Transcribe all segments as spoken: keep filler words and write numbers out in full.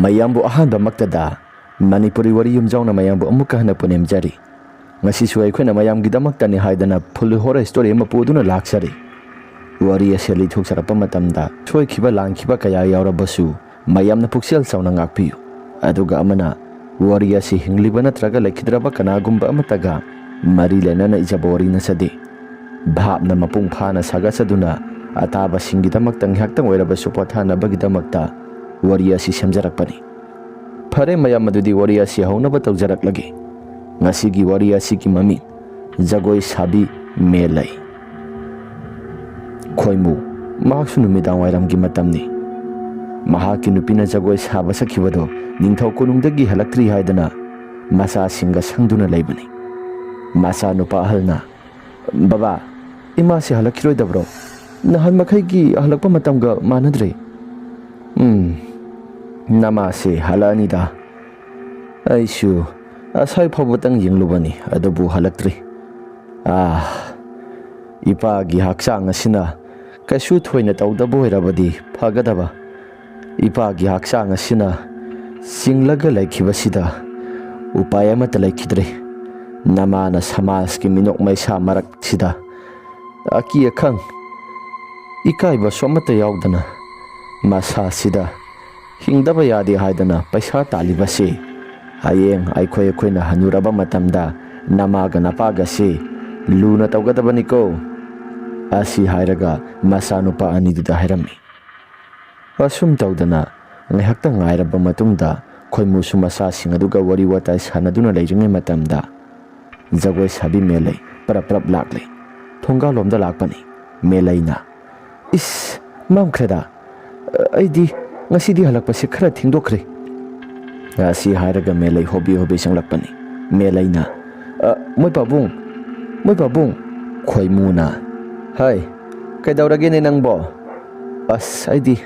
ꯃꯌꯥꯝꯕꯨ ꯑꯍꯥꯟꯕꯃꯛꯇꯗ ꯃꯅꯤꯄꯨꯔꯤ ꯋꯥꯔꯤ ꯌꯨꯝꯖꯥꯎꯅ ꯃꯌꯥꯝꯕꯨ ꯑꯃꯨꯛꯀ ꯍꯟꯅ ꯄꯨꯅꯦꯝꯖꯔꯤ꯫ ꯉꯁꯤꯁꯨ ꯑꯩꯈꯣꯏꯅ ꯃꯌꯥꯝꯒꯤꯗꯃꯛꯇꯅꯤ ꯍꯥꯏꯗꯅ full horror story ꯑꯃ ꯄꯨꯗꯨꯅ ꯂꯥꯛꯆꯔꯤ꯫ ꯋꯥꯔꯤ ꯑꯁꯤ ꯂꯤꯊꯣꯛꯆꯔꯛꯄ ꯃꯇꯝꯗ ꯁꯣꯏꯈꯤꯕ ꯂꯥꯟꯈꯤꯕ ꯀꯌꯥ ꯌꯥꯎꯔꯕꯁꯨ ꯃꯌꯥꯝꯅ ꯄꯨꯛꯆꯦꯜ ꯆꯥꯎꯅ ꯉꯥꯛꯄꯤꯌꯨ꯫ ꯑꯗꯨꯒ ꯑꯃꯅ, ꯋꯥꯔꯤ ꯑꯁꯤ ꯍꯤꯡꯂꯤꯕ ꯅꯠꯇ꯭ꯔꯒ ꯂꯩꯈꯤꯗ꯭ꯔꯕ ꯀꯅꯥꯒꯨꯝꯕ ꯑꯃꯠꯇꯒ ꯃꯔꯤ ꯂꯩꯅꯅ ꯏꯖꯕ ꯋꯥꯔꯤ ꯅꯠꯆꯗꯦ꯫ ꯚꯥꯞꯅ ꯃꯄꯨꯡ ꯐꯥꯅ ꯁꯥꯒꯠꯆꯗꯨꯅ ꯑꯇꯥꯕꯁꯤꯡꯒꯤꯗꯃꯛꯇ ꯉꯥꯏꯍꯥꯛꯇꯪ ꯑꯣꯏꯔꯕꯁꯨ ꯄꯣꯊꯥꯅꯕꯒꯤꯗꯃꯛꯇ ꯋꯥꯔꯤ ꯑꯁꯤ ꯁꯦꯝꯖꯔꯛꯄꯅꯤ꯫ ꯐꯔꯦ ꯃꯌꯥꯝ, ꯑꯗꯨꯗꯤ ꯋꯥꯔꯤ ꯑꯁꯤ ꯍꯧꯅꯕ ꯇꯧꯖꯔꯛꯂꯒꯦ꯫ ꯉꯁꯤꯒꯤ ꯋꯥꯔꯤ ꯑꯁꯤꯒꯤ ꯃꯃꯤꯡ ꯖꯒꯣꯏ ꯁꯥꯕꯤ ꯃꯦꯂꯩ꯫ ꯈꯣꯏꯃꯨ, ꯃꯍꯥꯛꯁꯨ ꯅꯨꯃꯤꯗꯥꯡ ꯋꯥꯏꯔꯝꯒꯤ ꯃꯇꯝꯅꯤ꯫ ꯃꯍꯥꯛꯀꯤ ꯅꯨꯄꯤꯅ ꯖꯒꯣꯏ ꯁꯥꯕ ꯆꯠꯈꯤꯕꯗꯣ ꯅꯤꯡꯊꯧ ꯀꯣꯅꯨꯡꯗꯒꯤ ꯍꯜꯂꯛꯇ꯭ꯔꯤ ꯍꯥꯏꯗꯅ ꯃꯆꯥꯁꯤꯡꯒ ꯁꯪꯗꯨꯅ ꯂꯩꯕꯅꯤ꯫ ꯃꯆꯥꯅꯨꯄꯥ ꯑꯍꯜꯅ, "ꯕꯕꯥ, ꯏꯃꯥꯁꯤ ꯍꯜꯂꯛꯈꯤꯔꯣꯏꯗꯕ꯭ꯔꯣ? ꯅꯍꯥꯟ ꯃꯈꯩꯒꯤ ꯍꯜꯂꯛꯄ ꯃꯇꯝꯒ ꯃꯥꯟꯅꯗ꯭ꯔꯦ꯫" "ꯎꯝ, ꯅꯃꯥꯁꯤ ꯍꯜꯂꯛꯑꯅꯤꯗ꯫ ꯑꯩꯁꯨ ꯉꯁꯥꯏ ꯐꯥꯎꯕꯇꯪ ꯌꯦꯡꯂꯨꯕꯅꯤ, ꯑꯗꯨꯕꯨ ꯍꯜꯂꯛꯇ꯭ꯔꯤ꯫ ꯑꯥ, ꯏꯄꯥꯒꯤ ꯍꯛꯆꯥꯡ ꯑꯁꯤꯅ ꯀꯩꯁꯨ ꯊꯣꯏꯅ ꯇꯧꯗꯕ ꯑꯣꯏꯔꯕꯗꯤ ꯐꯒꯗꯕ꯫ ꯏꯄꯥꯒꯤ ꯍꯛꯆꯥꯡ ꯑꯁꯤꯅ ꯆꯤꯡꯂꯒ ꯂꯩꯈꯤꯕꯁꯤꯗ ꯎꯄꯥꯏ ꯑꯃꯠꯇ ꯂꯩꯈꯤꯗ꯭ꯔꯦ꯫ ꯅꯃꯥꯅ ꯁꯃꯥꯖꯀꯤ ꯃꯤꯅꯣꯛ ꯃꯩꯁꯥ ꯃꯔꯛꯁꯤꯗ ꯑꯀꯤ ꯑꯈꯪ, ꯏꯀꯥꯏꯕꯁꯨ ꯑꯃꯠꯇ ꯌꯥꯎꯗꯅ ꯃꯁꯥꯁꯤꯗ ꯍꯤꯡꯗꯕ ꯌꯥꯗꯦ ꯍꯥꯏꯗꯅ ꯄꯩꯁꯥ ꯇꯥꯜꯂꯤꯕꯁꯤ, ꯍꯌꯦꯡ ꯑꯩꯈꯣꯏ ꯑꯩꯈꯣꯏꯅ ꯍꯟꯅꯨꯔꯕ ꯃꯇꯝꯗ ꯅꯃꯥꯒ ꯅꯄꯥꯒꯁꯤ ꯂꯨꯅ ꯇꯧꯒꯗꯕꯅꯤꯀꯣ꯫" ꯑꯁꯤ ꯍꯥꯏꯔꯒ ꯃꯆꯥꯅꯨꯄꯥ ꯑꯅꯤꯗꯨꯗ ꯍꯥꯏꯔꯝꯃꯤ꯫ ꯑꯁꯨꯝ ꯇꯧꯗꯅ ꯉꯥꯏꯍꯥꯛꯇꯪ ꯉꯥꯏꯔꯕ ꯃꯇꯨꯡꯗ ꯈꯣꯏꯃꯨꯁꯨ ꯃꯆꯥꯁꯤꯡ ꯑꯗꯨꯒ ꯋꯥꯔꯤ ꯋꯥꯇꯥꯏ ꯁꯥꯟꯅꯗꯨꯅ ꯂꯩꯔꯤꯉꯩ ꯃꯇꯝꯗ ꯖꯒꯣꯏ ꯁꯥꯕꯤ ꯃꯦꯂꯩ ꯄꯔꯞ ꯄꯔꯞ ꯂꯥꯛꯂꯦ꯫ ꯊꯣꯡꯒꯥꯜꯂꯣꯝꯗ ꯂꯥꯛꯄꯅꯤ꯫ ꯃꯦꯂꯩꯅ, "ꯏꯁ, ꯃꯝꯈ꯭ꯔꯦꯗ꯫ ꯑꯩꯗꯤ ꯉꯁꯤꯗꯤ ꯍꯜꯂꯛꯄꯁꯦ ꯈꯔ ꯊꯦꯡꯗꯣꯛꯈ꯭ꯔꯦ꯫" ꯑꯁꯤ ꯍꯥꯏꯔꯒ ꯃꯦꯂꯩ ꯍꯣꯕꯤ ꯍꯣꯕꯤ ꯆꯪꯂꯛꯄꯅꯤ꯫ ꯃꯦꯂꯩꯅ, "ꯑ, ꯃꯣꯏ ꯄꯥꯕꯨꯡ, ꯃꯣꯏ ꯄꯥꯕꯨꯡ꯫" ꯈꯣꯏꯃꯨꯅ, "ꯍꯥꯏ, ꯀꯩꯗꯧꯔꯒꯦꯅꯦ ꯅꯪꯕꯣ?" "ꯑꯁ, ꯑꯩꯗꯤ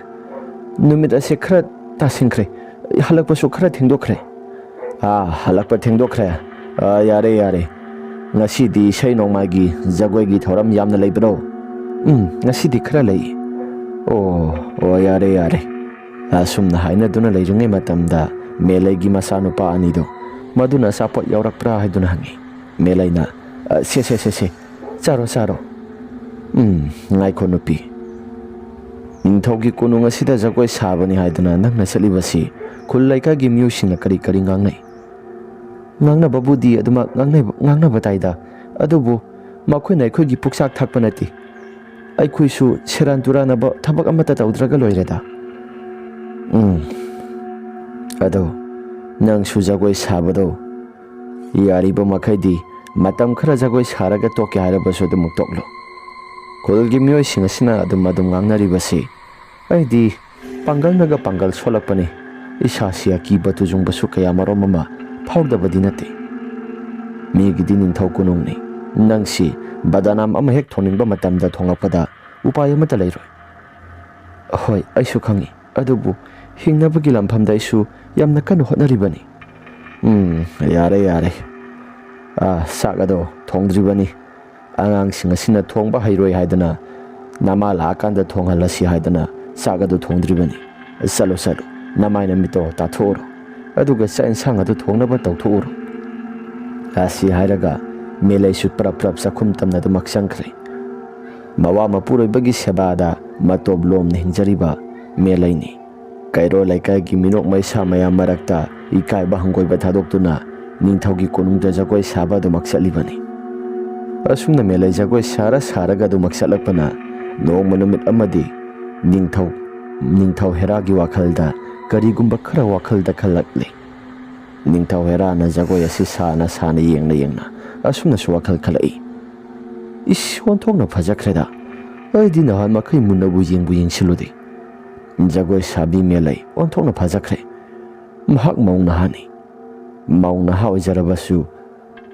ꯅꯨꯃꯤꯠ ꯑꯁꯦ ꯈꯔ ꯇꯥꯁꯤꯟꯈ꯭ꯔꯦ, ꯍꯜꯂꯛꯄꯁꯨ ꯈꯔ ꯊꯦꯡꯗꯣꯛꯈ꯭ꯔꯦ꯫" "ꯑꯥ, ꯍꯜꯂꯛꯄ ꯊꯦꯡꯗꯣꯛꯈ꯭ꯔꯦ꯫ ꯑꯥ, ꯌꯥꯔꯦ, ꯌꯥꯔꯦ꯫ ꯉꯁꯤꯗꯤ ꯏꯁꯩ ꯅꯣꯡꯃꯥꯏꯒꯤ, ꯖꯒꯣꯏꯒꯤ ꯊꯧꯔꯝ ꯌꯥꯝꯅ ꯂꯩꯕ꯭ꯔꯣ?" "ꯎꯝ, ꯉꯁꯤꯗꯤ ꯈꯔ ꯂꯩ꯫" "ꯑꯣ, ꯑꯣ, ꯌꯥꯔꯦ, ꯌꯥꯔꯦ꯫ ꯑꯁꯨꯝꯅ ꯍꯥꯏꯅꯗꯨꯅ ꯂꯩꯔꯤꯉꯩ ꯃꯇꯝꯗ ꯃꯦꯂꯩꯒꯤ ꯃꯆꯥꯅꯨꯄꯥ ꯑꯅꯤꯗꯣ, ꯃꯗꯨꯅ ꯑꯆꯥꯄꯣꯠ ꯌꯥꯎꯔꯛꯄ꯭ꯔꯥ ꯍꯥꯏꯗꯨꯅ ꯍꯪꯉꯤ꯫ ꯃꯦꯂꯩꯅ, "ꯑ, ꯁꯦ, ꯁꯦ, ꯁꯦ, ꯁꯦ, ꯆꯥꯔꯣ, ꯆꯥꯔꯣ꯫ ꯎꯝ, ꯉꯥꯏꯈꯣ ꯅꯨꯄꯤ꯫ ꯅꯤꯡꯊꯧꯒꯤ ꯀꯣꯅꯨꯡ ꯑꯁꯤꯗ ꯖꯒꯣꯏ ꯁꯥꯕꯅꯤ ꯍꯥꯏꯗꯨꯅ ꯅꯪꯅ ꯆꯠꯂꯤꯕꯁꯤ ꯈꯨꯜ ꯂꯩꯀꯥꯏꯒꯤ ꯃꯤꯑꯣꯏꯁꯤꯡꯅ ꯀꯔꯤ ꯀꯔꯤ ꯉꯥꯡꯅꯩ?" "ꯉꯥꯡꯅꯕꯕꯨꯗꯤ ꯑꯗꯨꯃꯛ ꯉꯥꯡꯅꯕ, ꯉꯥꯡꯅꯕ ꯇꯥꯏꯗ, ꯑꯗꯨꯕꯨ ꯃꯈꯣꯏꯅ ꯑꯩꯈꯣꯏꯒꯤ ꯄꯨꯛꯆꯥꯛ ꯊꯥꯛꯄ ꯅꯠꯇꯦ꯫ ꯑꯩꯈꯣꯏꯁꯨ ꯁꯦꯔꯥꯟ ꯇꯨꯔꯥꯟꯅꯕ ꯊꯕꯛ ꯑꯃꯠꯇ ꯇꯧꯗ꯭ꯔꯒ ꯂꯣꯏꯔꯦꯗ꯫" "ꯎꯝ, ꯑꯗꯣ ꯅꯪꯁꯨ ꯖꯒꯣꯏ ꯁꯥꯕꯗꯣ ꯌꯥꯔꯤꯕ ꯃꯈꯩꯗꯤ ꯃꯇꯝ ꯈꯔ ꯖꯒꯣꯏ ꯁꯥꯔꯒ ꯇꯣꯛꯀꯦ ꯍꯥꯏꯔꯕꯁꯨ ꯑꯗꯨꯃꯛ ꯇꯣꯛꯂꯣ꯫ ꯈꯨꯜꯒꯤ ꯃꯤꯑꯣꯏꯁꯤꯡ ꯑꯁꯤꯅ ꯑꯗꯨꯝ ꯑꯗꯨꯝ ꯉꯥꯡꯅꯔꯤꯕꯁꯤ ꯑꯩꯗꯤ ꯄꯥꯡꯒꯜꯅꯒ ꯄꯥꯡꯒꯜ ꯁꯣꯜꯂꯛꯄꯅꯤ꯫ ꯏꯁꯥꯁꯤ ꯑꯀꯤꯕ ꯇꯨꯖꯨꯡꯕꯁꯨ ꯀꯌꯥ ꯃꯔꯨꯝ ꯑꯃ ꯐꯥꯎꯗꯕꯗꯤ ꯅꯠꯇꯦ꯫ ꯃꯤꯒꯤꯗꯤ ꯅꯤꯡꯊꯧ ꯀꯣꯅꯨꯡꯅꯤ꯫ ꯅꯪꯁꯤ ꯕꯗꯅꯥꯝ ꯑꯃ ꯍꯦꯛ ꯊꯣꯡꯅꯤꯡꯕ ꯃꯇꯝꯗ ꯊꯣꯡꯂꯛꯄꯗ ꯎꯄꯥꯏ ꯑꯃꯠꯇ ꯂꯩꯔꯣꯏ꯫" "ꯍꯣꯏ, ꯑꯩꯁꯨ ꯈꯪꯏ, ꯑꯗꯨꯕꯨ ꯍꯤꯡꯅꯕꯒꯤ ꯂꯥꯟꯐꯝꯗ ꯑꯩꯁꯨ ꯌꯥꯝꯅ ꯀꯟꯅ ꯍꯣꯠꯅꯔꯤꯕꯅꯤ꯫" "ꯎꯝ, ꯌꯥꯔꯦ, ꯌꯥꯔꯦ꯫ ꯑꯥ, ꯆꯥꯛ ꯑꯗꯣ ꯊꯣꯡꯗ꯭ꯔꯤꯕꯅꯤ꯫ ꯑꯉꯥꯡꯁꯤꯡ ꯑꯁꯤꯅ ꯊꯣꯡꯕ ꯍꯩꯔꯣꯏ ꯍꯥꯏꯗꯅ ꯅꯃꯥ ꯂꯥꯛꯑꯀꯥꯟꯗ ꯊꯣꯡꯍꯜꯂꯁꯤ ꯍꯥꯏꯗꯅ ꯆꯥꯛ ꯑꯗꯨ ꯊꯣꯡꯗ꯭ꯔꯤꯕꯅꯤ꯫ ꯆꯠꯂꯣ, ꯆꯠꯂꯣ, ꯅꯃꯥꯏ ꯅꯃꯤꯠꯇꯣ ꯇꯥꯊꯣꯛꯎꯔꯣ꯫ ꯑꯗꯨꯒ ꯆꯥꯛ ꯏꯟꯁꯥꯡ ꯑꯗꯨ ꯊꯣꯡꯅꯕ ꯇꯧꯊꯣꯛꯎꯔꯣ꯫" ꯑꯁꯤ ꯍꯥꯏꯔꯒ ꯃꯦꯂꯩꯁꯨ ꯄ꯭ꯔꯞ ꯄ꯭ꯔꯞ ꯆꯥꯛꯈꯨꯝ ꯇꯝꯅ ꯑꯗꯨꯃꯛ ꯆꯪꯈ꯭ꯔꯦ꯫ ꯃꯋꯥ ꯃꯄꯨꯔꯣꯏꯕꯒꯤ ꯁꯦꯕꯥꯗ ꯃꯇꯣꯞ ꯂꯣꯝꯅ ꯍꯤꯡꯖꯔꯤꯕ ꯃꯦꯂꯩꯅꯤ꯫ ꯀꯩꯔꯣꯜ ꯂꯩꯀꯥꯏꯒꯤ ꯃꯤꯅꯣꯛ ꯃꯩꯁꯥ ꯃꯌꯥꯝ ꯃꯔꯛꯇ ꯏꯀꯥꯏꯕ ꯍꯪꯒꯣꯏꯕ ꯊꯥꯗꯣꯛꯇꯨꯅ ꯅꯤꯡꯊꯧꯒꯤ ꯀꯣꯅꯨꯡꯗ ꯖꯒꯣꯏ ꯁꯥꯕ ꯑꯗꯨꯃꯛ ꯆꯠꯂꯤꯕꯅꯤ꯫ ꯑꯁꯨꯝꯅ ꯃꯦꯂꯩ ꯖꯒꯣꯏ ꯁꯥꯔ ꯁꯥꯔꯒ ꯑꯗꯨꯃꯛ ꯆꯠꯂꯛꯄꯅ ꯅꯣꯡꯃ ꯅꯨꯃꯤꯠ ꯑꯃꯗꯤ ꯅꯤꯡꯊꯧ, ꯅꯤꯡꯊꯧ ꯍꯦꯔꯥꯒꯤ ꯋꯥꯈꯜꯗ ꯀꯔꯤꯒꯨꯝꯕ ꯈꯔ ꯋꯥꯈꯜꯗ ꯈꯜꯂꯛꯂꯤ꯫ ꯅꯤꯡꯊꯧ ꯍꯦꯔꯥꯅ ꯖꯒꯣꯏ ꯑꯁꯤ ꯁꯥꯅ ꯁꯥꯅ ꯌꯦꯡꯅ ꯌꯦꯡꯅ ꯑꯁꯨꯝꯅꯁꯨ ꯋꯥꯈꯜ ꯈꯜꯂꯛꯏ, "ꯏꯁ, ꯑꯣꯟꯊꯣꯛꯅ ꯐꯖꯈ꯭ꯔꯦꯗ꯫ ꯑꯩꯗꯤ ꯅꯍꯥꯟ ꯃꯈꯩ ꯃꯨꯟꯅꯕꯨ ꯌꯦꯡꯕꯨ ꯌꯦꯡꯁꯤꯜꯂꯨꯗꯦ꯫" ꯖꯒꯣꯏ ꯁꯥꯕꯤ ꯃꯦꯂꯩ ꯑꯣꯟꯊꯣꯛꯅ ꯐꯖꯈ꯭ꯔꯦ꯫ ꯃꯍꯥꯛ ꯃꯧ ꯅꯍꯥꯅꯤ꯫ ꯃꯧ ꯅꯍꯥ ꯑꯣꯏꯖꯔꯕꯁꯨ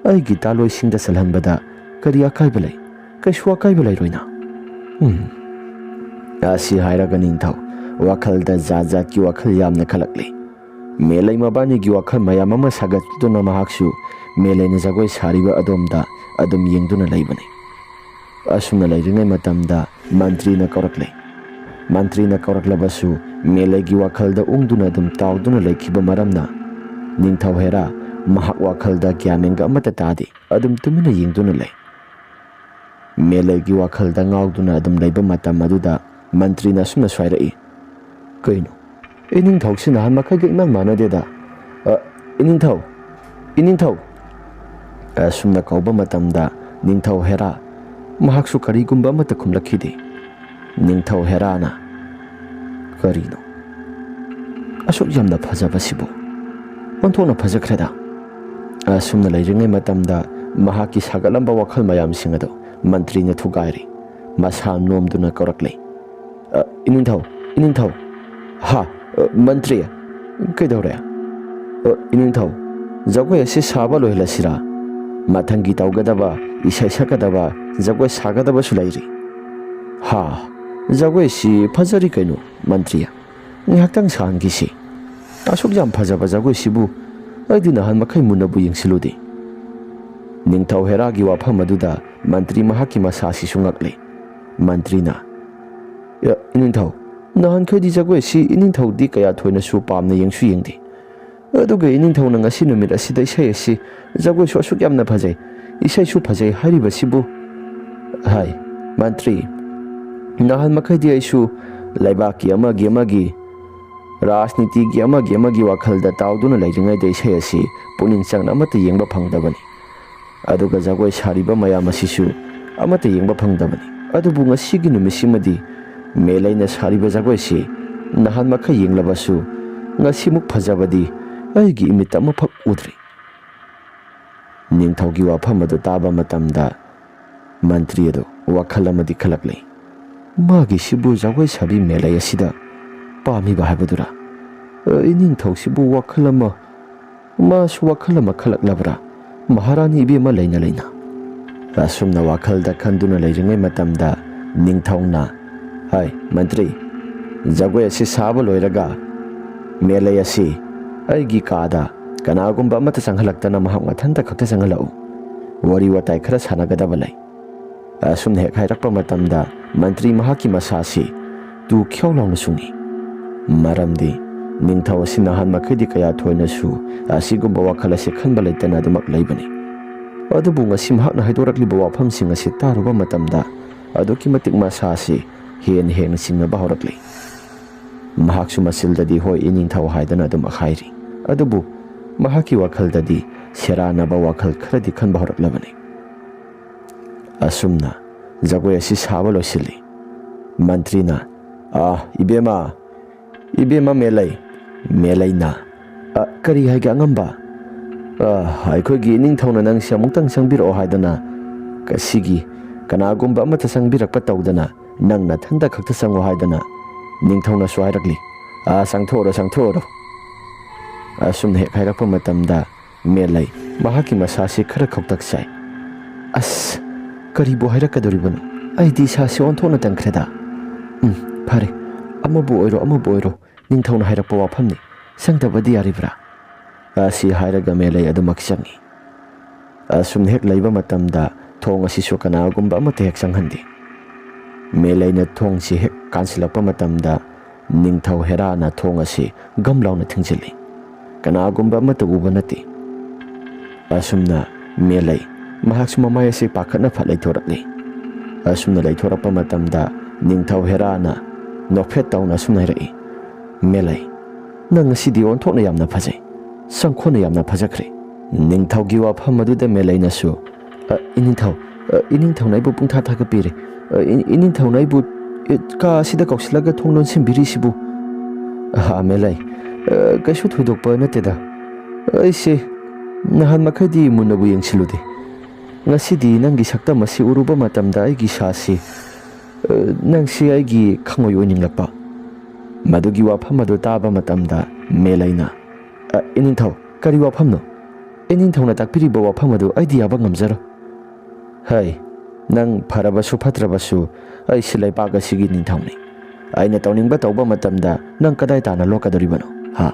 ꯑꯩꯒꯤ ꯗꯥꯂꯣꯏꯁꯤꯡꯗ ꯆꯜꯍꯟꯕꯗ ꯀꯔꯤ ꯑꯀꯥꯏꯕ ꯂꯩ? ꯀꯩꯁꯨ ꯑꯀꯥꯏꯕ ꯂꯩꯔꯣꯏꯅ꯫ ꯎꯝ꯫ ꯑꯁꯤ ꯍꯥꯏꯔꯒ ꯅꯤꯡꯊꯧ ꯋꯥꯈꯜꯗ ꯖꯥꯠ ꯖꯥꯠꯀꯤ ꯋꯥꯈꯜ ꯌꯥꯝꯅ ꯈꯜꯂꯛꯂꯤ꯫ ꯃꯦꯂꯩ ꯃꯕꯥꯅꯤꯒꯤ ꯋꯥꯈꯜ ꯃꯌꯥꯝ ꯑꯃ ꯁꯥꯒꯠꯇꯨꯅ ꯃꯍꯥꯛꯁꯨ ꯃꯦꯂꯩꯅ ꯖꯒꯣꯏ ꯁꯥꯔꯤꯕ ꯑꯗꯣꯝꯗ ꯑꯗꯨꯝ ꯌꯦꯡꯗꯨꯅ ꯂꯩꯕꯅꯤ꯫ ꯑꯁꯨꯝꯅ ꯂꯩꯔꯤꯉꯩ ꯃꯇꯝꯗ ꯃꯟꯇ꯭ꯔꯤꯅ ꯀꯧꯔꯛꯂꯦ꯫ ꯃꯟꯇ꯭ꯔꯤꯅ ꯀꯧꯔꯛꯂꯕꯁꯨ ꯃꯦꯂꯩꯒꯤ ꯋꯥꯈꯜꯗ ꯎꯪꯗꯨꯅ ꯑꯗꯨꯝ ꯇꯥꯎꯗꯨꯅ ꯂꯩꯈꯤꯕ ꯃꯔꯝꯅ ꯅꯤꯡꯊꯧ ꯍꯦꯔꯥ ꯃꯍꯥꯛ ꯋꯥꯈꯜꯗ ꯒ꯭ꯌꯥꯟ ꯃꯦꯟꯒ ꯑꯃꯠꯇ ꯇꯥꯗꯦ, ꯑꯗꯨꯝ ꯇꯨꯃꯤꯟꯅ ꯌꯦꯡꯗꯨꯅ ꯂꯩ꯫ ꯃꯦꯂꯩꯒꯤ ꯋꯥꯈꯜꯗ ꯉꯥꯎꯗꯨꯅ ꯑꯗꯨꯝ ꯂꯩꯕ ꯃꯇꯝ ꯑꯗꯨꯗ ꯃꯟꯇ꯭ꯔꯤꯅ ꯑꯁꯨꯝꯅ ꯁ꯭ꯋꯥꯏꯔꯛꯏ, "ꯀꯩꯅꯣ? ꯏꯅꯤꯡꯊꯧꯁꯤ ꯅꯍꯥꯟ ꯃꯈꯩꯒ ꯏꯃꯥꯟ ꯃꯥꯟꯅꯗꯦꯗ꯫ ꯑ, ꯏꯅꯤꯡꯊꯧ! ꯏꯅꯤꯡꯊꯧ!" ꯑꯁꯨꯝꯅ ꯀꯧꯕ ꯃꯇꯝꯗ ꯅꯤꯡꯊꯧ ꯍꯦꯔꯥ ꯃꯍꯥꯛꯁꯨ ꯀꯔꯤꯒꯨꯝꯕ ꯑꯃꯠꯇ ꯈꯨꯝꯂꯛꯈꯤꯗꯦ꯫ ꯅꯤꯡꯊꯧ ꯍꯦꯔꯥꯅ, "ꯀꯔꯤꯅꯣ ꯑꯁꯨꯛ ꯌꯥꯝꯅ ꯐꯖꯕꯁꯤꯕꯨ? ꯑꯣꯟꯊꯣꯛꯅ ꯐꯖꯈ꯭ꯔꯦꯗ!" ꯑꯁꯨꯝꯅ ꯂꯩꯔꯤꯉꯩ ꯃꯇꯝꯗ ꯃꯍꯥꯛꯀꯤ ꯁꯥꯒꯠꯂꯝꯕ ꯋꯥꯈꯜ ꯃꯌꯥꯝꯁꯤꯡ ꯑꯗꯨ ꯃꯟꯇ꯭ꯔꯤꯅ ꯊꯨꯒꯥꯏꯔꯦ꯫ ꯃꯁꯥ ꯅꯣꯝꯗꯨꯅ ꯀꯧꯔꯛꯂꯦ, "ꯑ, ꯏꯅꯤꯡꯊꯧ, ꯏꯅꯤꯡꯊꯧ!" "ꯍꯥ? ꯑ, ꯃꯟꯇ꯭ꯔꯤ, ꯀꯩꯗꯧꯔꯦ?" "ꯑ, ꯏꯅꯤꯡꯊꯧ, ꯖꯒꯣꯏ ꯑꯁꯤ ꯁꯥꯕ ꯂꯣꯏꯍꯜꯂꯁꯤꯔꯥ? ꯃꯊꯪꯒꯤ ꯇꯧꯒꯗꯕ, ꯏꯁꯩ ꯁꯛꯀꯗꯕ, ꯖꯒꯣꯏ ꯁꯥꯒꯗꯕꯁꯨ ꯂꯩꯔꯤ꯫" "ꯍꯥ? ꯖꯒꯣꯏꯁꯤ ꯐꯖꯔꯤ ꯀꯩꯅꯣ, ꯃꯟꯇ꯭ꯔꯤ꯫ ꯉꯥꯏꯍꯥꯛꯇꯪ ꯁꯥꯍꯟꯈꯤꯁꯤ꯫ ꯑꯁꯨꯛ ꯌꯥꯝ ꯐꯖꯕ ꯖꯒꯣꯏꯁꯤꯕꯨ ꯑꯩꯗꯤ ꯅꯍꯥꯟ ꯃꯈꯩ ꯃꯨꯟꯅꯕꯨ ꯌꯦꯡꯁꯤꯜꯂꯨꯗꯦ꯫" ꯅꯤꯡꯊꯧ ꯍꯦꯔꯥꯒꯤ ꯋꯥꯐꯝ ꯑꯗꯨꯗ ꯃꯟꯇ꯭ꯔꯤ ꯃꯍꯥꯛꯀꯤ ꯃꯁꯥꯁꯤꯁꯨ ꯉꯛꯂꯦ꯫ ꯃꯟꯇ꯭ꯔꯤꯅ, "ꯏ-, ꯏꯅꯤꯡꯊꯧ, ꯅꯍꯥꯟꯈꯩꯗꯤ ꯖꯒꯣꯏ ꯑꯁꯤ ꯏꯅꯤꯡꯊꯧꯗꯤ ꯀꯌꯥ ꯊꯣꯏꯅꯁꯨ ꯄꯥꯝꯅ ꯌꯦꯡꯁꯨ ꯌꯦꯡꯗꯦ꯫ ꯑꯗꯨꯒ ꯏꯅꯤꯡꯊꯧꯅ ꯉꯁꯤ ꯅꯨꯃꯤꯠ ꯑꯁꯤꯗ ꯏꯁꯩ ꯑꯁꯤ, ꯖꯒꯣꯏꯁꯨ ꯑꯁꯨꯛ ꯌꯥꯝꯅ ꯐꯖꯩ, ꯏꯁꯩꯁꯨ ꯐꯖꯩ ꯍꯥꯏꯔꯤꯕꯁꯤꯕꯨ?" "ꯍꯥꯏ, ꯃꯟꯇ꯭ꯔꯤ, ꯅꯍꯥꯟ ꯃꯈꯩꯗꯤ ꯑꯩꯁꯨ ꯂꯩꯕꯥꯛꯀꯤ ꯑꯃꯒꯤ ꯑꯃꯒꯤ, ꯔꯥꯖꯅꯤꯇꯤꯒꯤ ꯑꯃꯒꯤ ꯑꯃꯒꯤ ꯋꯥꯈꯜꯗ ꯇꯥꯎꯗꯨꯅ ꯂꯩꯔꯤꯉꯩꯗ ꯏꯁꯩ ꯑꯁꯤ ꯄꯨꯛꯅꯤꯡ ꯆꯪꯅ ꯑꯃꯠꯇ ꯌꯦꯡꯕ ꯐꯪꯗꯕꯅꯤ꯫ ꯑꯗꯨꯒ ꯖꯒꯣꯏ ꯁꯥꯔꯤꯕ ꯃꯌꯥꯝ ꯑꯁꯤꯁꯨ ꯑꯃꯠꯇ ꯌꯦꯡꯕ ꯐꯪꯗꯕꯅꯤ꯫ ꯑꯗꯨꯕꯨ ꯉꯁꯤꯒꯤ ꯅꯨꯃꯤꯠꯁꯤꯃꯗꯤ ꯃꯦꯂꯩꯅ ꯁꯥꯔꯤꯕ ꯖꯒꯣꯏꯁꯤ ꯅꯍꯥꯟ ꯃꯈꯩ ꯌꯦꯡꯂꯕꯁꯨ ꯉꯁꯤꯃꯨꯛ ꯐꯖꯕꯗꯤ ꯑꯩꯒꯤ ꯏꯃꯤꯠꯇ ꯑꯃꯐꯥꯎ ꯎꯗ꯭ꯔꯤ꯫" ꯅꯤꯡꯊꯧꯒꯤ ꯋꯥꯐꯝ ꯑꯗꯨ ꯇꯥꯕ ꯃꯇꯝꯗ ꯃꯟꯇ꯭ꯔꯤ ꯑꯗꯨ ꯋꯥꯈꯜ ꯑꯃꯗꯤ ꯈꯜꯂꯛꯂꯦ꯫ "ꯃꯥꯒꯤꯁꯤꯕꯨ ꯖꯒꯣꯏ ꯁꯥꯕꯤ ꯃꯦꯂꯩ ꯑꯁꯤꯗ ꯄꯥꯝꯃꯤꯕ ꯍꯥꯏꯕꯗꯨꯔꯥ? ꯑ, ꯏꯅꯤꯡꯊꯧꯁꯤꯕꯨ ꯋꯥꯈꯜ ꯑꯃ, ꯃꯥꯁꯨ ꯋꯥꯈꯜ ꯑꯃ ꯈꯜꯂꯛꯂꯕ꯭ꯔꯥ? ꯃꯍꯥꯔꯥꯅꯤ ꯏꯕꯦꯝꯃ ꯂꯩꯅ ꯂꯩꯅ꯫" ꯑꯁꯨꯝꯅ ꯋꯥꯈꯜꯗ ꯈꯟꯗꯨꯅ ꯂꯩꯔꯤꯉꯩ ꯃꯇꯝꯗ ꯅꯤꯡꯊꯧꯅ, "ꯍꯥꯏ, ꯃꯟꯇ꯭ꯔꯤ, ꯖꯒꯣꯏ ꯑꯁꯤ ꯁꯥꯕ ꯂꯣꯏꯔꯒ ꯃꯦꯂꯩ ꯑꯁꯤ ꯑꯩꯒꯤ ꯀꯥꯗ ꯀꯅꯥꯒꯨꯝꯕ ꯑꯃꯠꯇ ꯆꯪꯍꯜꯂꯛꯇꯅ ꯃꯍꯥꯛ ꯃꯊꯟꯇ ꯈꯛꯇ ꯆꯪꯍꯜꯂꯛꯎ꯫ ꯋꯥꯔꯤ ꯋꯥꯇꯥꯏ ꯈꯔ ꯁꯥꯟꯅꯒꯗꯕ ꯂꯩ꯫" ꯑꯁꯨꯝꯅ ꯍꯦꯛ ꯍꯥꯏꯔꯛꯄ ꯃꯇꯝꯗ ꯃꯟꯇ꯭ꯔꯤ ꯃꯍꯥꯛꯀꯤ ꯃꯁꯥꯁꯤ ꯇꯨ ꯈ꯭ꯌꯥꯎ ꯂꯥꯎꯅ ꯆꯨꯡꯏ꯫ ꯃꯔꯝꯗꯤ ꯅꯤꯡꯊꯧ ꯑꯁꯤ ꯅꯍꯥꯟ ꯃꯈꯩꯗꯤ ꯀꯌꯥ ꯊꯣꯏꯅꯁꯨ ꯑꯁꯤꯒꯨꯝꯕ ꯋꯥꯈꯜ ꯑꯁꯤ ꯈꯟꯕ ꯂꯩꯇꯅ ꯑꯗꯨꯃꯛ ꯂꯩꯕꯅꯤ꯫ ꯑꯗꯨꯕꯨ ꯉꯁꯤ ꯃꯍꯥꯛꯅ ꯍꯥꯏꯗꯣꯔꯛꯂꯤꯕ ꯋꯥꯐꯝꯁꯤꯡ ꯑꯁꯤ ꯇꯥꯔꯨꯕ ꯃꯇꯝꯗ ꯑꯗꯨꯛꯀꯤ ꯃꯇꯤꯛ ꯃꯁꯥꯁꯤ ꯍꯦꯟꯅ ꯍꯦꯟꯅ ꯆꯤꯡꯅꯕ ꯍꯧꯔꯛꯂꯤ꯫ ꯃꯍꯥꯛꯁꯨ ꯃꯆꯤꯜꯗꯗꯤ "ꯍꯣꯏ, ꯏꯅꯤꯡꯊꯧ" ꯍꯥꯏꯗꯅ ꯑꯗꯨꯃꯛ ꯍꯥꯏꯔꯤ꯫ ꯑꯗꯨꯕꯨ ꯃꯍꯥꯛꯀꯤ ꯋꯥꯈꯜꯗꯗꯤ ꯁꯦꯔꯥꯟꯅꯕ ꯋꯥꯈꯜ ꯈꯔꯗꯤ ꯈꯟꯕ ꯍꯧꯔꯛꯂꯕꯅꯤ꯫ ꯑꯁꯨꯝꯅ ꯖꯒꯣꯏ ꯑꯁꯤ ꯁꯥꯕ ꯂꯣꯏꯁꯤꯜꯂꯤ꯫ ꯃꯟꯇ꯭ꯔꯤꯅ, "ꯑꯥ, ꯏꯕꯦꯝꯃ, ꯏꯕꯦꯝꯃ ꯃꯦꯂꯩ꯫" ꯃꯦꯂꯩꯅ, "ꯑ, ꯀꯔꯤ ꯍꯥꯏꯒꯦ ꯑꯉꯝꯕ?" "ꯑ, ꯑꯩꯈꯣꯏꯒꯤ ꯏꯅꯤꯡꯊꯧꯅ ꯅꯪꯁꯦ ꯑꯃꯨꯛꯇꯪ ꯆꯪꯕꯤꯔꯛꯑꯣ ꯍꯥꯏꯗꯅ ꯉꯁꯤꯒꯤ ꯀꯅꯥꯒꯨꯝꯕ ꯑꯃꯠꯇ ꯆꯪꯕꯤꯔꯛꯄ ꯇꯧꯗꯅ ꯅꯪ ꯅꯊꯟꯇ ꯈꯛꯇ ꯆꯪꯉꯣ ꯍꯥꯏꯗꯅ ꯅꯤꯡꯊꯧꯅꯁꯨ ꯍꯥꯏꯔꯛꯂꯤ꯫ ꯑ, ꯆꯪꯊꯣꯛꯎꯔꯣ, ꯆꯪꯊꯣꯛꯎꯔꯣ꯫" ꯑꯁꯨꯝꯅ ꯍꯦꯛ ꯍꯥꯏꯔꯛꯄ ꯃꯇꯝꯗ ꯃꯦꯂꯩ ꯃꯍꯥꯛꯀꯤ ꯃꯁꯥꯁꯤ ꯈꯔ ꯈꯧꯇꯛ ꯆꯥꯏ꯫ "ꯑꯁ, ꯀꯔꯤꯕꯨ ꯍꯥꯏꯔꯛꯀꯗꯧꯔꯤꯕꯅꯣ? ꯑꯩꯗꯤ ꯏꯁꯥꯁꯤ ꯑꯣꯟꯊꯣꯛꯅ ꯇꯟꯈ꯭ꯔꯦꯗ꯫ ꯎꯝ, ꯐꯔꯦ, ꯑꯃꯕꯨ ꯑꯣꯏꯔꯣ, ꯑꯃꯕꯨ ꯑꯣꯏꯔꯣ, ꯅꯤꯡꯊꯧꯅ ꯍꯥꯏꯔꯛꯄ ꯋꯥꯐꯝꯅꯤ, ꯆꯪꯗꯕꯗꯤ ꯌꯥꯔꯤꯕ꯭ꯔꯥ?" ꯑꯁꯤ ꯍꯥꯏꯔꯒ ꯃꯦꯂꯩ ꯑꯗꯨꯃꯛ ꯆꯪꯏ꯫ ꯑꯁꯨꯝꯅ ꯍꯦꯛ ꯂꯩꯕ ꯃꯇꯝꯗ ꯊꯣꯡ ꯑꯁꯤꯁꯨ ꯀꯅꯥꯒꯨꯝꯕ ꯑꯃꯠꯇ ꯍꯦꯛ ꯆꯪꯍꯟꯗꯦ꯫ ꯃꯦꯂꯩꯅ ꯊꯣꯡꯁꯤ ꯍꯦꯛ ꯀꯥꯟꯁꯤꯜꯂꯛꯄ ꯃꯇꯝꯗ ꯅꯤꯡꯊꯧ ꯍꯦꯔꯥꯅ ꯊꯣꯡ ꯑꯁꯤ ꯒꯝ ꯂꯥꯎꯅ ꯊꯤꯡꯖꯤꯜꯂꯤ꯫ ꯀꯅꯥꯒꯨꯝꯕ ꯑꯃꯠꯇ ꯎꯕ ꯅꯠꯇꯦ꯫ ꯑꯁꯨꯝꯅ ꯃꯦꯂꯩ ꯃꯍꯥꯛꯁꯨ ꯃꯃꯥꯏ ꯑꯁꯤ ꯄꯥꯈꯠꯅ ꯐꯠ ꯂꯩꯊꯣꯔꯛꯂꯤ꯫ ꯑꯁꯨꯝꯅ ꯂꯩꯊꯣꯔꯛꯄ ꯃꯇꯝꯗ ꯅꯤꯡꯊꯧ ꯍꯦꯔꯥꯅ ꯅꯣꯛꯐꯦꯠ ꯇꯧꯅ ꯑꯁꯨꯝꯅ ꯍꯥꯏꯔꯛꯏ, "ꯃꯦꯂꯩ, ꯅꯪ ꯉꯁꯤꯗꯤ ꯑꯣꯟꯊꯣꯛꯅ ꯌꯥꯝꯅ ꯐꯖꯩ꯫ ꯁꯪꯈꯣꯟꯅ ꯌꯥꯝꯅ ꯐꯖꯈ꯭ꯔꯦ꯫" ꯅꯤꯡꯊꯧꯒꯤ ꯋꯥꯐꯝ ꯑꯗꯨꯗ ꯃꯦꯂꯩꯅꯁꯨ, "ꯑ, ꯏꯅꯤꯡꯊꯧ, ꯑ, ꯏꯅꯤꯡꯊꯧꯅ ꯑꯩꯕꯨ ꯄꯨꯡꯊꯥ ꯊꯥꯒꯠꯄꯤꯔꯦ꯫ ꯑ, ꯏ-, ꯏꯅꯤꯡꯊꯧꯅ ꯑꯩꯕꯨ, ꯑ, ꯀꯥ ꯑꯁꯤꯗ ꯀꯧꯁꯤꯜꯂꯒ ꯊꯣꯡ ꯂꯣꯟꯁꯤꯟꯕꯤꯔꯤꯁꯤꯕꯨ?" "ꯑꯍꯥ, ꯃꯦꯂꯩ, ꯑ, ꯀꯩꯁꯨ ꯊꯣꯏꯗꯣꯛꯄ ꯅꯠꯇꯦꯗ꯫ ꯑꯩꯁꯦ ꯅꯍꯥꯟ ꯃꯈꯩꯗꯤ ꯃꯨꯟꯅꯕꯨ ꯌꯦꯡꯁꯤꯜꯂꯨꯗꯦ꯫ ꯉꯁꯤꯗꯤ ꯅꯪꯒꯤ ꯁꯛꯇꯝ ꯑꯁꯤ ꯎꯔꯨꯕ ꯃꯇꯝꯗ ꯑꯩꯒꯤ ꯏꯁꯥꯁꯤ, ꯑ, ꯅꯪꯁꯤ ꯑꯩꯒꯤ ꯈꯪꯑꯣꯏ ꯑꯣꯏꯅꯤꯡꯂꯛꯄ꯫" ꯃꯗꯨꯒꯤ ꯋꯥꯐꯝ ꯑꯗꯨ ꯇꯥꯕ ꯃꯇꯝꯗ ꯃꯦꯂꯩꯅ, "ꯑ, ꯏꯅꯤꯡꯊꯧ, ꯀꯔꯤ ꯋꯥꯐꯝꯅꯣ? ꯏꯅꯤꯡꯊꯧꯅ ꯇꯥꯛꯄꯤꯔꯤꯕ ꯋꯥꯐꯝ ꯑꯗꯨ ꯑꯩꯗꯤ ꯌꯥꯕ ꯉꯝꯖꯔꯣꯏ꯫ ꯍꯩ, ꯅꯪ ꯐꯔꯕꯁꯨ ꯐꯠꯇ꯭ꯔꯕꯁꯨ ꯑꯩꯁꯤ ꯂꯩꯕꯥꯛ ꯑꯁꯤꯒꯤ ꯅꯤꯡꯊꯧꯅꯤ꯫ ꯑꯩꯅ ꯇꯧꯅꯤꯡꯕ ꯇꯧꯕ ꯃꯇꯝꯗ ꯅꯪ ꯀꯗꯥꯏ ꯇꯥꯅ ꯂꯣꯠꯀꯗꯧꯔꯤꯕꯅꯣ, ꯍꯥ?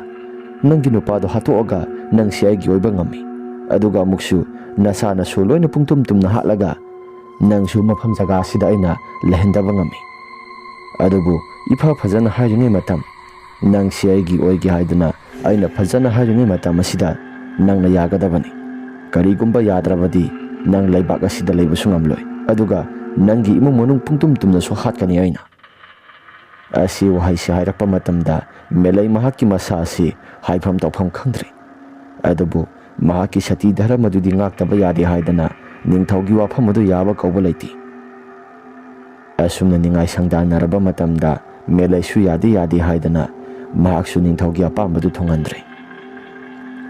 ꯅꯪꯒꯤ ꯅꯨꯄꯥꯗꯣ ꯍꯥꯠꯇꯣꯛꯑꯒ ꯅꯪꯁꯤ ꯑꯩꯒꯤ ꯑꯣꯏꯕ ꯉꯝꯃꯤ꯫ ꯑꯗꯨꯒ ꯑꯃꯨꯛꯁꯨ ꯅꯆꯥꯅꯁꯨ ꯂꯣꯏꯅ ꯄꯨꯡꯇꯨꯝ ꯇꯨꯝꯅ ꯍꯥꯠꯂꯒ ꯅꯪꯁꯨ ꯃꯐꯝ ꯖꯒꯥ ꯑꯁꯤꯗ ꯑꯩꯅ ꯂꯩꯍꯟꯗꯕ ꯉꯝꯃꯤ꯫ ꯑꯗꯨꯕꯨ ꯏꯐ ꯐꯖꯅ ꯍꯥꯏꯔꯤꯉꯩ ꯃꯇꯝ, ꯅꯪꯁꯤ ꯑꯩꯒꯤ ꯑꯣꯏꯒꯦ ꯍꯥꯏꯗꯨꯅ ꯑꯩꯅ ꯐꯖꯅ ꯍꯥꯏꯔꯤꯉꯩ ꯃꯇꯝ ꯑꯁꯤꯗ ꯅꯪꯅ ꯌꯥꯒꯗꯕꯅꯤ꯫ ꯀꯔꯤꯒꯨꯝꯕ ꯌꯥꯗ꯭ꯔꯕꯗꯤ ꯅꯪ ꯂꯩꯕꯥꯛ ꯑꯁꯤꯗ ꯂꯩꯕꯁꯨ ꯉꯝꯂꯣꯏ, ꯑꯗꯨꯒ ꯅꯪꯒꯤ ꯏꯃꯨꯡ ꯃꯅꯨꯡ ꯄꯨꯡꯇꯨꯝ ꯇꯨꯝꯅꯁꯨ ꯍꯥꯠꯀꯅꯤ ꯑꯩꯅ꯫ ꯑꯁꯤ ꯋꯥꯍꯩꯁꯤ ꯍꯥꯏꯔꯛꯄ ꯃꯇꯝꯗ ꯃꯦꯂꯩ ꯃꯍꯥꯛꯀꯤ ꯃꯁꯥ ꯑꯁꯤ ꯍꯥꯏꯐꯝ ꯇꯧꯐꯝ ꯈꯪꯗ꯭ꯔꯦ꯫ ꯑꯗꯨꯕꯨ ꯃꯍꯥꯛꯀꯤ ꯁꯇꯤ ꯙꯔꯃꯗꯨꯗꯤ ꯉꯥꯛꯇꯕ ꯌꯥꯗꯦ ꯍꯥꯏꯗꯅ ꯅꯤꯡꯊꯧꯒꯤ ꯋꯥꯐꯝ ꯑꯗꯨ ꯌꯥꯕ ꯀꯧꯕ ꯂꯩꯇꯦ꯫ ꯑꯁꯨꯝꯅ ꯅꯤꯡꯉꯥꯏ ꯁꯪꯗꯥꯟꯅꯔꯕ ꯃꯇꯝꯗ ꯃꯦꯂꯩꯁꯨ ꯌꯥꯗꯦ ꯌꯥꯗꯦ ꯍꯥꯏꯗꯅ ꯃꯍꯥꯛꯁꯨ ꯅꯤꯡꯊꯧꯒꯤ ꯑꯄꯥꯝꯕꯗꯨ ꯊꯨꯡꯍꯟꯗ꯭ꯔꯦ꯫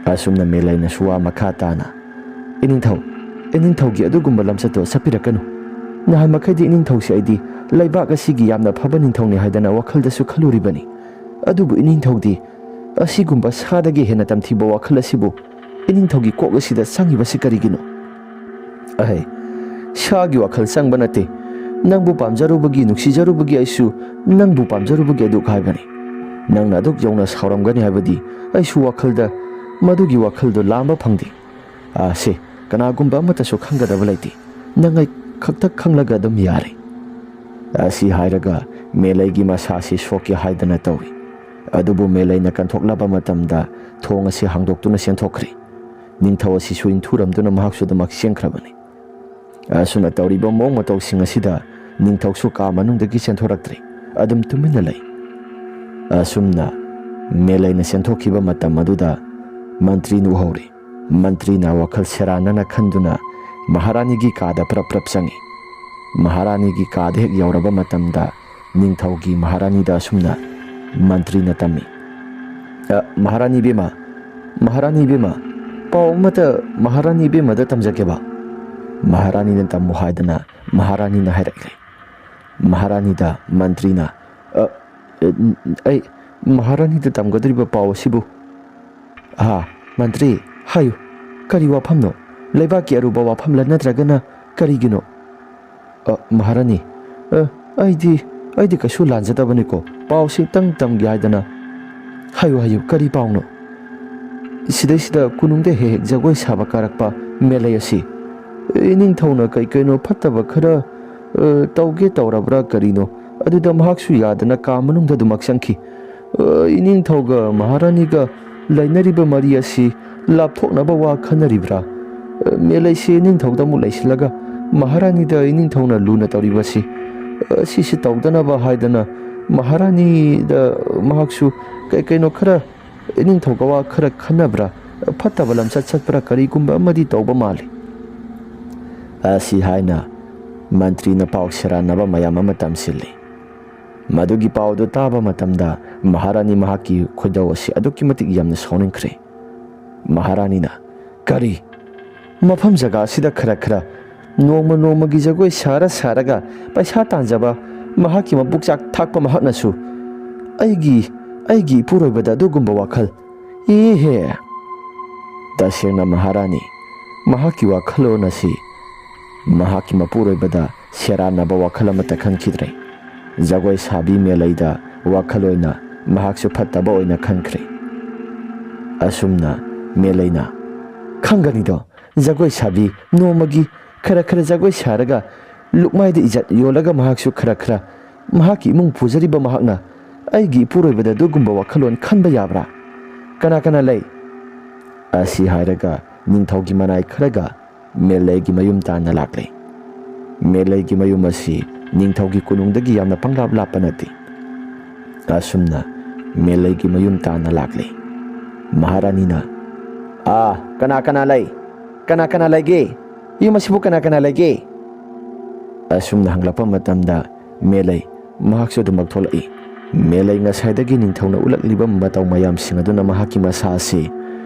ꯑꯁꯨꯝꯅ ꯃꯦꯂꯩꯅꯁꯨ ꯋꯥ ꯃꯈꯥ ꯇꯥꯅ, "ꯏꯅꯤꯡꯊꯧ, ꯏꯅꯤꯡꯊꯧꯒꯤ ꯑꯗꯨꯒꯨꯝꯕ ꯂꯝꯆꯠꯇꯣ ꯆꯠꯄꯤꯔꯛꯀꯅꯨ꯫ ꯅꯍꯥꯟ ꯃꯈꯩꯗꯤ ꯏꯅꯤꯡꯊꯧꯁꯦ ꯑꯩꯗꯤ ꯂꯩꯕꯥꯛ ꯑꯁꯤꯒꯤ ꯌꯥꯝꯅ ꯐꯕ ꯅꯤꯡꯊꯧꯅꯤ ꯍꯥꯏꯗꯅ ꯋꯥꯈꯜꯗꯁꯨ ꯈꯜꯂꯨꯔꯤꯕꯅꯤ꯫ ꯑꯗꯨꯕꯨ ꯏꯅꯤꯡꯊꯧꯗꯤ ꯑꯁꯤꯒꯨꯝꯕ ꯁꯥꯗꯒꯤ ꯍꯦꯟꯅ ꯇꯝꯊꯤꯕ ꯋꯥꯈꯜ ꯑꯁꯤꯕꯨ ꯏꯅꯤꯡꯊꯧꯒꯤ ꯀꯣꯛ ꯑꯁꯤꯗ ꯆꯪꯉꯤꯕꯁꯤ ꯀꯔꯤꯒꯤꯅꯣ?" "ꯑꯍꯩ, ꯁꯥꯒꯤ ꯋꯥꯈꯜ ꯆꯪꯕ ꯅꯠꯇꯦ꯫ ꯅꯪꯕꯨ ꯄꯥꯝꯖꯔꯨꯕꯒꯤ, ꯅꯨꯡꯁꯤꯖꯔꯨꯕꯒꯤ ꯑꯩꯁꯨ ꯅꯪꯕꯨ ꯄꯥꯝꯖꯔꯨꯕꯒꯤ ꯑꯗꯨꯛ ꯍꯥꯏꯕꯅꯤ꯫ ꯅꯪꯅ ꯑꯗꯨꯛ ꯌꯧꯅ ꯁꯥꯎꯔꯝꯒꯅꯤ ꯍꯥꯏꯕꯗꯤ ꯑꯩꯁꯨ ꯋꯥꯈꯜꯗ ꯃꯗꯨꯒꯤ ꯋꯥꯈꯜꯗꯣ ꯂꯥꯝꯕ ꯐꯪꯗꯦ꯫ ꯑꯥ, ꯁꯦ, ꯀꯅꯥꯒꯨꯝꯕ ꯑꯃꯠꯇꯁꯨ ꯈꯪꯒꯗꯕ ꯂꯩꯇꯦ꯫ ꯅꯪ ꯑꯩ ꯈꯛꯇ ꯈꯪꯂꯒ ꯑꯗꯨꯝ ꯌꯥꯔꯦ꯫" ꯑꯁꯤ ꯍꯥꯏꯔꯒ ꯃꯦꯂꯩꯒꯤ ꯃꯁꯥꯁꯤ ꯁꯣꯛꯀꯦ ꯍꯥꯏꯗꯅ ꯇꯧꯏ꯫ ꯑꯗꯨꯕꯨ ꯃꯦꯂꯩꯅ ꯀꯟꯊꯣꯛꯂꯕ ꯃꯇꯝꯗ ꯊꯣꯡ ꯑꯁꯤ ꯍꯥꯡꯗꯣꯛꯇꯨꯅ ꯆꯦꯟꯊꯣꯛꯈ꯭ꯔꯦ꯫ ꯅꯤꯡꯊꯧ ꯑꯁꯤꯁꯨ ꯏꯟꯊꯨꯔꯝꯗꯨꯅ ꯃꯍꯥꯛꯁꯨ ꯑꯗꯨꯃꯛ ꯆꯦꯟꯈ꯭ꯔꯕꯅꯤ꯫ ꯑꯁꯨꯝꯅ ꯇꯧꯔꯤꯕ ꯃꯑꯣꯡ ꯃꯇꯧꯁꯤꯡ ꯑꯁꯤꯗ ꯅꯤꯡꯊꯧꯁꯨ ꯀꯥ ꯃꯅꯨꯡꯗꯒꯤ ꯆꯦꯟꯊꯣꯔꯛꯇ꯭ꯔꯦ꯫ ꯑꯗꯨꯝ ꯇꯨꯃꯤꯟꯅ ꯂꯩ꯫ ꯑꯁꯨꯝꯅ ꯃꯦꯂꯩꯅ ꯆꯦꯟꯊꯣꯛꯈꯤꯕ ꯃꯇꯝ ꯑꯗꯨꯗ ꯃꯟꯇ꯭ꯔꯤꯅ ꯎꯍꯧꯔꯦ꯫ ꯃꯟꯇ꯭ꯔꯤꯅ ꯋꯥꯈꯜ ꯁꯦꯔꯥꯟꯅꯅ ꯈꯟꯗꯨꯅ ꯃꯍꯥꯔꯥꯅꯤꯒꯤ ꯀꯥꯗ ꯄ꯭ꯔꯞ ꯄ꯭ꯔꯞ ꯆꯪꯉꯤ꯫ ꯃꯍꯥꯔꯥꯅꯤꯒꯤ ꯀꯥꯗ ꯍꯦꯛ ꯌꯧꯔꯕ ꯃꯇꯝꯗ ꯅꯤꯡꯊꯧꯒꯤ ꯃꯍꯥꯔꯥꯅꯤꯗ ꯑꯁꯨꯝꯅ ꯃꯟꯇ꯭ꯔꯤꯅ ꯇꯝꯃꯤ, "ꯑ, ꯃꯍꯥꯔꯥꯅꯤ ꯏꯕꯦꯝꯃ, ꯃꯍꯥꯔꯥꯅꯤ ꯏꯕꯦꯝꯃ, ꯄꯥꯎ ꯑꯃꯇ ꯃꯍꯥꯔꯥꯅꯤ ꯏꯕꯦꯝꯃꯗ ꯇꯝꯖꯒꯦꯕ꯫" ꯃꯍꯥꯔꯥꯅꯤꯅ ꯇꯝꯃꯨ ꯍꯥꯏꯗꯅ ꯃꯍꯥꯔꯥꯅꯤꯅ ꯍꯥꯏꯔꯛꯂꯦ꯫ ꯃꯍꯥꯔꯥꯅꯤꯗ ꯃꯟꯇ꯭ꯔꯤꯅ, "ꯑ, ꯑ, ꯑꯩ ꯃꯍꯥꯔꯥꯅꯤꯗ ꯇꯝꯒꯗꯧꯔꯤꯕ ꯄꯥꯎ ꯑꯁꯤꯕꯨ?" "ꯑꯍꯥ, ꯃꯟꯇ꯭ꯔꯤ, ꯍꯥꯏꯌꯨ, ꯀꯔꯤ ꯋꯥꯐꯝꯅꯣ? ꯂꯩꯕꯥꯛꯀꯤ ꯑꯔꯨꯕ ꯋꯥꯐꯝꯂ ꯅꯠꯇ꯭ꯔꯒꯅ ꯀꯔꯤꯒꯤꯅꯣ?" "ꯑ, ꯃꯍꯥꯔꯥꯅꯤ, ꯑ, ꯑꯩꯗꯤ, ꯑꯩꯗꯤ ꯀꯩꯁꯨ ꯂꯥꯟꯖꯗꯕꯅꯤꯀꯣ, ꯄꯥꯎꯁꯤꯇꯪ ꯇꯝꯒꯦ ꯍꯥꯏꯗꯅ꯫" "ꯍꯥꯏꯌꯨ, ꯍꯥꯏꯌꯨ, ꯀꯔꯤ ꯄꯥꯎꯅꯣ?" "ꯁꯤꯗꯩꯁꯤꯗ ꯀꯣꯅꯨꯡꯗ ꯍꯦꯛ ꯍꯦꯛ ꯖꯒꯣꯏ ꯁꯥꯕ ꯀꯥꯔꯛꯄ ꯃꯦꯂꯩ ꯑꯁꯤ ꯏꯅꯤꯡꯊꯧꯅ ꯀꯩ ꯀꯩꯅꯣ ꯐꯠꯇꯕ ꯈꯔ, ꯑ, ꯇꯧꯒꯦ ꯇꯧꯔꯕ꯭ꯔꯥ ꯀꯔꯤꯅꯣ, ꯑꯗꯨꯗ ꯃꯍꯥꯛꯁꯨ ꯌꯥꯗꯅ ꯀꯥ ꯃꯅꯨꯡꯗ ꯑꯗꯨꯃꯛ ꯆꯪꯈꯤ꯫ "ꯑ, ꯏꯅꯤꯡꯊꯧꯒ ꯃꯍꯥꯔꯥꯅꯤꯒ ꯂꯩꯅꯔꯤꯕ ꯃꯔꯤ ꯑꯁꯤ ꯂꯥꯞꯊꯣꯛꯅꯕ ꯋꯥ ꯈꯟꯅꯔꯤꯕ꯭ꯔꯥ? ꯑ, ꯃꯦꯂꯩꯁꯤ ꯏꯅꯤꯡꯊꯧꯗ ꯑꯃꯨꯛ ꯂꯩꯁꯤꯜꯂꯒ ꯃꯍꯥꯔꯥꯅꯤꯗ ꯏꯅꯤꯡꯊꯧꯅ ꯂꯨꯅ ꯇꯧꯔꯤꯕꯁꯤ, ꯑ, ꯁꯤꯁꯤ ꯇꯧꯗꯅꯕ ꯍꯥꯏꯗꯅ ꯃꯍꯥꯔꯥꯅꯤꯗ ꯃꯍꯥꯛꯁꯨ ꯀꯩ ꯀꯩꯅꯣ ꯈꯔ ꯏꯅꯤꯡꯊꯧꯒ ꯋꯥ ꯈꯔ ꯈꯟꯅꯕ꯭ꯔꯥ? ꯐꯠꯇꯕ ꯂꯝꯆꯠ ꯆꯠꯄ꯭ꯔꯥ? ꯀꯔꯤꯒꯨꯝꯕ ꯑꯃꯗꯤ ꯇꯧꯕ ꯃꯥꯜꯂꯤ"꯫ ꯑꯁꯤ ꯍꯥꯏꯅ ꯃꯟꯇ꯭ꯔꯤꯅ ꯄꯥꯎ ꯁꯦꯔꯥꯟꯅꯕ ꯃꯌꯥꯝ ꯑꯃ ꯇꯝꯁꯤꯜꯂꯤ꯫ ꯃꯗꯨꯒꯤ ꯄꯥꯎꯗꯨ ꯇꯥꯕ ꯃꯇꯝꯗ ꯃꯍꯥꯔꯥꯅꯤ ꯃꯍꯥꯛꯀꯤ ꯈꯣꯏꯗꯧ ꯑꯁꯤ ꯑꯗꯨꯛꯀꯤ ꯃꯇꯤꯛ ꯌꯥꯝꯅ ꯁꯥꯎꯅꯤꯡꯈ꯭ꯔꯦ꯫ ꯃꯍꯥꯔꯥꯅꯤꯅ, "ꯀꯔꯤ? ꯃꯐꯝ ꯖꯒꯥ ꯑꯁꯤꯗ ꯈꯔ ꯈꯔ ꯅꯣꯡꯃ ꯅꯣꯡꯃꯒꯤ ꯖꯒꯣꯏ ꯁꯥꯔ ꯁꯥꯔꯒ ꯄꯩꯁꯥ ꯇꯥꯟꯖꯕ ꯃꯍꯥꯛꯀꯤ ꯃꯕꯨꯛ ꯆꯥꯛ ꯊꯥꯛꯄ ꯃꯍꯥꯛꯅꯁꯨ ꯑꯩꯒꯤ, ꯑꯩꯒꯤ ꯏꯄꯨꯔꯣꯏꯕꯗ ꯑꯗꯨꯒꯨꯝꯕ ꯋꯥꯈꯜ? ꯏꯍꯦ!" ꯇꯁꯦꯡꯅ ꯃꯍꯥꯔꯥꯅꯤ ꯃꯍꯥꯛꯀꯤ ꯋꯥꯈꯜꯂꯣꯟ ꯑꯁꯤ ꯃꯍꯥꯛꯀꯤ ꯃꯄꯨꯔꯣꯏꯕꯗ ꯁꯦꯔꯥꯟꯅꯕ ꯋꯥꯈꯜ ꯑꯃꯠꯇ ꯈꯟꯈꯤꯗ꯭ꯔꯦ꯫ ꯖꯒꯣꯏ ꯁꯥꯕꯤ ꯃꯦꯂꯩꯗ ꯋꯥꯈꯜ ꯑꯣꯏꯅ ꯃꯍꯥꯛꯁꯨ ꯐꯠꯇꯕ ꯑꯣꯏꯅ ꯈꯟꯈ꯭ꯔꯦ꯫ ꯑꯁꯨꯝꯅ ꯃꯦꯂꯩꯅ, "ꯈꯪꯒꯅꯤꯗꯣ, ꯖꯒꯣꯏ ꯁꯥꯕꯤ ꯅꯣꯡꯃꯒꯤ ꯈꯔ ꯈꯔ ꯖꯒꯣꯏ ꯁꯥꯔꯒ ꯂꯨꯛꯃꯥꯏꯗ ꯏꯖꯠ ꯌꯣꯜꯂꯒ ꯃꯍꯥꯛꯁꯨ ꯈꯔ ꯈꯔ ꯃꯍꯥꯛꯀꯤ ꯏꯃꯨꯡ ꯄꯨꯖꯔꯤꯕ ꯃꯍꯥꯛꯅ ꯑꯩꯒꯤ ꯏꯄꯨꯔꯣꯏꯕꯗ ꯑꯗꯨꯒꯨꯝꯕ ꯋꯥꯈꯜꯂꯣꯟ ꯈꯟꯕ ꯌꯥꯕ꯭ꯔꯥ? ꯀꯅꯥ ꯀꯅꯥ ꯂꯩ?" ꯑꯁꯤ ꯍꯥꯏꯔꯒ ꯅꯤꯡꯊꯧꯒꯤ ꯃꯅꯥꯏ ꯈꯔꯒ ꯃꯦꯂꯩꯒꯤ ꯃꯌꯨꯝ ꯇꯥꯟꯅ ꯂꯥꯛꯂꯦ꯫ ꯃꯦꯂꯩꯒꯤ ꯃꯌꯨꯝ ꯑꯁꯤ ꯅꯤꯡꯊꯧꯒꯤ ꯀꯣꯅꯨꯡꯗꯒꯤ ꯌꯥꯝꯅ ꯄꯪꯂꯥꯞ ꯂꯥꯞꯄ ꯅꯠꯇꯦ꯫ ꯑꯁꯨꯝꯅ ꯃꯦꯂꯩꯒꯤ ꯃꯌꯨꯝ ꯇꯥꯟꯅ ꯂꯥꯛꯂꯦ꯫ ꯃꯍꯥꯔꯥꯅꯤꯅ, "ꯑꯥ, ꯀꯅꯥ ꯀꯅꯥ ꯂꯩ? ꯀꯅꯥ ꯀꯅꯥ ꯂꯩꯒꯦ? ꯌꯨꯝ ꯑꯁꯤꯕꯨ ꯀꯅꯥ ꯀꯅꯥ ꯂꯩꯒꯦ?" ꯑꯁꯨꯝꯅ ꯍꯪꯂꯛꯄ ꯃꯇꯝꯗ ꯃꯦꯂꯩ ꯃꯍꯥꯛꯁꯨ ꯑꯗꯨꯃꯛ ꯊꯣꯛꯂꯛꯏ꯫ ꯃꯦꯂꯩ ꯉꯁꯥꯏꯗꯒꯤ ꯅꯤꯡꯊꯧꯅ ꯎꯠꯂꯛꯂꯤꯕ ꯃꯇꯧ ꯃꯌꯥꯝꯁꯤꯡ ꯑꯗꯨꯅ ꯃꯍꯥꯛꯀꯤ ꯃꯁꯥ ꯑꯁꯤ,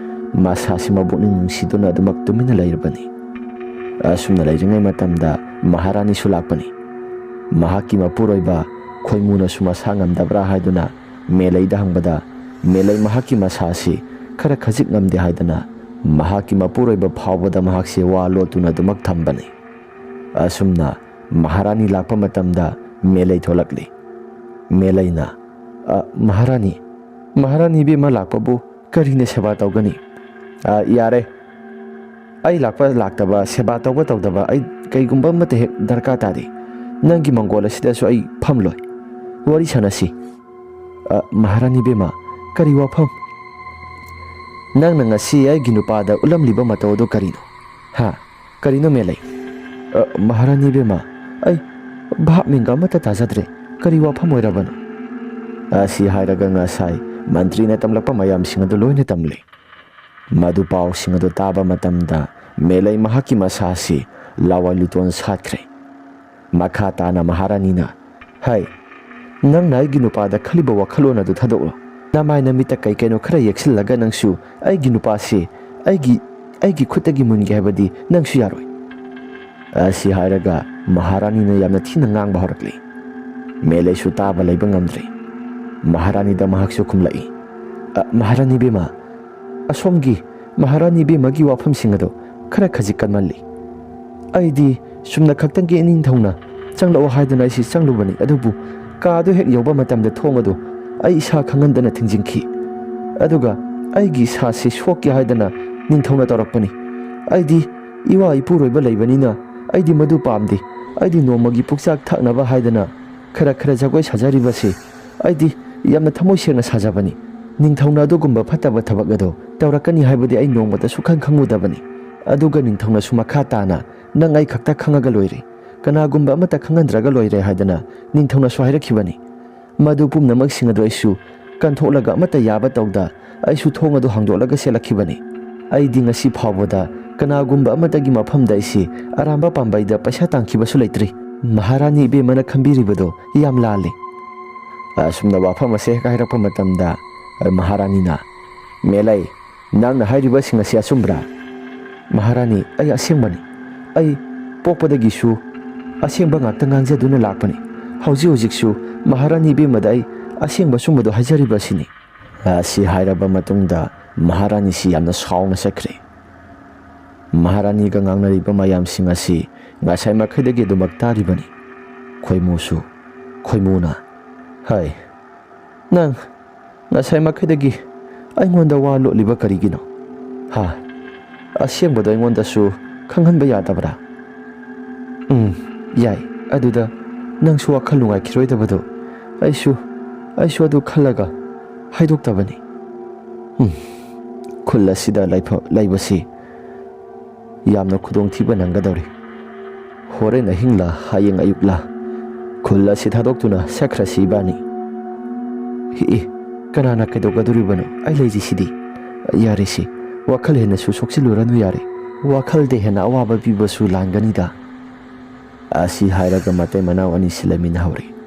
ꯃꯁꯥꯁꯤ ꯃꯕꯨꯛꯅꯤꯡ ꯅꯨꯡꯁꯤꯗꯨꯅ ꯑꯗꯨꯃꯛ ꯇꯨꯃꯤꯟꯅ ꯂꯩꯔꯕꯅꯤ꯫ ꯑꯁꯨꯝꯅ ꯂꯩꯔꯤꯉꯩ ꯃꯇꯝꯗ ꯃꯍꯥꯔꯥꯅꯤꯁꯨ ꯂꯥꯛꯄꯅꯤ꯫ ꯃꯍꯥꯛꯀꯤ ꯃꯄꯨꯔꯣꯏꯕ ꯈꯣꯏꯃꯨꯅꯁꯨ ꯃꯁꯥ ꯉꯝꯗꯕ꯭ꯔꯥ ꯍꯥꯏꯗꯨꯅ ꯃꯦꯂꯩꯗ ꯍꯪꯕꯗ, ꯃꯦꯂꯩ ꯃꯍꯥꯛꯀꯤ ꯃꯁꯥ ꯑꯁꯤ ꯈꯔ ꯈꯖꯤꯛ ꯉꯝꯗꯦ ꯍꯥꯏꯗꯨꯅ ꯃꯍꯥꯛꯀꯤ ꯃꯄꯨꯔꯣꯏꯕ ꯐꯥꯎꯕꯗ ꯃꯍꯥꯛꯁꯦ ꯋꯥ ꯂꯣꯠꯇꯨꯅ ꯑꯗꯨꯃꯛ ꯊꯝꯕꯅꯤ꯫ ꯑꯁꯨꯝꯅ ꯃꯍꯥꯔꯥꯅꯤ ꯂꯥꯛꯄ ꯃꯇꯝꯗ ꯃꯦꯂꯩ ꯊꯣꯛꯂꯛꯂꯤ꯫ ꯃꯦꯂꯩꯅ, "ꯑ, ꯃꯍꯥꯔꯥꯅꯤ, ꯃꯍꯥꯔꯥꯅꯤ ꯏꯕꯦꯝꯃ ꯂꯥꯛꯄꯕꯨ ꯀꯔꯤꯅ ꯁꯦꯕꯥ ꯇꯧꯒꯅꯤ? ꯑ, ꯌꯥꯔꯦ, ꯑꯩ ꯂꯥꯛꯄ ꯂꯥꯛꯇꯕ, ꯁꯦꯕꯥ ꯇꯧꯕ ꯇꯧꯗꯕ ꯑꯩ ꯀꯩꯒꯨꯝꯕ ꯑꯃꯠꯇ ꯍꯦꯛ ꯗꯔꯀꯥꯔ ꯇꯥꯗꯦ꯫ ꯅꯪꯒꯤ ꯃꯪꯒꯣꯜ ꯑꯁꯤꯗꯁꯨ ꯑꯩ ꯐꯝꯂꯣꯏ꯫ ꯋꯥꯔꯤ ꯁꯥꯟꯅꯁꯤ꯫ "ꯑ, ꯃꯍꯥꯔꯥꯅꯤ ꯕꯦꯝꯃ, ꯀꯔꯤ ꯋꯥꯐꯝ?" "ꯅꯪꯅ ꯉꯁꯤ ꯑꯩꯒꯤ ꯅꯨꯄꯥꯗ ꯎꯠꯂꯝꯂꯤꯕ ꯃꯇꯧ ꯑꯗꯨ ꯀꯔꯤꯅꯣ? ꯍꯥ? ꯀꯔꯤꯅꯣ ꯃꯦꯂꯩ?" "ꯑ, ꯃꯍꯥꯔꯥꯅꯤ ꯕꯦꯝꯃ, ꯑꯩ ꯚꯥꯞ ꯃꯦꯟꯒ ꯑꯃꯠꯇ ꯇꯥꯖꯗ꯭ꯔꯦ꯫ ꯀꯔꯤ ꯋꯥꯐꯝ ꯑꯣꯏꯔꯕꯅꯣ?" ꯑꯁꯤ ꯍꯥꯏꯔꯒ ꯉꯁꯥꯏ ꯃꯟꯇ꯭ꯔꯤꯅ ꯇꯝꯂꯛꯄ ꯃꯌꯥꯝꯁꯤꯡ ꯑꯗꯨ ꯂꯣꯏꯅ ꯇꯝꯂꯦ꯫ ꯃꯗꯨ ꯄꯥꯎꯁꯤꯡ ꯑꯗꯨ ꯇꯥꯕ ꯃꯇꯝꯗ ꯃꯦꯂꯩ ꯃꯍꯥꯛꯀꯤ ꯃꯁꯥꯁꯤ ꯂꯋꯥꯏ ꯂꯨꯇꯣꯟ ꯁꯥꯠꯈ꯭ꯔꯦ꯫ ꯃꯈꯥ ꯇꯥꯅ ꯃꯍꯥꯔꯥꯅꯤꯅ, "ꯍꯩ, ꯅꯪꯅ ꯑꯩꯒꯤ ꯅꯨꯄꯥꯗ ꯈꯜꯂꯤꯕ ꯋꯥꯈꯜꯂꯣꯟ ꯑꯗꯨ ꯊꯥꯗꯣꯛꯂꯣ꯫ ꯅꯃꯥꯏ ꯅꯃꯤꯠꯇ ꯀꯩ ꯀꯩꯅꯣ ꯈꯔ ꯌꯦꯛꯁꯤꯜꯂꯒ ꯅꯪꯁꯨ ꯑꯩꯒꯤ ꯅꯨꯄꯥꯁꯤ ꯑꯩꯒꯤ, ꯑꯩꯒꯤ ꯈꯨꯠꯇꯒꯤ ꯃꯨꯟꯒꯦ ꯍꯥꯏꯕꯗꯤ ꯅꯪꯁꯨ ꯌꯥꯔꯣꯏ꯫" ꯑꯁꯤ ꯍꯥꯏꯔꯒ ꯃꯍꯥꯔꯥꯅꯤꯅ ꯌꯥꯝꯅ ꯊꯤꯅ ꯉꯥꯡꯕ ꯍꯧꯔꯛꯂꯤ꯫ ꯃꯦꯂꯩꯁꯨ ꯇꯥꯕ ꯂꯩꯕ ꯉꯝꯗ꯭ꯔꯦ꯫ ꯃꯍꯥꯔꯥꯅꯤꯗ ꯃꯍꯥꯛꯁꯨ ꯈꯨꯝꯂꯛꯏ, "ꯑ, ꯃꯍꯥꯔꯥꯅꯤ ꯕꯦꯝꯃ, ꯑꯁꯣꯝꯒꯤ ꯃꯍꯥꯔꯥꯅꯤ ꯕꯦꯝꯃꯒꯤ ꯋꯥꯐꯝꯁꯤꯡ ꯑꯗꯣ ꯈꯔ ꯈꯖꯤꯛ ꯀꯟꯃꯜꯂꯤ꯫ ꯑꯩꯗꯤ ꯆꯨꯝꯅ ꯈꯛꯇꯪꯒꯤ ꯏꯅꯤꯡꯊꯧꯅ ꯆꯪꯂꯛꯑꯣ ꯍꯥꯏꯗꯨꯅ ꯑꯩꯁꯤ ꯆꯪꯂꯨꯕꯅꯤ, ꯑꯗꯨꯕꯨ ꯀꯥꯗꯨ ꯍꯦꯛ ꯌꯧꯕ ꯃꯇꯝꯗ ꯊꯣꯡ ꯑꯗꯨ ꯑꯩ ꯏꯁꯥ ꯈꯪꯍꯟꯗꯅ ꯊꯤꯡꯖꯤꯟꯈꯤ꯫ ꯑꯗꯨꯒ ꯑꯩꯒꯤ ꯏꯁꯥꯁꯤ ꯁꯣꯛꯀꯦ ꯍꯥꯏꯗꯅ ꯅꯤꯡꯊꯧꯅ ꯇꯧꯔꯛꯄꯅꯤ꯫ ꯑꯩꯗꯤ ꯏꯋꯥ ꯏꯄꯨꯔꯣꯏꯕ ꯂꯩꯕꯅꯤꯅ ꯑꯩꯗꯤ ꯃꯗꯨ ꯄꯥꯝꯗꯦ꯫ ꯑꯩꯗꯤ ꯅꯣꯡꯃꯒꯤ ꯄꯨꯛꯆꯥꯛ ꯊꯛꯅꯕ ꯍꯥꯏꯗꯅ ꯈꯔ ꯈꯔ ꯖꯒꯣꯏ ꯁꯥꯖꯔꯤꯕꯁꯤ ꯑꯩꯗꯤ ꯌꯥꯝꯅ ꯊꯃꯣꯏ ꯁꯦꯡꯅ ꯁꯥꯖꯕꯅꯤ꯫ ꯅꯤꯡꯊꯧꯅ ꯑꯗꯨꯒꯨꯝꯕ ꯐꯠꯇꯕ ꯊꯕꯛ ꯑꯗꯨ ꯇꯧꯔꯛꯀꯅꯤ ꯍꯥꯏꯕꯗꯤ ꯑꯩ ꯅꯣꯡꯃꯇ ꯁꯨꯛꯈꯟ ꯈꯪꯂꯨꯗꯕꯅꯤ꯫ ꯑꯗꯨꯒ ꯅꯤꯡꯊꯧꯅꯁꯨ ꯃꯈꯥ ꯇꯥꯅ ꯅꯪ ꯑꯩ ꯈꯛꯇ ꯈꯪꯉꯒ ꯂꯣꯏꯔꯦ, ꯀꯅꯥꯒꯨꯝꯕ ꯑꯃꯠꯇ ꯈꯪꯍꯟꯗ꯭ꯔꯒ ꯂꯣꯏꯔꯦ ꯍꯥꯏꯗꯅ ꯅꯤꯡꯊꯧꯅꯁꯨ ꯍꯥꯏꯔꯛꯈꯤꯕꯅꯤ꯫ ꯃꯗꯨ ꯄꯨꯝꯅꯃꯛꯁꯤꯡ ꯑꯗꯨ ꯑꯩꯁꯨ ꯀꯟꯊꯣꯛꯂꯒ ꯑꯃꯠꯇ ꯌꯥꯕ ꯇꯧꯗ ꯑꯩꯁꯨ ꯊꯣꯡ ꯑꯗꯨ ꯍꯥꯡꯗꯣꯛꯂꯒ ꯆꯦꯜꯂꯛꯈꯤꯕꯅꯤ꯫ ꯑꯩꯗꯤ ꯉꯁꯤ ꯐꯥꯎꯕꯗ ꯀꯅꯥꯒꯨꯝꯕ ꯑꯃꯠꯇꯒꯤ ꯃꯐꯝꯗ ꯑꯩꯁꯤ ꯑꯔꯥꯟꯕ ꯄꯥꯝꯕꯩꯗ ꯄꯩꯁꯥ ꯇꯥꯟꯈꯤꯕꯁꯨ ꯂꯩꯇ꯭ꯔꯤ꯫ ꯃꯍꯥꯔꯥꯅꯤ ꯏꯕꯦꯝꯃꯅ ꯈꯟꯕꯤꯔꯤꯕꯗꯣ ꯌꯥꯝ ꯂꯥꯜꯂꯤ꯫" ꯑꯁꯨꯝꯅ ꯋꯥꯐꯝ ꯑꯁꯦ ꯍꯦꯛ ꯍꯥꯏꯔꯛꯄ ꯃꯇꯝꯗ ꯃꯍꯥꯔꯥꯅꯤꯅ, "ꯃꯦꯂꯩ, ꯅꯪꯅ ꯍꯥꯏꯔꯤꯕꯁꯤꯡ ꯑꯁꯤ ꯑꯆꯨꯝꯕ꯭ꯔꯥ?" "ꯃꯍꯥꯔꯥꯅꯤ, ꯑꯩ ꯑꯁꯦꯡꯕꯅꯤ꯫ ꯑꯩ ꯄꯣꯛꯄꯗꯒꯤꯁꯨ ꯑꯁꯦꯡꯕ ꯉꯥꯛꯇ ꯉꯥꯡꯖꯗꯨꯅ ꯂꯥꯛꯄꯅꯤ꯫ ꯍꯧꯖꯤꯛ ꯍꯧꯖꯤꯛꯁꯨ ꯃꯍꯥꯔꯥꯅꯤ ꯏꯕꯦꯝꯃꯗ ꯑꯩ ꯑꯁꯦꯡꯕ ꯑꯆꯨꯝꯕꯗꯨ ꯍꯥꯏꯖꯔꯤꯕ ꯑꯁꯤꯅꯤ꯫" ꯑꯁꯤ ꯍꯥꯏꯔꯕ ꯃꯇꯨꯡꯗ ꯃꯍꯥꯔꯥꯅꯤꯁꯤ ꯌꯥꯝꯅ ꯁꯥꯎꯅ ꯆꯠꯈ꯭ꯔꯦ꯫ ꯃꯍꯥꯔꯥꯅꯤꯒ ꯉꯥꯡꯅꯔꯤꯕ ꯃꯌꯥꯝꯁꯤꯡ ꯑꯁꯤ ꯉꯁꯥꯏ ꯃꯈꯩꯗꯒꯤ ꯑꯗꯨꯃꯛ ꯇꯥꯔꯤꯕꯅꯤ꯫ ꯈꯣꯏꯃꯨꯁꯨ, ꯈꯣꯏꯃꯨꯅ, "ꯍꯩ, ꯅꯪ ꯉꯁꯥꯏ ꯃꯈꯩꯗꯒꯤ ꯑꯩꯉꯣꯟꯗ ꯋꯥ ꯂꯣꯠꯂꯤꯕ ꯀꯔꯤꯒꯤꯅꯣ? ꯍꯥ? ꯑꯁꯦꯡꯕꯗꯣ ꯑꯩꯉꯣꯟꯗꯁꯨ ꯈꯪꯍꯟꯕ ꯌꯥꯗꯕ꯭ꯔꯥ?" "ꯎꯝ, ꯌꯥꯏ꯫ ꯑꯗꯨꯗ ꯅꯪꯁꯨ ꯋꯥꯈꯜ ꯅꯨꯡꯉꯥꯏꯈꯤꯔꯣꯏꯗꯕꯗꯣ ꯑꯩꯁꯨ, ꯑꯩꯁꯨ ꯑꯗꯨ ꯈꯜꯂꯒ ꯍꯥꯏꯗꯣꯛꯇꯕꯅꯤ꯫ ꯎꯝ, ꯈꯨꯜ ꯑꯁꯤꯗ ꯂꯩꯐ-, ꯂꯩꯕꯁꯤ ꯌꯥꯝꯅ ꯈꯨꯗꯣꯡꯊꯤꯕ ꯅꯪꯒꯗꯧꯔꯤ꯫ ꯍꯣꯔꯦꯟ ꯑꯍꯤꯡꯂꯥ ꯍꯌꯦꯡ ꯑꯌꯨꯛꯂꯥ ꯈꯨꯜ ꯑꯁꯤ ꯊꯥꯗꯣꯛꯇꯨꯅ ꯆꯠꯈ꯭ꯔꯁꯤ ꯏꯕꯥꯅꯤ꯫ ꯏ, ꯏ, ꯀꯅꯥꯅ ꯀꯩꯗꯧꯒꯗꯧꯔꯤꯕꯅꯣ? ꯑꯩ ꯂꯩꯔꯤꯁꯤꯗꯤ꯫ ꯌꯥꯔꯦꯁꯦ, ꯋꯥꯈꯜ ꯍꯦꯟꯅꯁꯨ ꯁꯣꯛꯆꯤꯜꯂꯨꯔꯅꯨ ꯌꯥꯔꯦ꯫ ꯋꯥꯈꯜꯗ ꯍꯦꯟꯅ ꯑꯋꯥꯕ ꯄꯤꯕꯁꯨ ꯂꯥꯟꯒꯅꯤꯗ꯫ ꯑꯁꯤ ꯍꯥꯏꯔꯒ ꯃꯇꯩ ꯃꯅꯥꯎ ꯑꯅꯤꯁꯤ ꯂꯩꯃꯤꯟꯅꯍꯧꯔꯤ꯫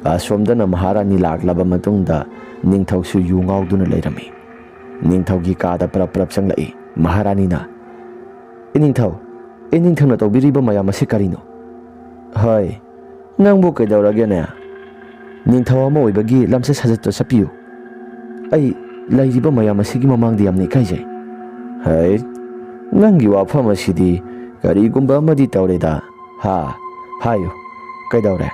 ꯑꯁꯣꯝꯗꯅ ꯃꯍꯥꯔꯥꯅꯤ ꯂꯥꯛꯂꯕ ꯃꯇꯨꯡꯗ ꯅꯤꯡꯊꯧꯁꯨ ꯌꯨ ꯉꯥꯎꯗꯨꯅ ꯂꯩꯔꯝꯃꯤ꯫ ꯅꯤꯡꯊꯧꯒꯤ ꯀꯥꯗ ꯄꯔꯞ ꯄꯔꯞ ꯆꯪꯂꯛꯏ ꯃꯍꯥꯔꯥꯅꯤꯅ꯫ "ꯏꯅꯤꯡꯊꯧ, ꯏꯅꯤꯡꯊꯧꯅ ꯇꯧꯕꯤꯔꯤꯕ ꯃꯌꯥꯝ ꯑꯁꯤ ꯀꯔꯤꯅꯣ?" "ꯍꯣꯏ, ꯅꯪꯕꯨ ꯀꯩꯗꯧꯔꯒꯦꯅꯦ? ꯅꯤꯡꯊꯧ ꯑꯃ ꯑꯣꯏꯕꯒꯤ ꯂꯝꯆꯠ ꯁꯥꯖꯠꯇꯣ ꯆꯠꯄꯤꯌꯨ꯫ ꯑꯩ ꯂꯩꯔꯤꯕ ꯃꯌꯥꯝ ꯑꯁꯤꯒꯤ ꯃꯃꯥꯡꯗ ꯌꯥꯝꯅ ꯏꯀꯥꯏꯖꯩ꯫" "ꯍꯩ, ꯅꯪꯒꯤ ꯋꯥꯐꯝ ꯑꯁꯤꯗꯤ ꯀꯔꯤꯒꯨꯝꯕ ꯑꯃꯗꯤ ꯇꯧꯔꯦꯗ꯫ ꯍꯥ, ꯍꯥꯏꯌꯨ, ꯀꯩꯗꯧꯔꯦ?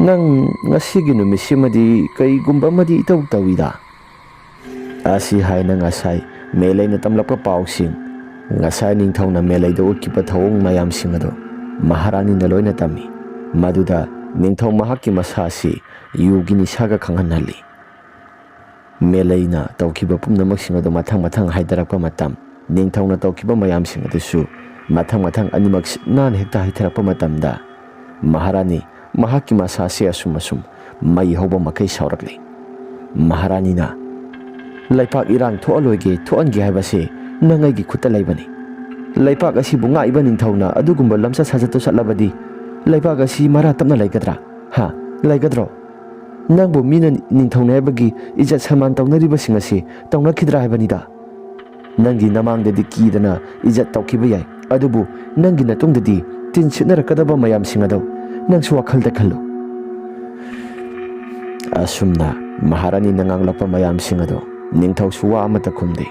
ꯅꯪ ꯉꯁꯤꯒꯤ ꯅꯨꯃꯤꯠꯁꯤꯃꯗꯤ ꯀꯔꯤꯒꯨꯝꯕ ꯑꯃꯗꯤ ꯏꯇꯧ ꯇꯧꯏꯗ꯫" ꯑꯁꯤ ꯍꯥꯏꯅ ꯉꯁꯥꯏ ꯃꯦꯂꯩꯅ ꯇꯝꯂꯛꯄ ꯄꯥꯎꯁꯤꯡ, ꯉꯁꯥꯏ ꯅꯤꯡꯊꯧꯅ ꯃꯦꯂꯩꯗ ꯎꯠꯈꯤꯕ ꯊꯧꯑꯣꯡ ꯃꯌꯥꯝꯁꯤꯡ ꯑꯗꯨ ꯃꯍꯥꯔꯥꯅꯤꯅ ꯂꯣꯏꯅ ꯇꯝꯃꯤ꯫ ꯃꯗꯨꯗ ꯅꯤꯡꯊꯧ ꯃꯍꯥꯛꯀꯤ ꯃꯁꯥꯁꯤ ꯌꯨꯒꯤ ꯅꯤꯁꯥꯒ ꯈꯪꯍꯟꯍꯜꯂꯤ꯫ ꯃꯦꯂꯩꯅ ꯇꯧꯈꯤꯕ ꯄꯨꯝꯅꯃꯛꯁꯤꯡ ꯑꯗꯨ ꯃꯊꯪ ꯃꯊꯪ ꯍꯥꯏꯊꯔꯛꯄ ꯃꯇꯝ, ꯅꯤꯡꯊꯧꯅ ꯇꯧꯈꯤꯕ ꯃꯌꯥꯝꯁꯤꯡ ꯑꯗꯨꯁꯨ ꯃꯊꯪ ꯃꯊꯪ ꯑꯅꯤꯃꯛ ꯁꯤꯠ ꯅꯥꯟꯅ ꯍꯦꯛꯇ ꯍꯥꯏꯊꯔꯛꯄ ꯃꯇꯝꯗ, ꯃꯍꯥꯔꯥꯅꯤ ꯃꯍꯥꯛꯀꯤ ꯃꯁꯥꯁꯤ ꯑꯁꯨꯝ ꯑꯁꯨꯝ ꯃꯩ ꯍꯧꯕ ꯃꯈꯩ ꯁꯥꯎꯔꯛꯂꯤ꯫ ꯃꯍꯥꯔꯥꯅꯤꯅ, "ꯂꯩꯄꯥꯛ ꯏꯔꯥꯡ ꯊꯣꯛꯍꯜꯂꯣꯏꯒꯦ, ꯊꯣꯛꯍꯟꯒꯦ ꯍꯥꯏꯕꯁꯦ ꯅꯪ ꯑꯩꯒꯤ ꯈꯨꯠꯇ ꯂꯩꯕꯅꯤ꯫ ꯂꯩꯄꯥꯛ ꯑꯁꯤꯕꯨ ꯉꯥꯛꯏꯕ ꯅꯤꯡꯊꯧꯅ ꯑꯗꯨꯒꯨꯝꯕ ꯂꯝꯆꯠ ꯁꯥꯖꯠꯇꯨ ꯆꯠꯂꯕꯗꯤ ꯂꯩꯄꯥꯛ ꯑꯁꯤ ꯃꯔꯥ ꯇꯞꯅ ꯂꯩꯒꯗ꯭ꯔꯥ? ꯍꯥ? ꯂꯩꯒꯗ꯭ꯔꯣ? ꯅꯪꯕꯨ ꯃꯤꯅ ꯅꯤꯡꯊꯧꯅꯦ ꯍꯥꯏꯕꯒꯤ ꯏꯖꯠ ꯁꯟꯃꯥꯟ ꯇꯧꯅꯔꯤꯕꯁꯤꯡ ꯑꯁꯤ ꯇꯧꯅꯈꯤꯗ꯭ꯔꯥ ꯍꯥꯏꯕꯅꯤꯗ? ꯅꯪꯒꯤ ꯅꯃꯥꯡꯗꯗꯤ ꯀꯤꯗꯅ ꯏꯖꯠ ꯇꯧꯈꯤꯕ ꯌꯥꯏ, ꯑꯗꯨꯕꯨ ꯅꯪꯒꯤ ꯅꯇꯨꯡꯗꯗꯤ ꯇꯤꯟ ꯁꯤꯠꯅꯔꯛꯀꯗꯕ ꯃꯌꯥꯝꯁꯤꯡ ꯑꯗꯨ ꯅꯪꯁꯨ ꯋꯥꯈꯜꯗ ꯈꯜꯂꯨ꯫" ꯑꯁꯨꯝꯅ ꯃꯍꯥꯔꯥꯅꯤꯅ ꯉꯥꯡꯂꯛꯄ ꯃꯌꯥꯝꯁꯤꯡ ꯑꯗꯨ ꯅꯤꯡꯊꯧꯁꯨ ꯋꯥ ꯑꯃꯠꯇ ꯈꯨꯝꯗꯦ꯫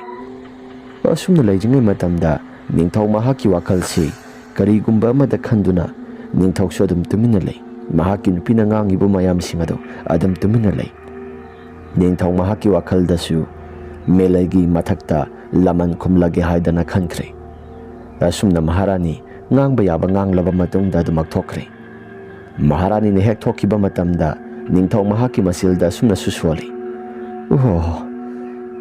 ꯑꯁꯨꯝꯅ ꯂꯩꯔꯤꯉꯩ ꯃꯇꯝꯗ ꯅꯤꯡꯊꯧ ꯃꯍꯥꯛꯀꯤ ꯋꯥꯈꯜꯁꯤ ꯀꯔꯤꯒꯨꯝꯕ ꯑꯃꯗ ꯈꯟꯗꯨꯅ ꯅꯤꯡꯊꯧꯁꯨ ꯑꯗꯨꯝ ꯇꯨꯃꯤꯟꯅ ꯂꯩ꯫ ꯃꯍꯥꯛꯀꯤ ꯅꯨꯄꯤꯅ ꯉꯥꯡꯉꯤꯕ ꯃꯌꯥꯝꯁꯤꯡ ꯑꯗꯨ ꯑꯗꯨꯝ ꯇꯨꯃꯤꯟꯅ ꯂꯩ꯫ ꯅꯤꯡꯊꯧ ꯃꯍꯥꯛꯀꯤ ꯋꯥꯈꯜꯗꯁꯨ ꯃꯦꯂꯩꯒꯤ ꯃꯊꯛꯇ ꯂꯃꯟ ꯈꯨꯝꯂꯒꯦ ꯍꯥꯏꯗꯅ ꯈꯟꯈ꯭ꯔꯦ꯫ ꯑꯁꯨꯝꯅ ꯃꯍꯥꯔꯥꯅꯤ ꯉꯥꯡꯕ ꯌꯥꯕ ꯉꯥꯡꯂꯕ ꯃꯇꯨꯡꯗ ꯑꯗꯨꯃꯛ ꯊꯣꯛꯈ꯭ꯔꯦ꯫ ꯃꯍꯥꯔꯥꯅꯤꯅ ꯍꯦꯛ ꯊꯣꯛꯈꯤꯕ ꯃꯇꯝꯗ ꯅꯤꯡꯊꯧ ꯃꯍꯥꯛꯀꯤ ꯃꯆꯤꯜꯗ ꯑꯁꯨꯝꯅꯁꯨ ꯁꯣꯜꯂꯤ, "ꯑꯣꯍꯣ,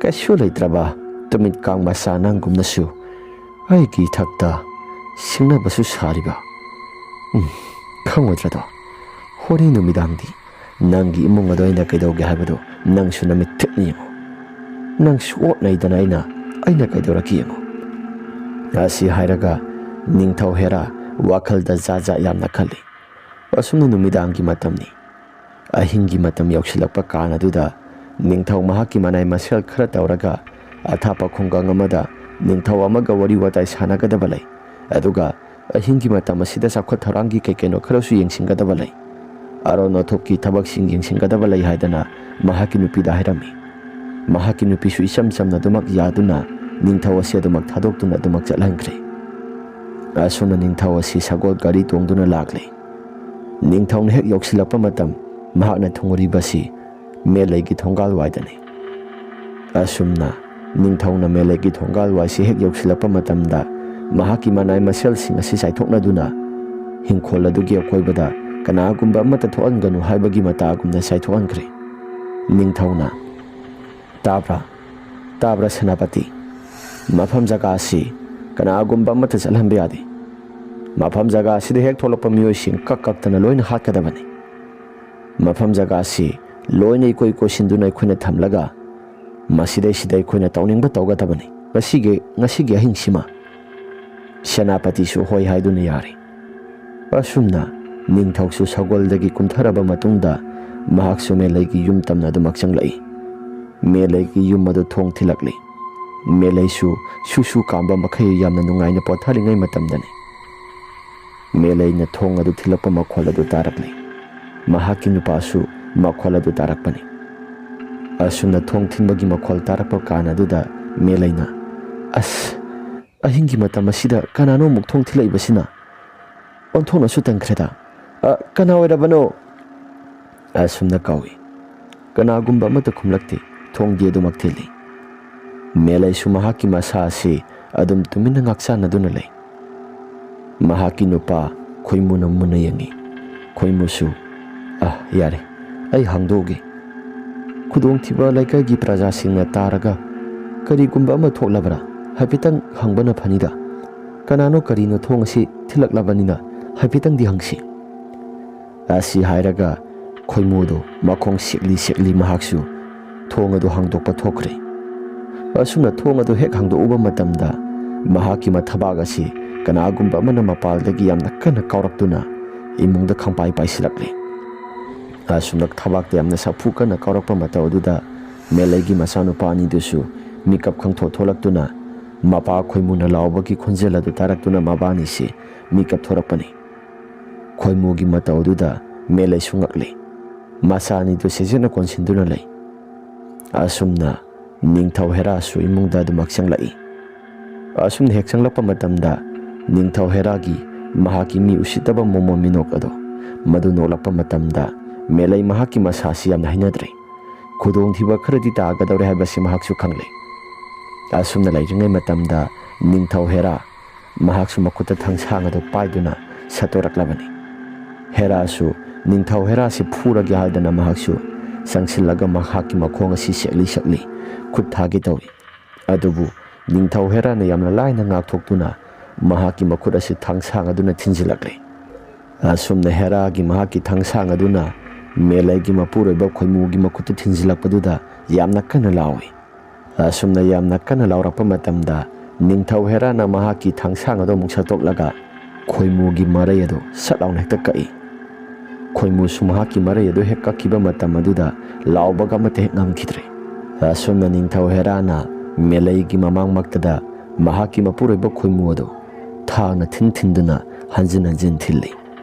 ꯀꯩꯁꯨ ꯂꯩꯇ꯭ꯔꯕ ꯇꯨꯃꯤꯠ ꯀꯥꯡ ꯃꯆꯥ ꯅꯪꯒꯨꯝꯅꯁꯨ ꯑꯩꯒꯤ ꯏꯊꯛꯇ ꯁꯤꯡꯅꯕꯁꯨ ꯁꯥꯔꯤꯕ? ꯎꯝ, ꯈꯪꯉꯣꯏꯗ꯭ꯔꯗꯣ? ꯍꯣꯔꯦꯟ ꯅꯨꯃꯤꯗꯥꯡꯗꯤ ꯅꯪꯒꯤ ꯏꯃꯨꯡ ꯑꯗꯣ ꯑꯩꯅ ꯀꯩꯗꯧꯒꯦ ꯍꯥꯏꯕꯗꯣ ꯅꯪꯁꯨ ꯅꯃꯤꯠ ꯊꯤꯠꯅ ꯌꯦꯡꯉꯨ꯫ ꯅꯪꯁꯨ ꯑꯣꯠꯅꯩꯗꯅ ꯑꯩꯅ, ꯑꯩꯅ ꯀꯩꯗꯧꯔꯛꯀꯦ ꯌꯦꯡꯉꯨ"꯫ ꯑꯁꯤ ꯍꯥꯏꯔꯒ ꯅꯤꯡꯊꯧ ꯍꯦꯔꯥ ꯋꯥꯈꯜꯗ ꯖꯥꯠ ꯖꯥꯠ ꯌꯥꯝꯅ ꯈꯜꯂꯤ꯫ ꯑꯁꯨꯝꯅ ꯅꯨꯃꯤꯗꯥꯡꯒꯤ ꯃꯇꯝꯅꯤ꯫ ꯑꯍꯤꯡꯒꯤ ꯃꯇꯝ ꯌꯧꯁꯤꯜꯂꯛꯄ ꯀꯥꯟ ꯑꯗꯨꯗ ꯅꯤꯡꯊꯧ ꯃꯍꯥꯛꯀꯤ ꯃꯅꯥꯏ ꯃꯁꯦꯜ ꯈꯔ ꯇꯧꯔꯒ ꯑꯊꯥꯞꯄ ꯈꯨꯡꯒꯪ ꯑꯃꯗ ꯅꯤꯡꯊꯧ ꯑꯃꯒ ꯋꯥꯔꯤ ꯋꯥꯇꯥꯏ ꯁꯥꯟꯅꯒꯗꯕ ꯂꯩ꯫ ꯑꯗꯨꯒ ꯑꯍꯤꯡꯒꯤ ꯃꯇꯝ ꯑꯁꯤꯗ ꯆꯥꯎꯈꯠ ꯊꯧꯔꯥꯡꯒꯤ ꯀꯩ ꯀꯩꯅꯣ ꯈꯔꯁꯨ ꯌꯦꯡꯁꯤꯟꯒꯗꯕ ꯂꯩ꯫ ꯑꯔꯣꯟ ꯑꯊꯨꯞꯀꯤ ꯊꯕꯛꯁꯤꯡ ꯌꯦꯡꯁꯤꯟꯒꯗꯕ ꯂꯩ ꯍꯥꯏꯗꯅ ꯃꯍꯥꯛꯀꯤ ꯅꯨꯄꯤꯗ ꯍꯥꯏꯔꯝꯃꯤ꯫ ꯃꯍꯥꯛꯀꯤ ꯅꯨꯄꯤꯁꯨ ꯏꯆꯝ ꯆꯝꯅ ꯑꯗꯨꯃꯛ ꯌꯥꯗꯨꯅ ꯅꯤꯡꯊꯧ ꯑꯁꯤ ꯑꯗꯨꯃꯛ ꯊꯥꯗꯣꯛꯇꯨꯅ ꯑꯗꯨꯃꯛ ꯆꯠꯍꯟꯈ꯭ꯔꯦ꯫ ꯑꯁꯨꯝꯅ ꯅꯤꯡꯊꯧ ꯑꯁꯤ ꯁꯒꯣꯜ ꯒꯥꯔꯤ ꯇꯣꯡꯗꯨꯅ ꯂꯥꯛꯂꯦ꯫ ꯅꯤꯡꯊꯧꯅ ꯍꯦꯛ ꯌꯧꯁꯤꯜꯂꯛꯄ ꯃꯇꯝ ꯃꯍꯥꯛꯅ ꯊꯨꯡꯂꯔꯤꯕꯁꯤ ꯃꯦꯂꯩꯒꯤ ꯊꯣꯡꯒꯥꯜ ꯋꯥꯏꯗꯅꯤ꯫ ꯑꯁꯨꯝꯅ ꯅꯤꯡꯊꯧꯅ ꯃꯦꯂꯩꯒꯤ ꯊꯣꯡꯒꯥꯜ ꯋꯥꯏꯁꯤ ꯍꯦꯛ ꯌꯧꯁꯤꯜꯂꯛꯄ ꯃꯇꯝꯗ ꯃꯍꯥꯛꯀꯤ ꯃꯅꯥꯏ ꯃꯁꯦꯜꯁꯤꯡ ꯑꯁꯤ ꯆꯥꯏꯊꯣꯛꯅꯗꯨꯅ ꯍꯤꯡꯈꯣꯜ ꯑꯗꯨꯒꯤ ꯑꯀꯣꯏꯕꯗ ꯀꯅꯥꯒꯨꯝꯕ ꯑꯃꯠꯇ ꯊꯣꯛꯍꯟꯒꯅꯨ ꯍꯥꯏꯕꯒꯤ ꯃꯇꯥꯒꯨꯝꯅ ꯆꯥꯏꯊꯣꯛꯍꯟꯈ꯭ꯔꯦ꯫ ꯅꯤꯡꯊꯧꯅ, "ꯇꯥꯕ꯭ꯔꯥ? ꯇꯥꯕ꯭ꯔꯥ ꯁꯦꯅꯥꯄꯇꯤ? ꯃꯐꯝ ꯖꯒꯥ ꯑꯁꯤ ꯀꯅꯥꯒꯨꯝꯕ ꯑꯃꯠꯇ ꯆꯠꯍꯟꯕ ꯌꯥꯗꯦ꯫ ꯃꯐꯝ ꯖꯒꯥ ꯑꯁꯤꯗ ꯍꯦꯛ ꯊꯣꯛꯂꯛꯄ ꯃꯤꯑꯣꯏꯁꯤꯡ ꯀꯛ ꯀꯛꯇꯅ ꯂꯣꯏꯅ ꯍꯥꯠꯀꯗꯕꯅꯤ꯫ ꯃꯐꯝ ꯖꯒꯥ ꯑꯁꯤ ꯂꯣꯏꯅ ꯏꯀꯣꯏ ꯀꯣꯏꯁꯤꯟꯗꯨꯅ ꯑꯩꯈꯣꯏꯅ ꯊꯝꯂꯒ ꯃꯁꯤꯗꯩꯁꯤꯗ ꯑꯩꯈꯣꯏꯅ ꯇꯧꯅꯤꯡꯕ ꯇꯧꯒꯗꯕꯅꯤ꯫ ꯉꯁꯤꯒꯤ, ꯉꯁꯤꯒꯤ ꯑꯍꯤꯡꯁꯤꯃ"꯫ ꯁꯦꯅꯥꯄꯇꯤꯁꯨ ꯍꯣꯏ ꯍꯥꯏꯗꯨꯅ ꯌꯥꯔꯦ꯫ ꯑꯁꯨꯝꯅ ꯅꯤꯡꯊꯧꯁꯨ ꯁꯒꯣꯜꯗꯒꯤ ꯀꯨꯝꯊꯔꯕ ꯃꯇꯨꯡꯗ ꯃꯍꯥꯛꯁꯨ ꯃꯦꯂꯩꯒꯤ ꯌꯨꯝ ꯇꯝꯅ ꯑꯗꯨꯃꯛ ꯆꯪꯂꯛꯏ꯫ ꯃꯦꯂꯩꯒꯤ ꯌꯨꯝ ꯑꯗꯨ ꯊꯣꯡ ꯊꯤꯜꯂꯛꯂꯤ꯫ ꯃꯦꯂꯩꯁꯨ ꯁꯨꯁꯨ ꯀꯥꯝꯕ ꯃꯈꯩ ꯌꯥꯝꯅ ꯅꯨꯡꯉꯥꯏꯅ ꯄꯣꯊꯥꯔꯤꯉꯩ ꯃꯇꯝꯗꯅꯤ꯫ ꯃꯦꯂꯩꯅ ꯊꯣꯡ ꯑꯗꯨ ꯊꯤꯜꯂꯛꯄ ꯃꯈꯣꯜ ꯑꯗꯨ ꯇꯥꯔꯛꯂꯤ꯫ ꯃꯍꯥꯛꯀꯤ ꯅꯨꯄꯥꯁꯨ ꯃꯈꯣꯜ ꯑꯗꯨ ꯇꯥꯔꯛꯄꯅꯤ꯫ ꯑꯁꯨꯝꯅ ꯊꯣꯡ ꯊꯤꯟꯕꯒꯤ ꯃꯈꯣꯜ ꯇꯥꯔꯛꯄ ꯀꯥꯟ ꯑꯗꯨꯗ ꯃꯦꯂꯩꯅ, "ꯑꯁ, ꯑꯍꯤꯡꯒꯤ ꯃꯇꯝ ꯑꯁꯤꯗ ꯀꯅꯥꯅꯣ ꯑꯃꯨꯛ ꯊꯣꯡ ꯊꯤꯜꯂꯛꯏꯕꯁꯤꯅ? ꯑꯣꯟꯊꯣꯛꯅꯁꯨ ꯇꯟꯈ꯭ꯔꯦꯗ꯫ ꯑ, ꯀꯅꯥ ꯑꯣꯏꯔꯕꯅꯣ?" ꯑꯁꯨꯝꯅ ꯀꯧꯏ꯫ ꯀꯅꯥꯒꯨꯝꯕ ꯑꯃꯠꯇ ꯈꯨꯝꯂꯛꯇꯦ꯫ ꯊꯣꯡꯗꯤ ꯑꯗꯨꯃꯛ ꯊꯤꯜꯂꯤ꯫ ꯃꯦꯂꯩꯁꯨ ꯃꯍꯥꯛꯀꯤ ꯃꯁꯥ ꯑꯁꯤ ꯑꯗꯨꯝ ꯇꯨꯃꯤꯟꯅ ꯉꯥꯛꯆꯥꯟꯅꯗꯨꯅ ꯂꯩ꯫ ꯃꯍꯥꯛꯀꯤ ꯅꯨꯄꯥ ꯈꯣꯏꯃꯨꯅ ꯃꯨꯟꯅ ꯌꯦꯡꯉꯤ꯫ ꯈꯣꯏꯃꯨꯁꯨ, "ꯑ, ꯌꯥꯔꯦ, "ꯑꯩ ꯍꯥꯡꯗꯣꯛꯎꯒꯦ꯫ ꯈꯨꯗꯣꯡꯊꯤꯕ ꯂꯩꯀꯥꯏꯒꯤ ꯄ꯭ꯔꯖꯥꯁꯤꯡꯅ ꯇꯥꯔꯒ ꯀꯔꯤꯒꯨꯝꯕ ꯑꯃ ꯊꯣꯛꯂꯕ꯭ꯔꯥ ꯍꯥꯏꯐꯦꯠꯇꯪ ꯍꯪꯕꯅ ꯐꯅꯤꯗ꯫ ꯀꯅꯥꯅꯣ ꯀꯔꯤꯅꯣ ꯊꯣꯡ ꯑꯁꯤ ꯊꯤꯜꯂꯛꯂꯕꯅꯤꯅ ꯍꯥꯏꯐꯦꯠꯇꯪꯗꯤ ꯍꯪꯁꯤ"꯫ ꯑꯁꯤ ꯍꯥꯏꯔꯒ ꯈꯣꯏꯃꯨꯗꯨ ꯃꯈꯣꯡ ꯁꯦꯛꯂꯤ ꯁꯦꯛꯂꯤ ꯃꯍꯥꯛꯁꯨ ꯊꯣꯡ ꯑꯗꯨ ꯍꯥꯡꯗꯣꯛꯄ ꯊꯣꯛꯈ꯭ꯔꯦ꯫ ꯑꯁꯨꯝꯅ ꯊꯣꯡ ꯑꯗꯨ ꯍꯦꯛ ꯍꯥꯡꯗꯣꯛꯎꯕ ꯃꯇꯝꯗ ꯃꯍꯥꯛꯀꯤ ꯃꯊꯕꯥꯛ ꯑꯁꯤ ꯀꯅꯥꯒꯨꯝꯕ ꯑꯃꯅ ꯃꯄꯥꯜꯗꯒꯤ ꯌꯥꯝꯅ ꯀꯟꯅ ꯀꯥꯎꯔꯛꯇꯨꯅ ꯏꯃꯨꯡꯗ ꯈꯪꯄꯥꯏ ꯄꯥꯏꯁꯤꯜꯂꯛꯂꯦ꯫ ꯑꯁꯨꯝꯅ ꯊꯕꯥꯛꯇ ꯌꯥꯝꯅ ꯁꯥꯐꯨ ꯀꯟꯅ ꯀꯥꯎꯔꯛꯄ ꯃꯇꯧ ꯑꯗꯨꯗ ꯃꯦꯂꯩꯒꯤ ꯃꯆꯥꯅꯨꯄꯥ ꯑꯅꯤꯗꯨꯁꯨ ꯃꯤꯀꯞ ꯈꯪꯊꯣꯛ ꯊꯣꯛꯂꯛꯇꯨꯅ ꯃꯄꯥ ꯈꯣꯏꯃꯨꯅ ꯂꯥꯎꯕꯒꯤ ꯈꯣꯟꯖꯦꯜ ꯑꯗꯨ ꯇꯥꯔꯛꯇꯨꯅ ꯃꯕꯥꯅꯤꯁꯤ ꯃꯤꯀꯞ ꯊꯣꯔꯛꯄꯅꯤ꯫ ꯈꯣꯏꯃꯨꯒꯤ ꯃꯇꯧ ꯑꯗꯨꯗ ꯃꯦꯂꯩꯁꯨ ꯉꯛꯂꯤ꯫ ꯃꯆꯥ ꯑꯅꯤꯗꯨ ꯁꯦꯖꯦꯠꯅ ꯀꯣꯟꯁꯤꯟꯗꯨꯅ ꯂꯩ꯫ ꯑꯁꯨꯝꯅ ꯅꯤꯡꯊꯧ ꯍꯦꯔꯥꯁꯨ ꯏꯃꯨꯡꯗ ꯑꯗꯨꯃꯛ ꯆꯪꯂꯛꯏ꯫ ꯑꯁꯨꯝꯅ ꯍꯦꯛ ꯆꯪꯂꯛꯄ ꯃꯇꯝꯗ ꯅꯤꯡꯊꯧ ꯍꯦꯔꯥꯒꯤ ꯃꯍꯥꯛꯀꯤ ꯃꯤ ꯎꯁꯤꯠꯇꯕ ꯃꯣꯃꯣꯟ ꯃꯤꯅꯣꯛ ꯑꯗꯣ ꯃꯗꯨ ꯅꯣꯛꯂꯛꯄ ꯃꯇꯝꯗ ꯃꯦꯂꯩ ꯃꯍꯥꯛꯀꯤ ꯃꯁꯥꯁꯤ ꯌꯥꯝꯅ ꯍꯩꯅꯗ꯭ꯔꯦ꯫ ꯈꯨꯗꯣꯡꯊꯤꯕ ꯈꯔꯗꯤ ꯇꯥꯒꯗꯧꯔꯦ ꯍꯥꯏꯕꯁꯤ ꯃꯍꯥꯛꯁꯨ ꯈꯪꯂꯦ꯫ ꯑꯁꯨꯝꯅ ꯂꯩꯔꯤꯉꯩ ꯃꯇꯝꯗ ꯅꯤꯡꯊꯧ ꯍꯦꯔꯥ ꯃꯍꯥꯛꯁꯨ ꯃꯈꯨꯠꯇ ꯊꯥꯡꯁꯥꯡ ꯑꯗꯨ ꯄꯥꯏꯗꯨꯅ ꯁꯠꯇꯣꯔꯛꯂꯕꯅꯤ꯫ ꯍꯦꯔꯥꯁꯨ ꯅꯤꯡꯊꯧ ꯍꯦꯔꯥꯁꯤ ꯐꯨꯔꯒꯦ ꯍꯥꯏꯗꯅ ꯃꯍꯥꯛꯁꯨ ꯆꯪꯁꯤꯜꯂꯒ ꯃꯍꯥꯛꯀꯤ ꯃꯈꯣꯡ ꯑꯁꯤ ꯁꯦꯛꯂꯤ ꯁꯦꯛꯂꯤ ꯈꯨꯠ ꯊꯥꯒꯦ ꯇꯧꯏ꯫ ꯑꯗꯨꯕꯨ ꯅꯤꯡꯊꯧ ꯍꯦꯔꯥꯅ ꯌꯥꯝꯅ ꯂꯥꯏꯅ ꯉꯥꯛꯊꯣꯛꯇꯨꯅ ꯃꯍꯥꯛꯀꯤ ꯃꯈꯨꯠ ꯑꯁꯤ ꯊꯥꯡꯁꯥꯡ ꯑꯗꯨꯅ ꯊꯤꯟꯖꯤꯜꯂꯛꯂꯦ꯫ ꯑꯁꯨꯝꯅ ꯍꯦꯔꯥꯒꯤ ꯃꯍꯥꯛꯀꯤ ꯊꯥꯡꯁꯥꯡ ꯑꯗꯨꯅ ꯃꯦꯂꯩꯒꯤ ꯃꯄꯨꯔꯣꯏꯕ ꯈꯣꯏꯃꯨꯒꯤ ꯃꯈꯨꯠꯇ ꯊꯤꯟꯖꯤꯜꯂꯛꯄꯗꯨꯗ ꯌꯥꯝꯅ ꯀꯟꯅ ꯂꯥꯎꯏ꯫ ꯑꯁꯨꯝꯅ ꯌꯥꯝꯅ ꯀꯟꯅ ꯂꯥꯎꯔꯛꯄ ꯃꯇꯝꯗ ꯅꯤꯡꯊꯧ ꯍꯦꯔꯥꯅ ꯃꯍꯥꯛꯀꯤ ꯊꯥꯡꯁꯥꯡ ꯑꯗꯨ ꯑꯃꯨꯛ ꯁꯠꯇꯣꯛꯂꯒ ꯈꯣꯏꯃꯨꯒꯤ ꯃꯔꯩ ꯑꯗꯨ ꯁꯠ ꯂꯥꯎꯅ ꯍꯦꯛꯇ ꯀꯛꯏ꯫ ꯈꯣꯏꯃꯨꯁꯨ ꯃꯍꯥꯛꯀꯤ ꯃꯔꯩ ꯑꯗꯨ ꯍꯦꯛ ꯀꯛꯈꯤꯕ ꯃꯇꯝ ꯑꯗꯨꯗ ꯂꯥꯎꯕꯒ ꯑꯃꯠꯇ ꯍꯦꯛ ꯉꯝꯈꯤꯗ꯭ꯔꯦ꯫ ꯑꯁꯨꯝꯅ ꯅꯤꯡꯊꯧ ꯍꯦꯔꯥꯅ ꯃꯦꯂꯩꯒꯤ ꯃꯃꯥꯡꯃꯛꯇꯗ ꯃꯍꯥꯛꯀꯤ ꯃꯄꯨꯔꯣꯏꯕ ꯈꯣꯏꯃꯨ ꯑꯗꯨ ꯊꯥꯡꯅ ꯊꯤꯟ ꯊꯤꯟꯗꯨꯅ ꯍꯟꯖꯤꯟ ꯍꯟꯖꯤꯟ ꯊꯤꯜꯂꯤ꯫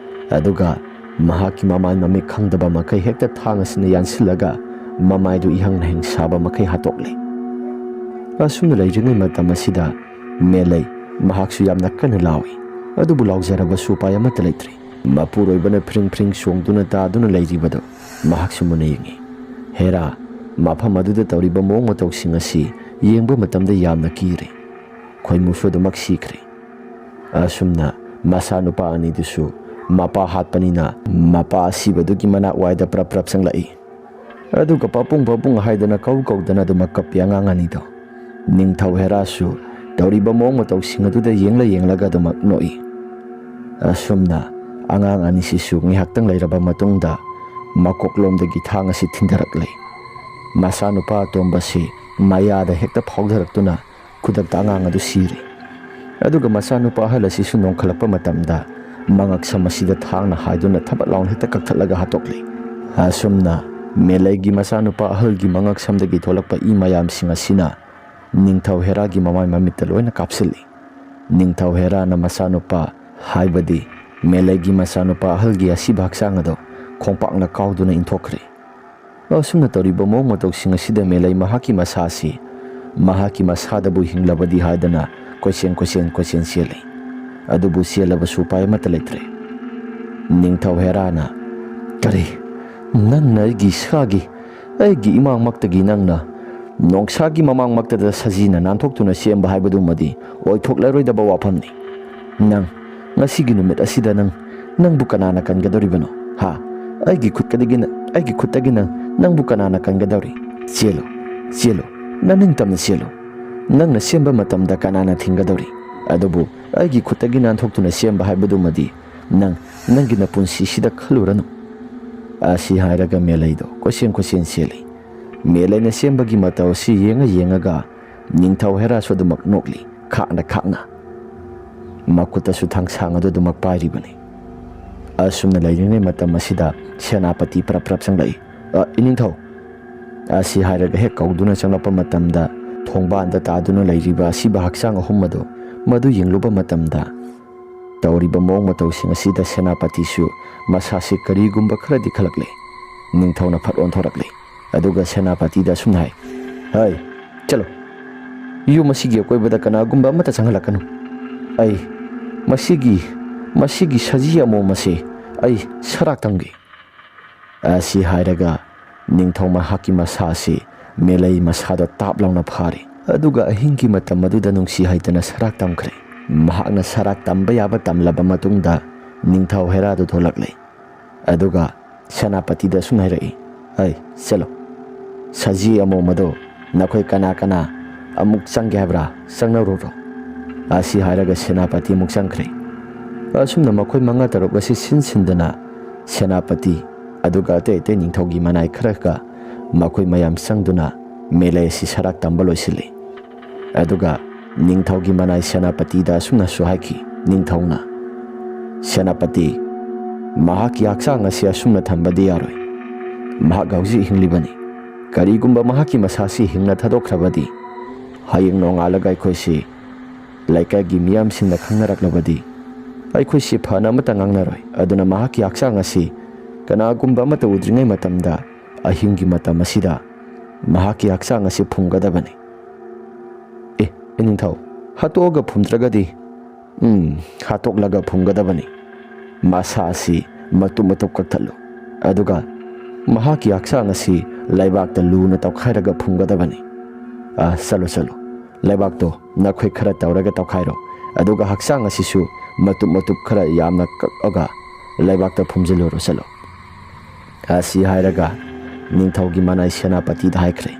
ꯑꯗꯨꯒ ꯃꯍꯥꯛꯀꯤ ꯃꯃꯥꯏ ꯃꯃꯤꯠ ꯈꯪꯗꯕ ꯃꯈꯩ ꯍꯦꯛꯇ ꯊꯥꯡ ꯑꯁꯤꯅ ꯌꯥꯟꯁꯤꯜꯂꯒ ꯃꯃꯥꯏꯗꯨ ꯏꯍꯪ ꯅꯍꯪ ꯁꯥꯕ ꯃꯈꯩ ꯍꯥꯠꯇꯣꯛꯂꯦ꯫ ꯑꯁꯨꯝꯅ ꯂꯩꯔꯤꯉꯩ ꯃꯇꯝ ꯑꯁꯤꯗ ꯃꯦꯂꯩ ꯃꯍꯥꯛꯁꯨ ꯌꯥꯝꯅ ꯀꯟꯅ ꯂꯥꯎꯏ꯫ ꯑꯗꯨꯕꯨ ꯂꯥꯎꯖꯔꯕꯁꯨ ꯎꯄꯥꯏ ꯑꯃꯠꯇ ꯂꯩꯇ꯭ꯔꯦ꯫ ꯃꯄꯨꯔꯣꯏꯕꯅ ꯐ꯭ꯔꯤꯡ ꯐ꯭ꯔꯤꯡ ꯆꯣꯡꯗꯨꯅ ꯇꯥꯗꯨꯅ ꯂꯩꯔꯤꯕꯗꯨ ꯃꯍꯥꯛꯁꯨ ꯃꯨꯟꯅ ꯌꯦꯡꯏ꯫ ꯍꯦꯔꯥ ꯃꯐꯝ ꯑꯗꯨꯗ ꯇꯧꯔꯤꯕ ꯃꯑꯣꯡ ꯃꯇꯧꯁꯤꯡ ꯑꯁꯤ ꯌꯦꯡꯕ ꯃꯇꯝꯗ ꯌꯥꯝꯅ ꯀꯤꯔꯦ꯫ ꯈꯣꯏꯃꯨꯁꯨ ꯑꯗꯨꯃꯛ ꯁꯤꯈ꯭ꯔꯦ꯫ ꯑꯁꯨꯝꯅ ꯃꯆꯥꯅꯨꯄꯥ ꯑꯅꯤꯗꯨꯁꯨ ꯃꯄꯥ ꯍꯥꯠꯄꯅꯤꯅ ꯃꯄꯥ ꯑꯁꯤꯕꯗꯨꯒꯤ ꯃꯅꯥꯛ ꯋꯥꯏꯗ ꯄ꯭ꯔꯞ ꯄ꯭ꯔꯞ ꯆꯪꯂꯛꯏ꯫ ꯑꯗꯨꯒ "ꯄꯥꯕꯨꯡ, ꯄꯥꯕꯨꯡ" ꯍꯥꯏꯗꯅ ꯀꯧ ꯀꯧꯗꯅ ꯑꯗꯨꯃꯛ ꯀꯞꯄꯤ ꯑꯉꯥꯡ ꯑꯅꯤꯗꯣ꯫ ꯅꯤꯡꯊꯧ ꯍꯦꯔꯥꯁꯨ ꯇꯧꯔꯤꯕ ꯃꯑꯣꯡ ꯃꯇꯧꯁꯤꯡ ꯑꯗꯨꯗ ꯌꯦꯡꯂ ꯌꯦꯡꯂꯒ ꯑꯗꯨꯃꯛ ꯅꯣꯛꯏ꯫ ꯑꯁꯨꯝꯅ ꯑꯉꯥꯡ ꯑꯅꯤꯁꯤꯁꯨ ꯉꯥꯏꯍꯥꯛꯇꯪ ꯂꯩꯔꯕ ꯃꯇꯨꯡꯗ ꯃꯀꯣꯛꯂꯣꯝꯗꯒꯤ ꯊꯥꯡ ꯑꯁꯤ ꯊꯤꯟꯊꯔꯛꯂꯦ꯫ ꯃꯆꯥꯅꯨꯄꯥ ꯑꯇꯣꯝꯕꯁꯤ ꯃꯌꯥꯗ ꯍꯦꯛꯇ ꯐꯥꯎꯊꯔꯛꯇꯨꯅ ꯈꯨꯗꯛꯇ ꯑꯉꯥꯡ ꯑꯗꯨ ꯁꯤꯔꯦ꯫ ꯑꯗꯨꯒ ꯃꯆꯥꯅꯨꯄꯥ ꯑꯍꯜ ꯑꯁꯤꯁꯨ ꯅꯣꯡꯈꯠꯂꯛꯄ ꯃꯇꯝꯗ ꯃꯉꯛꯁꯝ ꯑꯁꯤꯗ ꯊꯥꯡꯅ ꯍꯥꯏꯗꯨꯅ ꯊꯕꯠ ꯂꯥꯎꯅ ꯍꯦꯛꯇ ꯀꯛꯊꯠꯂꯒ ꯍꯥꯠꯇꯣꯛꯂꯦ꯫ ꯑꯁꯨꯝꯅ ꯃꯦꯂꯩꯒꯤ ꯃꯆꯥꯅꯨꯄꯥ ꯑꯍꯜꯒꯤ ꯃꯉꯛꯁꯝꯗꯒꯤ ꯊꯣꯛꯂꯛꯄ ꯏ ꯃꯌꯥꯝꯁꯤꯡ ꯑꯁꯤꯅ ꯅꯤꯡꯊꯧ ꯍꯦꯔꯥꯒꯤ ꯃꯃꯥꯏ ꯃꯃꯤꯠꯇ ꯂꯣꯏꯅ ꯀꯥꯞꯁꯤꯜꯂꯤ꯫ ꯅꯤꯡꯊꯧ ꯍꯦꯔꯥꯅ ꯃꯆꯥꯅꯨꯄꯥ, ꯍꯥꯏꯕꯗꯤ ꯃꯦꯂꯩꯒꯤ ꯃꯆꯥꯅꯨꯄꯥ ꯑꯍꯜꯒꯤ ꯑꯁꯤꯕ ꯍꯛꯆꯥꯡ ꯑꯗꯣ ꯈꯣꯡꯄꯥꯛꯅ ꯀꯥꯎꯗꯨꯅ ꯏꯟꯊꯣꯛꯈ꯭ꯔꯦ꯫ ꯑꯁꯨꯝꯅ ꯇꯧꯔꯤꯕ ꯃꯑꯣꯡ ꯃꯇꯧꯁꯤꯡ ꯑꯁꯤꯗ ꯃꯦꯂꯩ ꯃꯍꯥꯛꯀꯤ ꯃꯁꯥ ꯑꯁꯤ, ꯃꯍꯥꯛꯀꯤ ꯃꯁꯥꯗꯕꯨ ꯍꯤꯡꯂꯕꯗꯤ ꯍꯥꯏꯗꯅ ꯀꯣꯏꯆꯦꯟ ꯀꯣꯏꯆꯦꯟ ꯀꯣꯏꯆꯦꯟ ꯆꯦꯜꯂꯤ꯫ ꯑꯗꯨꯕꯨ ꯆꯦꯜꯂꯕꯁꯨ ꯎꯄꯥꯏ ꯑꯃꯠꯇ ꯂꯩꯇ꯭ꯔꯦ꯫ ꯅꯤꯡꯊꯧ ꯍꯦꯔꯥꯅ, "ꯀꯔꯤ? ꯅꯪꯅ ꯑꯩꯒꯤ ꯏꯁꯥꯒꯤ, ꯑꯩꯒꯤ ꯏꯃꯥꯡꯃꯛꯇꯒꯤ ꯅꯪꯅ ꯅꯣꯡꯁꯥꯒꯤ ꯃꯃꯥꯡꯃꯛꯇꯗ ꯁꯖꯤꯅ ꯅꯥꯟꯊꯣꯛꯇꯨꯅ ꯁꯦꯝꯕ ꯍꯥꯏꯕꯗꯨꯃꯗꯤ ꯑꯣꯏꯊꯣꯛꯂꯔꯣꯏꯗꯕ ꯋꯥꯐꯝꯅꯤ꯫ ꯅꯪ, ꯉꯁꯤꯒꯤ ꯅꯨꯃꯤꯠ ꯑꯁꯤꯗ ꯅꯪ, ꯅꯪꯕꯨ ꯀꯅꯥꯅ ꯀꯟꯒꯗꯧꯔꯤꯕꯅꯣ? ꯍꯥ? ꯑꯩꯒꯤ ꯈꯨꯠꯀꯗꯒꯤ ꯅ-, ꯑꯩꯒꯤ ꯈꯨꯠꯇꯒꯤ ꯅꯪ, ꯅꯪꯕꯨ ꯀꯅꯥꯅ ꯀꯟꯒꯗꯧꯔꯤ? ꯆꯦꯜꯂꯨ, ꯆꯦꯜꯂꯨ, ꯅꯅꯤꯡꯇꯝꯅ ꯆꯦꯜꯂꯨ꯫ ꯅꯪꯅ ꯁꯦꯝꯕ ꯃꯇꯝꯗ ꯀꯅꯥꯅ ꯊꯤꯡꯒꯗꯧꯔꯤ? ꯑꯗꯨꯕꯨ ꯑꯩꯒꯤ ꯈꯨꯠꯇꯒꯤ ꯅꯥꯟꯊꯣꯛꯇꯨꯅ ꯁꯦꯝꯕ ꯍꯥꯏꯕꯗꯨꯃꯗꯤ ꯅꯪ, ꯅꯪꯒꯤ ꯅꯄꯨꯟꯁꯤꯁꯤꯗ ꯈꯜꯂꯨꯔꯅꯨ"꯫ ꯑꯁꯤ ꯍꯥꯏꯔꯒ ꯃꯦꯂꯩꯗꯣ ꯀꯣꯏꯆꯦꯟ ꯀꯣꯏꯆꯦꯟ ꯆꯦꯜꯂꯤ꯫ ꯃꯦꯂꯩꯅ ꯁꯦꯝꯕꯒꯤ ꯃꯇꯧ ꯑꯁꯤ ꯌꯦꯡꯉ ꯌꯦꯡꯉꯒ ꯅꯤꯡꯊꯧ ꯍꯦꯔꯥꯁꯨ ꯑꯗꯨꯃꯛ ꯅꯣꯛꯂꯤ, ꯈꯥꯛꯅ ꯈꯥꯛꯅ꯫ ꯃꯈꯨꯠꯇꯁꯨ ꯊꯥꯡꯁꯥꯡ ꯑꯗꯨ ꯑꯗꯨꯃꯛ ꯄꯥꯏꯔꯤꯕꯅꯤ꯫ ꯑꯁꯨꯝꯅ ꯂꯩꯔꯤꯉꯩ ꯃꯇꯝ ꯑꯁꯤꯗ ꯁꯦꯅꯥꯄꯇꯤ ꯄ꯭ꯔꯞ ꯄ꯭ꯔꯞ ꯆꯪꯂꯛꯏ꯫ "ꯑ, ꯏꯅꯤꯡꯊꯧ!" ꯑꯁꯤ ꯍꯥꯏꯔꯒ ꯍꯦꯛ ꯀꯧꯗꯨꯅ ꯆꯪꯂꯛꯄ ꯃꯇꯝꯗ, ꯊꯣꯡꯕꯥꯟꯗ ꯇꯥꯗꯨꯅ ꯂꯩꯔꯤꯕ ꯑꯁꯤꯕ ꯍꯛꯆꯥꯡ ꯑꯍꯨꯝ ꯑꯗꯨ, ꯃꯗꯨ ꯌꯦꯡꯂꯨꯕ ꯃꯇꯝꯗ, ꯇꯧꯔꯤꯕ ꯃꯑꯣꯡ ꯃꯇꯧꯁꯤꯡ ꯑꯁꯤꯗ ꯁꯦꯅꯥꯄꯇꯤꯁꯨ ꯃꯁꯥꯁꯤ ꯀꯔꯤꯒꯨꯝꯕ ꯈꯔꯗꯤ ꯈꯜꯂꯛꯂꯦ꯫ ꯅꯤꯡꯊꯧꯅ ꯐꯠ ꯑꯣꯟꯊꯣꯔꯛꯂꯦ꯫ ꯑꯗꯨꯒ ꯁꯦꯅꯥꯄꯇꯤꯗ ꯑꯁꯨꯝꯅ ꯍꯥꯏ, "ꯍꯩ, ꯆꯠꯂꯣ꯫ ꯌꯨꯝ ꯑꯁꯤꯒꯤ ꯑꯀꯣꯏꯕꯗ ꯀꯅꯥꯒꯨꯝꯕ ꯑꯃꯠꯇ ꯆꯪꯍꯜꯂꯛꯀꯅꯨ꯫ ꯑꯩ ꯃꯁꯤꯒꯤ, ꯃꯁꯤꯒꯤ ꯁꯖꯤ ꯑꯃꯣꯝ ꯑꯁꯤ ꯑꯩ ꯁꯔꯥꯛ ꯇꯝꯒꯦ"꯫ ꯑꯁꯤ ꯍꯥꯏꯔꯒ ꯅꯤꯡꯊꯧ ꯃꯍꯥꯛꯀꯤ ꯃꯁꯥ ꯑꯁꯤ ꯃꯦꯂꯩ ꯃꯁꯥꯗ ꯇꯥꯞ ꯂꯥꯎꯅ ꯐꯥꯔꯤ꯫ ꯑꯗꯨꯒ ꯑꯍꯤꯡꯒꯤ ꯃꯇꯝ ꯑꯗꯨꯗ ꯅꯨꯡꯁꯤ ꯍꯩꯇꯅ ꯁꯔꯥꯛ ꯇꯝꯈ꯭ꯔꯦ꯫ ꯃꯍꯥꯛꯅ ꯁꯔꯥꯛ ꯇꯝꯕ ꯌꯥꯕ ꯇꯝꯂꯕ ꯃꯇꯨꯡꯗ, ꯅꯤꯡꯊꯧ ꯍꯦꯔꯥꯗꯨ ꯊꯣꯛꯂꯛꯂꯦ꯫ ꯑꯗꯨꯒ ꯁꯦꯅꯥꯄꯇꯤꯗ ꯑꯁꯨꯝꯅ ꯍꯥꯏꯔꯛꯏ, "ꯑꯩ, ꯆꯠꯂꯣ꯫ ꯁꯖꯤ ꯑꯃꯣꯝ ꯑꯗꯣ ꯅꯈꯣꯏ ꯀꯅꯥ ꯀꯅꯥ ꯑꯃꯨꯛ ꯆꯪꯒꯦ ꯍꯥꯏꯕ꯭ꯔꯥ? ꯆꯪꯅꯔꯨꯔꯣ꯫" ꯑꯁꯤ ꯍꯥꯏꯔꯒ ꯁꯦꯅꯥꯄꯇꯤ ꯑꯃꯨꯛ ꯆꯪꯈ꯭ꯔꯦ꯫ ꯑꯁꯨꯝꯅ ꯃꯈꯣꯏ ꯃꯉꯥ ꯇꯔꯨꯛ ꯑꯁꯤ ꯁꯤꯟ ꯁꯤꯟꯗꯅ ꯁꯦꯅꯥꯄꯇꯤ ꯑꯗꯨꯒ ꯑꯇꯩ ꯑꯇꯩ ꯅꯤꯡꯊꯧꯒꯤ ꯃꯅꯥꯏ ꯈꯔꯒ ꯃꯈꯣꯏ ꯃꯌꯥꯝ ꯆꯪꯗꯨꯅ ꯃꯦꯂꯩ ꯑꯁꯤ ꯁꯔꯥꯛ ꯇꯝꯕ ꯂꯣꯏꯁꯤꯜꯂꯤ꯫ ꯑꯗꯨꯒ ꯅꯤꯡꯊꯧꯒꯤ ꯃꯅꯥꯏ ꯁꯦꯅꯥꯄꯇꯤꯗ ꯑꯁꯨꯝꯅꯁꯨ ꯍꯥꯏꯈꯤ, ꯅꯤꯡꯊꯧꯅ, "ꯁꯦꯅꯥꯄꯇꯤ, ꯃꯍꯥꯛꯀꯤ ꯍꯛꯆꯥꯡ ꯑꯁꯤ ꯑꯁꯨꯝꯅ ꯊꯝꯕꯗꯤ ꯌꯥꯔꯣꯏ꯫ ꯃꯍꯥꯛ ꯍꯧꯖꯤꯛ ꯍꯤꯡꯂꯤꯕꯅꯤ꯫ ꯀꯔꯤꯒꯨꯝꯕ ꯃꯍꯥꯛꯀꯤ ꯃꯁꯥꯁꯤ ꯍꯤꯡꯅ ꯊꯥꯗꯣꯛꯈ꯭ꯔꯕꯗꯤ, ꯍꯌꯦꯡ ꯅꯣꯡꯉꯥꯜꯂꯒ ꯑꯩꯈꯣꯏꯁꯤ ꯂꯩꯀꯥꯏꯒꯤ ꯃꯤꯌꯥꯝꯁꯤꯡꯅ ꯈꯪꯅꯔꯛꯂꯕꯗꯤ, ꯑꯩꯈꯣꯏꯁꯤ ꯐꯅ ꯑꯃꯠꯇ ꯉꯥꯡꯅꯔꯣꯏ꯫ ꯑꯗꯨꯅ ꯃꯍꯥꯛꯀꯤ ꯍꯛꯆꯥꯡ ꯑꯁꯤ ꯀꯅꯥꯒꯨꯝꯕ ꯑꯃꯠꯇ ꯎꯗ꯭ꯔꯤꯉꯩ ꯃꯇꯝꯗ ꯑꯍꯤꯡꯒꯤ ꯃꯇꯝ ꯑꯁꯤꯗ ꯃꯍꯥꯛꯀꯤ ꯍꯛꯆꯥꯡ ꯑꯁꯤ ꯐꯨꯝꯒꯗꯕꯅꯤ꯫" "ꯑꯦ, ꯏꯅꯤꯡꯊꯧ, ꯍꯥꯠꯇꯣꯛꯑꯒ ꯐꯨꯝꯗ꯭ꯔꯒꯗꯤ?" "ꯎꯝ, ꯍꯥꯠꯇꯣꯛꯂꯒ ꯐꯨꯝꯒꯗꯕꯅꯤ꯫ ꯃꯁꯥ ꯑꯁꯤ ꯃꯇꯨꯞ ꯃꯇꯨꯞ ꯀꯛꯊꯠꯂꯨ꯫ ꯑꯗꯨꯒ ꯃꯍꯥꯛꯀꯤ ꯍꯛꯆꯥꯡ ꯑꯁꯤ ꯂꯩꯕꯥꯛꯇ ꯂꯨꯅ ꯇꯧꯈꯥꯏꯔꯒ ꯐꯨꯝꯒꯗꯕꯅꯤ꯫ ꯑ, ꯆꯠꯂꯣ, ꯆꯠꯂꯣ꯫ ꯂꯩꯕꯥꯛꯇꯣ ꯅꯈꯣꯏ ꯈꯔ ꯇꯧꯔꯒ ꯇꯧꯈꯥꯏꯔꯣ꯫ ꯑꯗꯨꯒ ꯍꯛꯆꯥꯡ ꯑꯁꯤꯁꯨ ꯃꯇꯨꯞ ꯃꯇꯨꯞ ꯈꯔ ꯌꯥꯝꯅ ꯀꯛꯑꯒ ꯂꯩꯕꯥꯛꯇ ꯐꯨꯝꯖꯤꯜꯂꯨꯔꯣ, ꯆꯠꯂꯣ꯫" ꯑꯁꯤ ꯍꯥꯏꯔꯒ ꯅꯤꯡꯊꯧꯒꯤ ꯃꯅꯥꯏ ꯁꯦꯅꯥꯄꯇꯤꯗ ꯍꯥꯏꯈ꯭ꯔꯦ꯫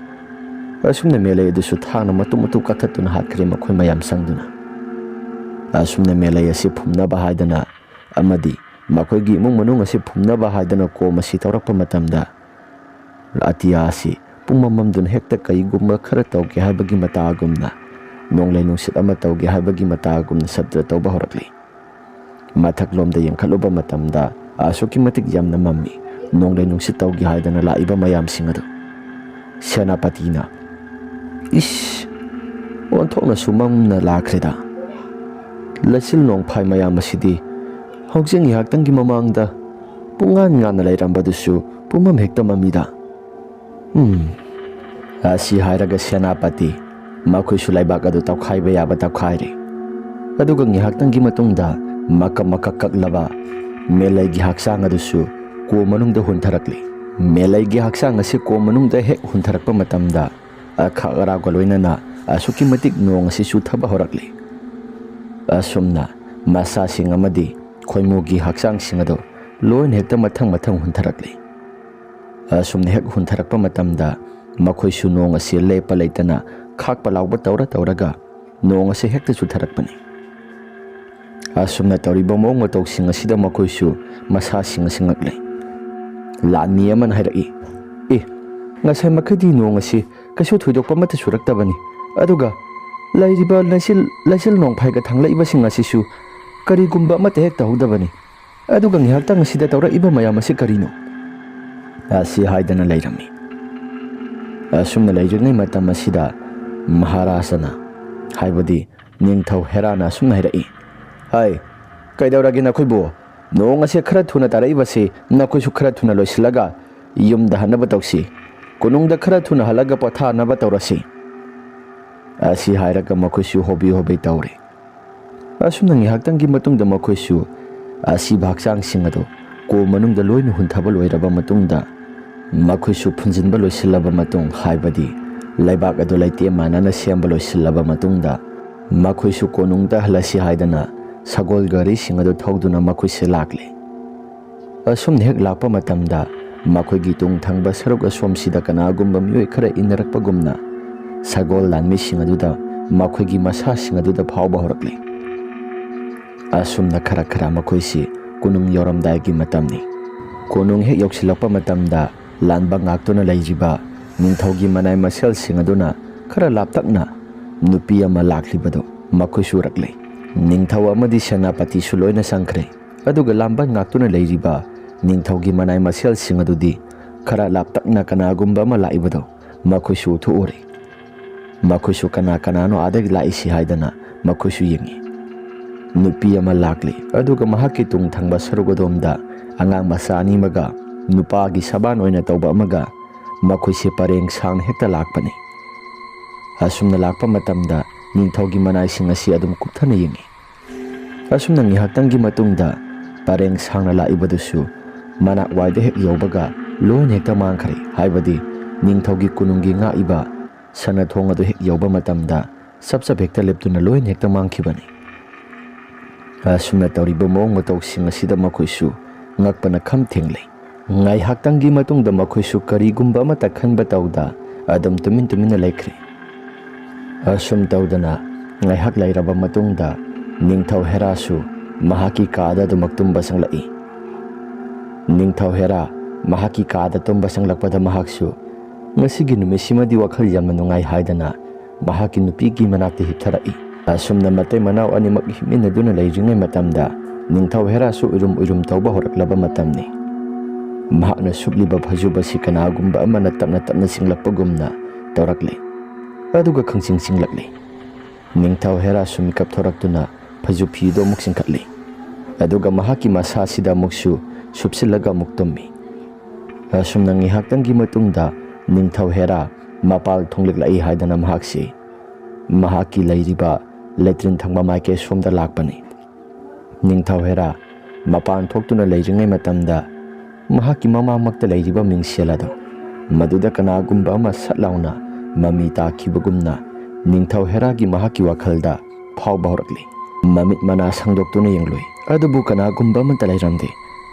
ꯑꯁꯨꯝꯅ ꯃꯦꯂꯩ ꯑꯗꯨꯁꯨ ꯊꯥꯡꯅ ꯃꯇꯨꯝ ꯃꯇꯨꯝ ꯀꯛꯊꯠꯇꯨꯅ ꯍꯥꯠꯈ꯭ꯔꯦ ꯃꯈꯣꯏ ꯃꯌꯥꯝ ꯆꯪꯗꯨꯅ꯫ ꯑꯁꯨꯝꯅ ꯃꯦꯂꯩ ꯑꯁꯤ ꯐꯨꯝꯅꯕ ꯍꯥꯏꯗꯅ ꯑꯃꯗꯤ ꯃꯈꯣꯏꯒꯤ ꯏꯃꯨꯡ ꯃꯅꯨꯡ ꯑꯁꯤ ꯐꯨꯝꯅꯕ ꯍꯥꯏꯗꯅ ꯀꯣꯝ ꯑꯁꯤ ꯇꯧꯔꯛꯄ ꯃꯇꯝꯗ, ꯑꯇꯤꯌꯥ ꯑꯁꯤ ꯄꯨꯡꯃꯝ ꯃꯝꯗꯨꯅ ꯍꯦꯛꯇ ꯀꯩꯒꯨꯝꯕ ꯈꯔ ꯇꯧꯒꯦ ꯍꯥꯏꯕꯒꯤ ꯃꯇꯥꯒꯨꯝꯅ ꯅꯣꯡꯂꯩ ꯅꯨꯡꯁꯤꯠ ꯑꯃ ꯇꯧꯒꯦ ꯍꯥꯏꯕꯒꯤ ꯃꯇꯥꯒꯨꯝꯅ ꯁꯕ꯭ꯗ ꯇꯧꯕ ꯍꯧꯔꯛꯂꯤ꯫ ꯃꯊꯛꯂꯣꯝꯗ ꯌꯦꯡꯈꯠꯂꯨꯕ ꯃꯇꯝꯗ ꯑꯁꯨꯛꯀꯤ ꯃꯇꯤꯛ ꯌꯥꯝꯅ ꯃꯝꯃꯤ꯫ ꯅꯣꯡꯂꯩ ꯅꯨꯡꯁꯤꯠ ꯇꯧꯒꯦ ꯍꯥꯏꯗꯅ ꯂꯥꯛꯏꯕ ꯃꯌꯥꯝꯁꯤꯡ ꯑꯗꯨ꯫ ꯁꯦꯅꯥꯄꯇꯤꯅ, "ꯏꯁ! ꯑꯣꯟꯊꯣꯛꯅꯁꯨ ꯃꯝꯅ ꯂꯥꯛꯈ꯭ꯔꯦꯗ꯫ ꯂꯩꯆꯤꯜ ꯅꯣꯡꯐꯥꯏ ꯃꯌꯥꯝ ꯑꯁꯤꯗꯤ ꯍꯧꯖꯤꯛ ꯉꯥꯏꯍꯥꯛꯇꯪꯒꯤ ꯃꯃꯥꯡꯗ ꯄꯨꯡꯉꯥꯟ ꯉꯥꯟꯅ ꯂꯩꯔꯝꯕꯗꯨꯁꯨ ꯄꯨꯝꯃꯝ ꯍꯦꯛꯇ ꯃꯝꯃꯤꯗ꯫ ꯎꯝ꯫" ꯑꯁꯤ ꯍꯥꯏꯔꯒ ꯁꯦꯅꯥꯄꯇꯤ ꯃꯈꯣꯏꯁꯨ ꯂꯩꯕꯥꯛ ꯑꯗꯨ ꯇꯧꯈꯥꯏꯕ ꯌꯥꯕ ꯇꯧꯈꯥꯏꯔꯦ꯫ ꯑꯗꯨꯒ ꯉꯥꯏꯍꯥꯛꯇꯪꯒꯤ ꯃꯇꯨꯡꯗ ꯃꯀꯛ ꯃꯀꯛ ꯀꯛꯂꯕ ꯃꯦꯂꯩꯒꯤ ꯍꯛꯆꯥꯡ ꯑꯗꯨꯁꯨ ꯀꯣꯝ ꯃꯅꯨꯡꯗ ꯍꯣꯟꯊꯔꯛꯂꯤ꯫ ꯃꯦꯂꯩꯒꯤ ꯍꯛꯆꯥꯡ ꯑꯁꯤ ꯀꯣꯝ ꯃꯅꯨꯡꯗ ꯍꯦꯛ ꯍꯣꯟꯊꯔꯛꯄ ꯃꯇꯝꯗ, ꯑꯈꯥꯛ ꯑꯔꯥꯎꯒ ꯂꯣꯏꯅꯅ ꯑꯁꯨꯛꯀꯤ ꯃꯇꯤꯛ ꯅꯣꯡ ꯑꯁꯤ ꯆꯨꯊꯕ ꯍꯧꯔꯛꯂꯤ꯫ ꯑꯁꯨꯝꯅ ꯃꯁꯥꯁꯤꯡ ꯑꯃꯗꯤ ꯈꯣꯏꯃꯨꯒꯤ ꯍꯛꯆꯥꯡꯁꯤꯡ ꯑꯗꯨ ꯂꯣꯏꯅ ꯍꯦꯛꯇ ꯃꯊꯪ ꯃꯊꯪ ꯍꯨꯟꯊꯔꯛꯂꯤ꯫ ꯑꯁꯨꯝꯅ ꯍꯦꯛ ꯍꯨꯟꯊꯔꯛꯄ ꯃꯇꯝꯗ ꯃꯈꯣꯏꯁꯨ ꯅꯣꯡ ꯑꯁꯤ ꯂꯦꯞꯄ ꯂꯩꯇꯅ ꯈꯥꯛꯄ ꯂꯥꯎꯕ ꯇꯧꯔ ꯇꯧꯔꯒ ꯅꯣꯡ ꯑꯁꯤ ꯍꯦꯛꯇ ꯆꯨꯊꯔꯛꯄꯅꯤ꯫ ꯑꯁꯨꯝꯅ ꯇꯧꯔꯤꯕ ꯃꯑꯣꯡ ꯃꯇꯧꯁꯤꯡ ꯑꯁꯤꯗ ꯃꯈꯣꯏꯁꯨ ꯃꯁꯥꯁꯤꯡ ꯑꯁꯤ ꯉꯛꯂꯦ꯫ ꯂꯥꯟꯃꯤ ꯑꯃꯅ ꯍꯥꯏꯔꯛꯏ, "ꯑꯦ, ꯉꯁꯥꯏ ꯃꯈꯩꯗꯤ ꯅꯣꯡ ꯑꯁꯤ ꯀꯩꯁꯨ ꯊꯣꯏꯗꯣꯛꯄ ꯑꯃꯠꯇ ꯆꯨꯔꯛꯇꯕꯅꯤ, ꯑꯗꯨꯒ ꯂꯩꯔꯤꯕ ꯂꯩꯆꯤꯜ, ꯂꯩꯆꯤꯜ ꯅꯣꯡꯐꯥꯏꯒ ꯊꯥꯡꯂꯛꯏꯕꯁꯤꯡ ꯑꯁꯤꯁꯨ ꯀꯔꯤꯒꯨꯝꯕ ꯑꯃꯠꯇ ꯍꯦꯛ ꯇꯧꯍꯧꯗꯕꯅꯤ꯫ ꯑꯗꯨꯒ ꯉꯥꯏꯍꯥꯛꯇꯪ ꯑꯁꯤꯗ ꯇꯧꯔꯛꯏꯕ ꯃꯌꯥꯝ ꯑꯁꯤ ꯀꯔꯤꯅꯣ?" ꯑꯁꯤ ꯍꯥꯏꯗꯅ ꯂꯩꯔꯝꯃꯤ꯫ ꯑꯁꯨꯝꯅ ꯂꯩꯔꯤꯉꯩ ꯃꯇꯝ ꯑꯁꯤꯗ ꯃꯍꯥꯔꯥꯖꯅ, ꯍꯥꯏꯕꯗꯤ ꯅꯤꯡꯊꯧ ꯍꯦꯔꯥꯅ ꯑꯁꯨꯝꯅ ꯍꯥꯏꯔꯛꯏ, "ꯍꯥꯏ, ꯀꯩꯗꯧꯔꯒꯦ ꯅꯈꯣꯏꯕꯨ? ꯅꯣꯡ ꯑꯁꯦ ꯈꯔ ꯊꯨꯅ ꯇꯥꯔꯛꯏꯕꯁꯤ ꯅꯈꯣꯏꯁꯨ ꯈꯔ ꯊꯨꯅ ꯂꯣꯏꯁꯤꯜꯂꯒ ꯌꯨꯝꯗ ꯍꯟꯅꯕ ꯇꯧꯁꯤ꯫ ꯀꯣꯅꯨꯡꯗ ꯈꯔ ꯊꯨꯅ ꯍꯜꯂꯒ ꯄꯣꯊꯥꯅꯕ ꯇꯧꯔꯁꯤ"꯫ ꯑꯁꯤ ꯍꯥꯏꯔꯒ ꯃꯈꯣꯏꯁꯨ ꯍꯣꯕꯦ ꯍꯣꯕꯦ ꯇꯧꯔꯦ꯫ ꯑꯁꯨꯝꯅ ꯉꯥꯏꯍꯥꯛꯇꯪꯒꯤ ꯃꯇꯨꯡꯗ ꯃꯈꯣꯏꯁꯨ ꯑꯁꯤꯕ ꯍꯛꯆꯥꯡꯁꯤꯡ ꯑꯗꯨ ꯀꯣ ꯃꯅꯨꯡꯗ ꯂꯣꯏꯅ ꯍꯨꯟꯊꯕ ꯂꯣꯏꯔꯕ ꯃꯇꯨꯡꯗ, ꯃꯈꯣꯏꯁꯨ ꯐꯨꯟꯖꯤꯟꯕ ꯂꯣꯏꯁꯤꯜꯂꯕ ꯃꯇꯨꯡ, ꯍꯥꯏꯕꯗꯤ ꯂꯩꯕꯥꯛ ꯑꯗꯨ ꯂꯩꯇꯦꯝ ꯃꯥꯟꯅꯅ ꯁꯦꯝꯕ ꯂꯣꯏꯁꯤꯜꯂꯕ ꯃꯇꯨꯡꯗ, ꯃꯈꯣꯏꯁꯨ ꯀꯣꯅꯨꯡꯗ ꯍꯜꯂꯁꯤ ꯍꯥꯏꯗꯅ ꯁꯒꯣꯜ ꯒꯥꯔꯤꯁꯤꯡ ꯑꯗꯨ ꯊꯧꯗꯨꯅ ꯃꯈꯣꯏꯁꯦ ꯂꯥꯛꯂꯦ꯫ ꯑꯁꯨꯝꯅ ꯍꯦꯛ ꯂꯥꯛꯄ ꯃꯇꯝꯗ, ꯃꯈꯣꯏꯒꯤ ꯇꯨꯡ ꯊꯪꯕ ꯁꯔꯨꯛ ꯑꯁꯣꯝꯁꯤꯗ ꯀꯅꯥꯒꯨꯝꯕ ꯃꯤꯑꯣꯏ ꯈꯔ ꯏꯟꯅꯔꯛꯄꯒꯨꯝꯅ ꯁꯒꯣꯜ ꯂꯥꯟꯃꯤꯁꯤꯡ ꯑꯗꯨꯗ ꯃꯈꯣꯏꯒꯤ ꯃꯁꯥꯁꯤꯡ ꯑꯗꯨꯗ ꯐꯥꯎꯕ ꯍꯧꯔꯛꯂꯦ꯫ ꯑꯁꯨꯝꯅ ꯈꯔ ꯈꯔ ꯃꯈꯣꯏꯁꯤ ꯀꯣꯅꯨꯡ ꯌꯧꯔꯝꯗꯥꯏꯒꯤ ꯃꯇꯝꯅꯤ꯫ ꯀꯣꯅꯨꯡ ꯍꯦꯛ ꯌꯧꯁꯤꯜꯂꯛꯄ ꯃꯇꯝꯗ, ꯂꯥꯟꯕ ꯉꯥꯛꯇꯨꯅ ꯂꯩꯔꯤꯕ ꯅꯤꯡꯊꯧꯒꯤ ꯃꯅꯥꯏ ꯃꯁꯦꯜꯁꯤꯡ ꯑꯗꯨꯅ ꯈꯔ ꯂꯥꯞꯇꯛꯅ ꯅꯨꯄꯤ ꯑꯃ ꯂꯥꯛꯂꯤꯕꯗꯨ ꯃꯈꯣꯏꯁꯨ ꯎꯔꯛꯂꯦ꯫ ꯅꯤꯡꯊꯧ ꯑꯃꯗꯤ ꯁꯦꯅꯥꯄꯇꯤꯁꯨ ꯂꯣꯏꯅ ꯆꯪꯈ꯭ꯔꯦ꯫ ꯑꯗꯨꯒ ꯂꯥꯟꯕ ꯉꯥꯛꯇꯨꯅ ꯂꯩꯔꯤꯕ ꯅꯤꯡꯊꯧꯒꯤ ꯃꯅꯥꯏ ꯃꯁꯦꯜꯁꯤꯡ ꯑꯗꯨꯗꯤ ꯈꯔ ꯂꯥꯞꯇꯛꯅ ꯀꯅꯥꯒꯨꯝꯕ ꯑꯃ ꯂꯥꯛꯏꯕꯗꯨ ꯃꯈꯣꯏꯁꯨ ꯎꯊꯣꯛꯎꯔꯦ꯫ ꯃꯈꯣꯏꯁꯨ ꯀꯅꯥ ꯀꯅꯥꯅꯣ ꯑꯥꯗꯒꯤ ꯂꯥꯛꯏꯁꯤ ꯍꯥꯏꯗꯅ ꯃꯈꯣꯏꯁꯨ ꯌꯦꯡꯉꯤ꯫ ꯅꯨꯄꯤ ꯑꯃ ꯂꯥꯛꯂꯤ, ꯑꯗꯨꯒ ꯃꯍꯥꯛꯀꯤ ꯇꯨꯡ ꯊꯪꯕ ꯁꯔꯨꯛ ꯑꯗꯣꯝꯗ ꯑꯉꯥꯡ ꯃꯆꯥ ꯑꯅꯤ ꯑꯃꯒ ꯅꯨꯄꯥꯒꯤ ꯁꯕꯥꯟ ꯑꯣꯏꯅ ꯇꯧꯕ ꯑꯃꯒ ꯃꯈꯣꯏꯁꯦ ꯄꯔꯦꯡ ꯁꯥꯡꯅ ꯍꯦꯛꯇ ꯂꯥꯛꯄꯅꯤ꯫ ꯑꯁꯨꯝꯅ ꯂꯥꯛꯄ ꯃꯇꯝꯗ ꯅꯤꯡꯊꯧꯒꯤ ꯃꯅꯥꯏꯁꯤꯡ ꯑꯁꯤ ꯑꯗꯨꯝ ꯀꯨꯞꯊꯅ ꯌꯦꯡꯉꯤ꯫ ꯑꯁꯨꯝꯅ ꯉꯥꯏꯍꯥꯛꯇꯪꯒꯤ ꯃꯇꯨꯡꯗ ꯄꯔꯦꯡ ꯁꯥꯡꯅ ꯂꯥꯛꯏꯕꯗꯨꯁꯨ ꯃꯅꯥꯛ ꯋꯥꯏꯗ ꯍꯦꯛ ꯌꯧꯕꯒ ꯂꯣꯏꯅ ꯍꯦꯛꯇ ꯃꯥꯡꯈ꯭ꯔꯦ꯫ ꯍꯥꯏꯕꯗꯤ ꯅꯤꯡꯊꯧꯒꯤ ꯀꯣꯅꯨꯡꯒꯤ ꯉꯥꯛꯏꯕ ꯁꯅꯥ ꯊꯣꯡ ꯑꯗꯨ ꯍꯦꯛ ꯌꯧꯕ ꯃꯇꯝꯗ ꯆꯞ ꯆꯞ ꯍꯦꯛꯇ ꯂꯦꯞꯇꯨꯅ ꯂꯣꯏꯅ ꯍꯦꯛꯇ ꯃꯥꯡꯈꯤꯕꯅꯤ꯫ ꯑꯁꯨꯝꯅ ꯇꯧꯔꯤꯕ ꯃꯑꯣꯡ ꯃꯇꯧꯁꯤꯡ ꯑꯁꯤꯗ ꯃꯈꯣꯏꯁꯨ ꯉꯛꯄꯅ ꯈꯝ ꯊꯦꯡꯂꯦ꯫ ꯉꯥꯏꯍꯥꯛꯇꯪꯒꯤ ꯃꯇꯨꯡꯗ ꯃꯈꯣꯏꯁꯨ ꯀꯔꯤꯒꯨꯝꯕ ꯑꯃꯠꯇ ꯈꯟꯕ ꯇꯧꯗ ꯑꯗꯨꯝ ꯇꯨꯃꯤꯟ ꯇꯨꯃꯤꯟꯅ ꯂꯩꯈ꯭ꯔꯦ꯫ ꯑꯁꯨꯝ ꯇꯧꯗꯅ ꯉꯥꯏꯍꯥꯛ ꯂꯩꯔꯕ ꯃꯇꯨꯡꯗ ꯅꯤꯡꯊꯧ ꯍꯦꯔꯥꯁꯨ ꯃꯍꯥꯛꯀꯤ ꯀꯥꯗ ꯑꯗꯨꯃꯛ ꯇꯨꯝꯕ ꯆꯪꯂꯛꯏ꯫ ꯅꯤꯡꯊꯧ ꯍꯦꯔꯥ ꯃꯍꯥꯛꯀꯤ ꯀꯥꯗ ꯇꯨꯝꯕ ꯆꯪꯂꯛꯄꯗ ꯃꯍꯥꯛꯁꯨ ꯉꯁꯤꯒꯤ ꯅꯨꯃꯤꯠꯁꯤꯃꯗꯤ ꯋꯥꯈꯜ ꯌꯥꯝꯅ ꯅꯨꯡꯉꯥꯏ ꯍꯥꯏꯗꯅ ꯃꯍꯥꯛꯀꯤ ꯅꯨꯄꯤꯒꯤ ꯃꯅꯥꯛꯇ ꯍꯤꯞꯊꯔꯛꯏ꯫ ꯑꯁꯨꯝꯅ ꯃꯇꯩ ꯃꯅꯥꯎ ꯑꯅꯤꯃꯛ ꯍꯤꯞꯃꯤꯟꯅꯗꯨꯅ ꯂꯩꯔꯤꯉꯩ ꯃꯇꯝꯗ ꯅꯤꯡꯊꯧ ꯍꯦꯔꯥꯁꯨ ꯎꯏꯔꯨꯝ ꯎꯏꯔꯨꯝ ꯇꯧꯕ ꯍꯧꯔꯛꯂꯕ ꯃꯇꯝꯅꯤ꯫ ꯃꯍꯥꯛꯅ ꯁꯨꯞꯂꯤꯕ ꯐꯩꯖꯨꯞ ꯑꯁꯤ ꯀꯅꯥꯒꯨꯝꯕ ꯑꯃꯅ ꯇꯞꯅ ꯇꯞꯅ ꯆꯤꯡꯂꯛꯄꯒꯨꯝꯅ ꯇꯧꯔꯛꯂꯦ꯫ ꯑꯗꯨꯒ ꯈꯪꯆꯤꯡ ꯆꯤꯡꯂꯛꯂꯦ꯫ ꯅꯤꯡꯊꯧ ꯍꯦꯔꯥꯁꯨ ꯃꯤꯀꯞ ꯊꯣꯔꯛꯇꯨꯅ ꯐꯩꯖꯨꯞ ꯐꯤꯗꯨ ꯑꯃꯨꯛ ꯆꯤꯡꯈꯠꯂꯤ꯫ ꯑꯗꯨꯒ ꯃꯍꯥꯛꯀꯤ ꯃꯁꯥꯁꯤꯗ ꯑꯃꯨꯛꯁꯨ ꯁꯨꯞꯆꯤꯜꯂꯒ ꯑꯃꯨꯛ ꯇꯨꯝꯃꯤ꯫ ꯑꯁꯨꯝꯅ ꯉꯥꯏꯍꯥꯛꯇꯪꯒꯤ ꯃꯇꯨꯡꯗ ꯅꯤꯡꯊꯧ ꯍꯦꯔꯥ ꯃꯄꯥꯜ ꯊꯣꯡꯂꯛꯂꯛꯏ ꯍꯥꯏꯗꯅ ꯃꯍꯥꯛꯁꯤ ꯃꯍꯥꯛꯀꯤ ꯂꯩꯔꯤꯕ ꯂꯦꯇ꯭ꯔꯤꯟ ꯊꯪꯕ ꯃꯥꯏꯀꯩ ꯁꯣꯝꯗ ꯂꯥꯛꯄꯅꯤ꯫ ꯅꯤꯡꯊꯧ ꯍꯦꯔꯥ ꯃꯄꯥꯟ ꯊꯣꯛꯇꯨꯅ ꯂꯩꯔꯤꯉꯩ ꯃꯇꯝꯗ ꯃꯍꯥꯛꯀꯤ ꯃꯃꯥꯡꯃꯛꯇ ꯂꯩꯔꯤꯕ ꯃꯤꯡꯁꯦꯜ ꯑꯗꯨ ꯃꯗꯨꯗ ꯀꯅꯥꯒꯨꯝꯕ ꯑꯃ ꯁꯠ ꯂꯥꯎꯅ ꯃꯃꯤ ꯇꯥꯈꯤꯕꯒꯨꯝꯅ ꯅꯤꯡꯊꯧ ꯍꯦꯔꯥꯒꯤ ꯃꯍꯥꯛꯀꯤ ꯋꯥꯈꯜꯗ ꯐꯥꯎꯕ ꯍꯧꯔꯛꯂꯤ꯫ ꯃꯃꯤꯠ ꯃꯅꯥ ꯁꯪꯗꯣꯛꯇꯨꯅ ꯌꯦꯡꯂꯨꯏ, ꯑꯗꯨꯕꯨ ꯀꯅꯥꯒꯨꯝꯕ ꯑꯃꯠꯇ ꯂꯩꯔꯝꯗꯦ꯫